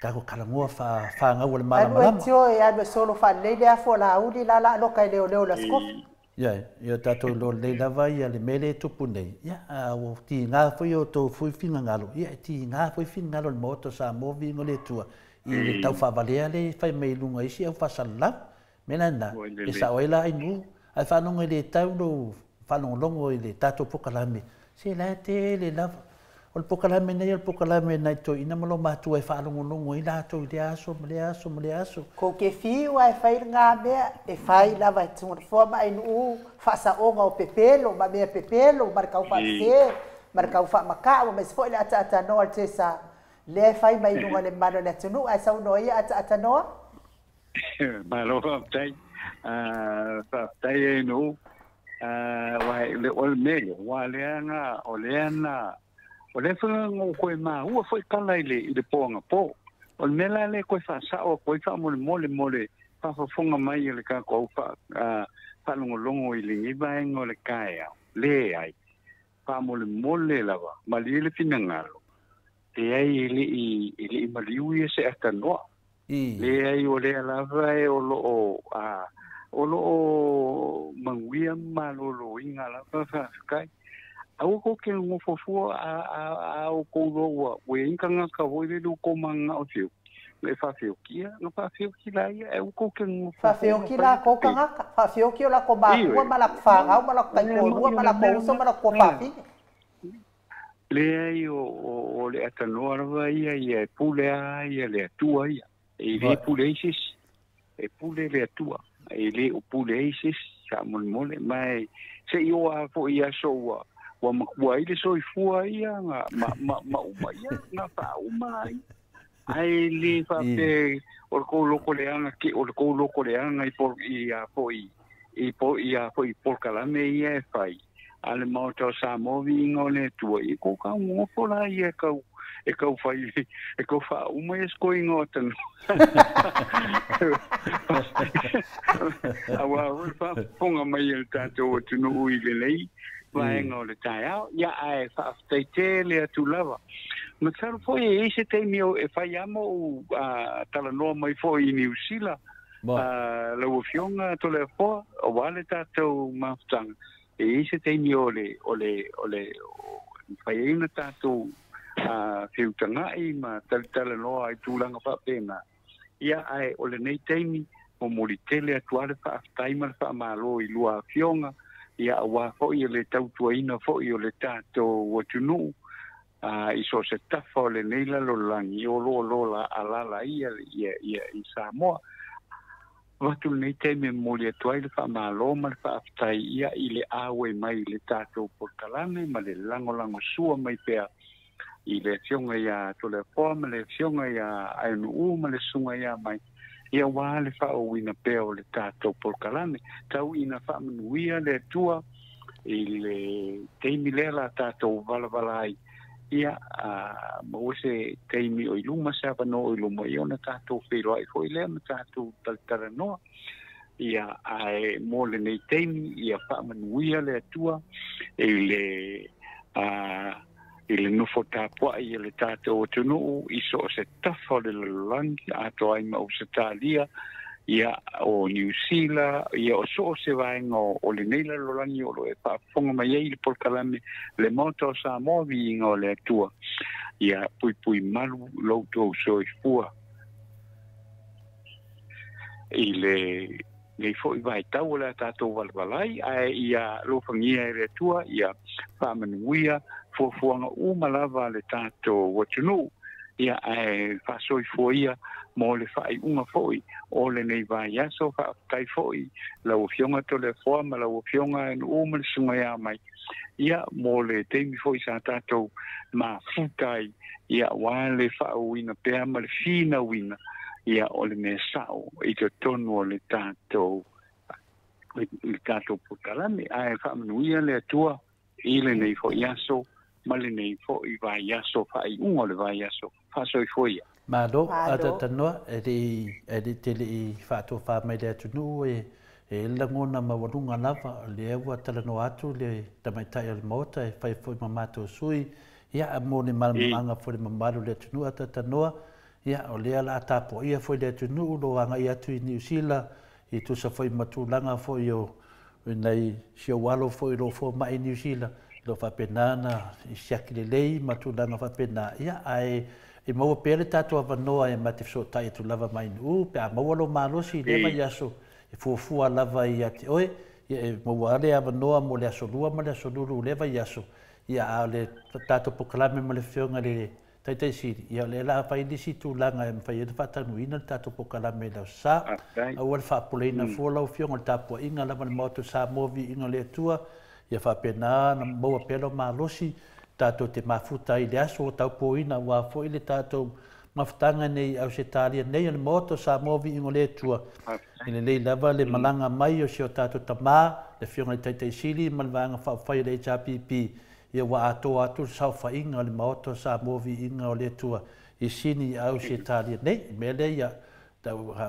tatou talanoa faa-fanau a le Alu e malamalama. Joe e alu e solo faalelei le afu o Laauli la la loka e leoleo i le Aso Tofi. Ia, ia tatou iloa lelei lava ia le mea lea e tupu nei, ia, a ua tiga foi o outou foi finagalo, ia e tiga foi finagalo o le Maota o Samoa, viiga o le Atua, i le taufaavalea lea e fai mai i luga i isi au faasalalau. O le mea la lena, e sao ai la Ainuu, ae faalogo e le tau lou faalogologo i le tatou polokalame, se la e tele lava. O le polokalame nei o le polokalame nai toeaiina ma lomatua e faalogologo ai latou i lea aso ma lea aso ma lea aso. Kou ke fiu ae fai lena mea, e fai lava e Tugafoa ma Ainuu faasaoga o pepelo ma mea pepelo ma le tau faasese ma le tau faamatau aemaise foi le ataatanoa o le Tesa lea e fai mai i luga o le mamalu o le atunuu ae saunoa ia ataatanoa. Malo faafetai. Faafetai Ainuu. Aua o le mea lea, aua lea na, o lea na, o lea foi na ou toe maua foi tala i le po anapo. O le mea la lea e toe faasao atu ai faamolemole mo le faafofoga mai a le tatou faalogologo i lenei vaega o le taeao. Leai, faamolemole lava, malie le finagalo, leai e le i maliu ia se atanoa. Leai o lea lava e o loo o loo manuia ma malōlōina lava faafetai. Aua kou te nofo fua a o kou loa ua i ai tagata foi lele ua kou mananao e feoki. Na e faafeokia, na faafeoki la ia, ae ua kou te nofo fua Faafeoki la kou tagata, faafeoki o latou makua ma latou fanau ma latou taitoalua ma latou uso ma latou tuafafine. Leai o le atanoa lava ia ia e pule a ia le Atua ia. E le pule ai se isi. E pule le Atua. E le o pule ai se isi faamolemole. Ma e se i oo lava foi i aso ua matua ai le soifua ia na ma uma ia na faauma ai. Ae le faapea o le kou loko leaga o le kou loko leaga i i polokalame ia e fai. A le Maota o Samoa viiga o le Atua i kou kaugofo la ia e kau fai e kau faauma ia se koiga o atanoa. Aua foi le faafofoga mai e le tatou atunuu i lenei vaega o le taeao. Ia ae faafetai tele atu lava. Masalo foi e i ai se taimi e fai lava ma ou talanoa mai foi i Niu Sila, lau Afioga Toleafoa, aua le tatou mafutaga. E i ai se taimi o le mafai ai ona tatou feutagai ma talitalanoa i tulaga faapena. Ia ae o lenei taimi momoli tele atu lava le faafetai ma le faamalo i lua afioga, ia aua foi le tautuaina foi o le tatou atunuu i so o se tafa o lenei lalolagi o lo o lo alaala ia i Samoa. Avatu lenei taimi e momoli atu ai le faamalo ma le faafetai ia i le auai mai i le tatou polokalame ma le lagolagosua mai pea i le Afioga ia Toleafoa ma le Afioga ia Ainuu ma le Susuga ia Mai, ia aua le faaauauina pea o le tatou polokalame. Tau ina faamanuia le Atua i le taimi lea la tatou valavala ai, ia maua se taimi o i luma, se avanoa o i luma, ia ona tatou feiloai foi lea ma tatou talatalanoa. Ia ae mo lenei taimi ia faamanuia le Atua i le nofo tapuai o le tatou atunuu i so o se tafa o le lalolagi, atoa ai ma Ausetalia, ia o Niu Sila, ia o so o se vaega o lenei lalolagi o lo o e faafofoga mai ai i le polokalame le Maota o Samoa, viiga o le Atua. Ia puipui malu lo outou soifua i lenei foi vaitau o le a tatou valavalai, ae ia alofagia e le Atua ia faamanuia fuafuaga uma lava a le tatou atunuu, ia ae faasoifua ia mo le faaiuga foi o lenei vaiaso. Faafetai foi lau Afioga Toleafoa ma lau Afioga Ainuu ma le Susuga ia Mai, ia mo le taimi foi sa tatou mafuta ai, ia aua le faaauauina pea ma le finauina ia o le mea sao i totonu o le tatou polokalame. Ae faamanuia le Atua i lenei foi aso ma lenei foi vaiaso, faaiuga o le vaiaso. Faasoifua ia. Malo, atatanoa, e le tele i faatofa mai le atunuu e lagona maualuga lava, lea ua talanoa atu le tamaitai o le Maota e fai foi ma matou sui, ia mo le malamalamaga foi le mamalu o le atunuu atatanoa, ia o lea la tapuaia foi le atunuu lo agai atu i Niu Sila, i tusa foi ma tulaga foi o O nai si ou alo foi o lo o fomai i Niu Sila, o lo o faapena ona i siaki lelei ma tulaga faapena, ia, ae e maua pea le tatou avanoa e ma te fesootai atu lava ma Ainuu pe a maua lou malosi i lea vaiaso e fuafua lava ia te oe, ia e maua lava le avanoa mo le aso Lua ma le aso Lulu o lea vaiaso, ia a o le tatou polokalame ma le Afioga i le Taitaisili, ia o lea o le a fai nisi tulaga e mafai ai ona faataunuuina le tatou polokalame i le Aso Sa. Aua le faapopoleina fua lau Afioga, o le tapuaiga lava a le Maota o Samoa, viiga o le Atua, ia faapena ona maua pea lou malosi tatou te mafuta ai i le aso o taupoina aua foi le tatou mafutaga nei i Ausetalia nei o le Maota o Samoa, viiga o le Atua. E lelei lava le malaga mai o si o tatou tamā, le Afioga i le Taitaisili ma le Vaega Faaupufai o le HRPP, ia ua atoa atu le saofaiga o le Maota o Samoa, viiga o le Atua, i Sini i Ausetalia nei. O le mea lea ia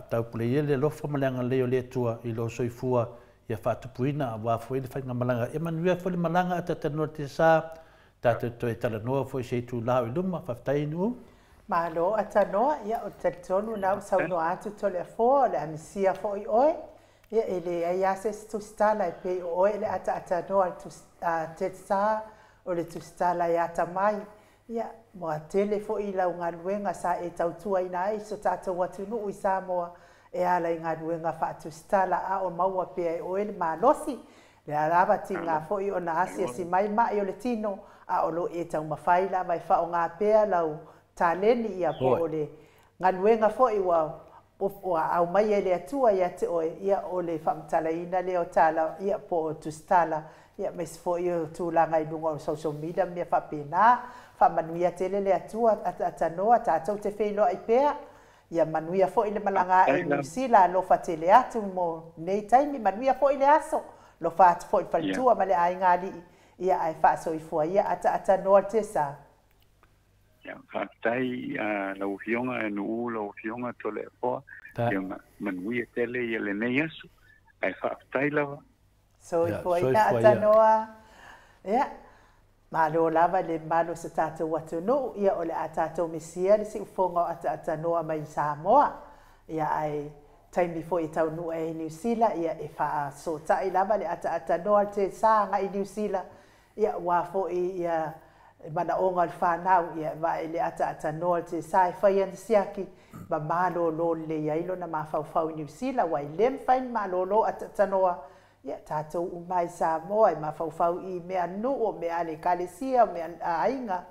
taupule ia le alofa ma le agalelei o le Atua i lou soifua ia faatupuina aua foi le faigamalaga. Ia manuia foi le malaga a Tatanoa te sa, tatou toe talanoa foi se itula o i luma. Faafetai Ainuu. Malo Atanoa, ia ou te talitonu na ua saunoa atu Toleafoa o le a misia foi oe. Ia e leai lava se isi tusitala e pei o oe le ataatanoa a Tetsa o le tusitala e atamai. Ia ua tele foi lau galuega sa e tautuaina ai so tatou atunuu i Samoa e ala i galuega faatusitala a o maua pea e oe le malosi. Le lava tiga foi ona asiasi mai mai o le tino a o lo e taumafai lava e faaaoga pea lau taleni ia po o le galuega foi ua aumai e le Atua ia te oe, ia o le faamatalaina lea o tala ia po o tusitala ia aemaise foi o tulaga i luga o social media ma mea faapena. Faamanuia tele le Atua ataatanoa tatou te feiloai pea. Ia manuia foi le malaga ae i Niu Sila, alofa tele atu mo nei taimi, manuia foi le aso, alofa atu foi i le faletua ma le aiga alii, ia ae faasoifua ia ataatanoa le tesa. Ia, faafetai lau Afioga Ainuu, lau Afioga Toleafoa, ia manuia tele ia lenei aso, ae faafetai lava. Soifua ia atanoa. Ia, malo lava le mamalu o se tatou atunuu, ia o le a tatou misia le siufoga o ataatanoa mai Samoa. Ia ae taimi foi e taunuu ai i Niu Sila, ia e faasootai lava le ataatanoa le tesa agai i Niu Sila, ia aua foi ia manaoga o le fanau, ia vae le ataatanoa le tesa e fai ana siaki ma malolo lelei ai lona mafaufau i Niu Sila, aua e le mafai ona malolo ataatanoa. Ia tatou uma i Samoa e mafaufau i mea nuu, o mea a le ekalesia, o mea a aiga,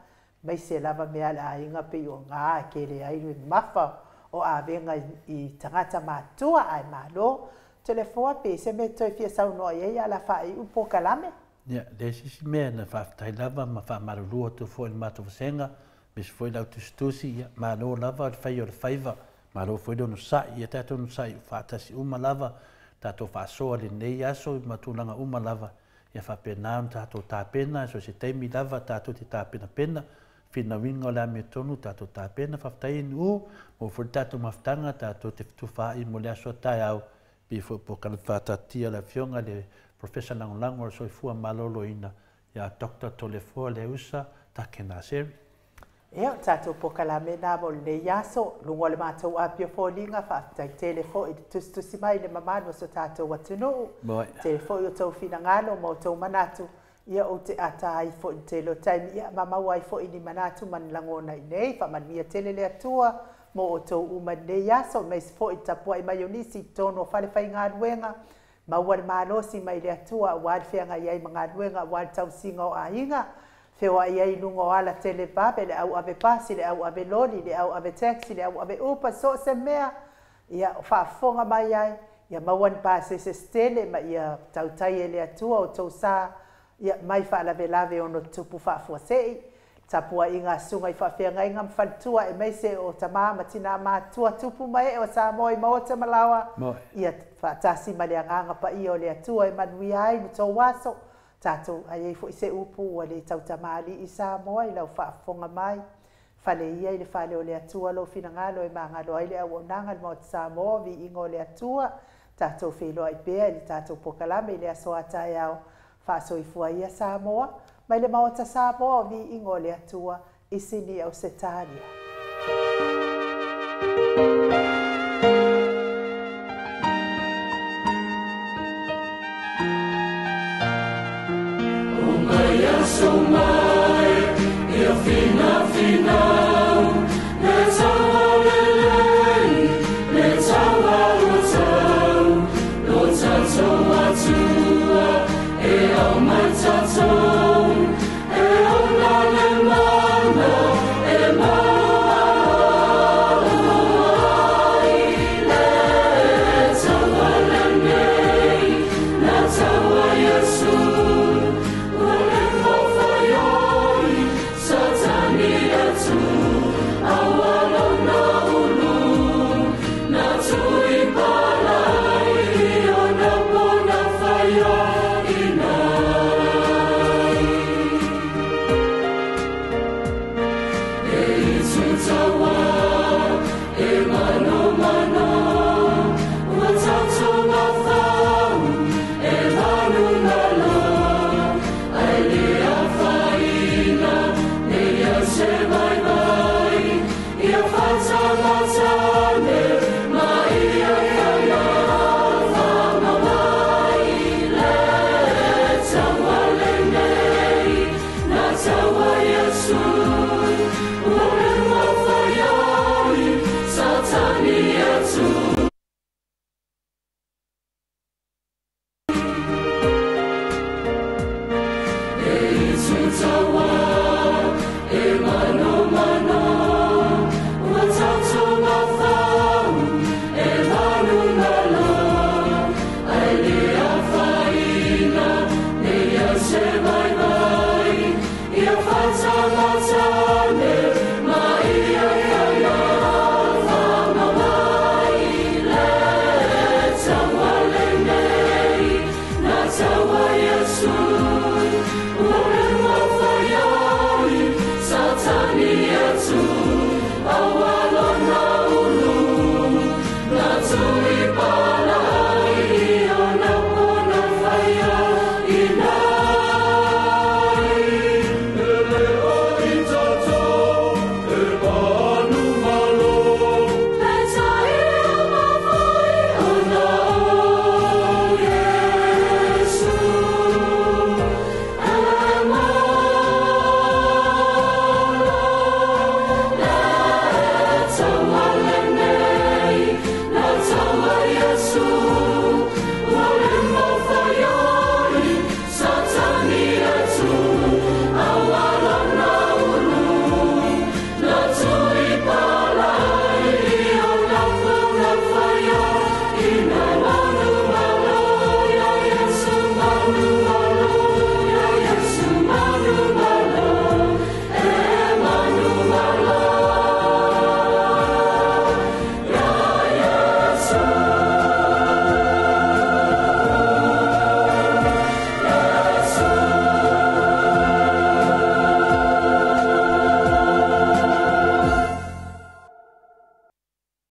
aemaise lava mea a le aiga pei o gā e tele ai le mamafa o avega i tagata matutua ae malo. Toleafoa pe se mea e toe fia saunoa i ai a o le a faaiu le polokalame? Ia, leai se isi mea na faafetai lava ma faamalulu atu foi i le matou vasega, aemaise foi le au tusitusi, ia, malo lava le fai o le faiva, malo foi le onosai, ia tatou onosai faatasi uma lava, tatou faasoa i lenei aso ma tulaga uma lava, ia faapena ona tatou tapena, so o se taimi lava tatou te tapenapena, finauiga o le amiotonu tatou tapena, faafetai Ainuu, maua foi le tatou mafutaga, tatou te fetufaai mo le aso a taeao, pei foi po o faatatia le Afioga i le Professor Lagolago o le Soifua Maloloina ia Dr. Toleafoa Leausa Take Naseri. Ia, o le tatou polokalame lena mo lenei aso, luga o le matou apia foliga, faafetai tele foi i le tusitusi mai i le mamalu o so tatou atunuu, tele foi o tou finagalo ma o tou manatu, ia ou te ata ai foi i le tele o taimi, ia ma maua ai foi ni manatu ma ni lagona i nei, faamanuia tele le Atua mo outou uma i lenei aso, aemaise foi le tapuai mai o nisi i totonu o fale faigaluega, maua le malosi mai le Atua aua le feagai ai ma galuega aua le tausiga o aiga, feoai ai i luga o ala televave, le au ave pasi, le au ave loli, le au ave taxi, le au ave Uber, so o se mea, ia o faafofoga mai ai, ia maua ni pasese se tele ma ia tautai e le Atua outou sa, ia mai faalavelave ono tutupu faafuasei, tapuaiga a susuga i faafeagaiga ma faletua aemaise o tamā ma tinā matutua tupu ma ee o Samoa i maota ma laoa, ia faatasi ma le agaga paia o le Atua e manuia ai lo tou aso. Tatou ai ai foi se upu ua le tautamalii Samoa i lau faafofoga mai. Fale ia i le fale o le Atua lou finagalo e magalo ai le auaunaga i le Maota Samoa, viiga o le Atua. Tatou feiloai pea i le tatou polokalame i le aso a taeao. Faasoifua ia Samoa, mai le Maota Samoa o viiga o le Atua i Sini Ausetalia.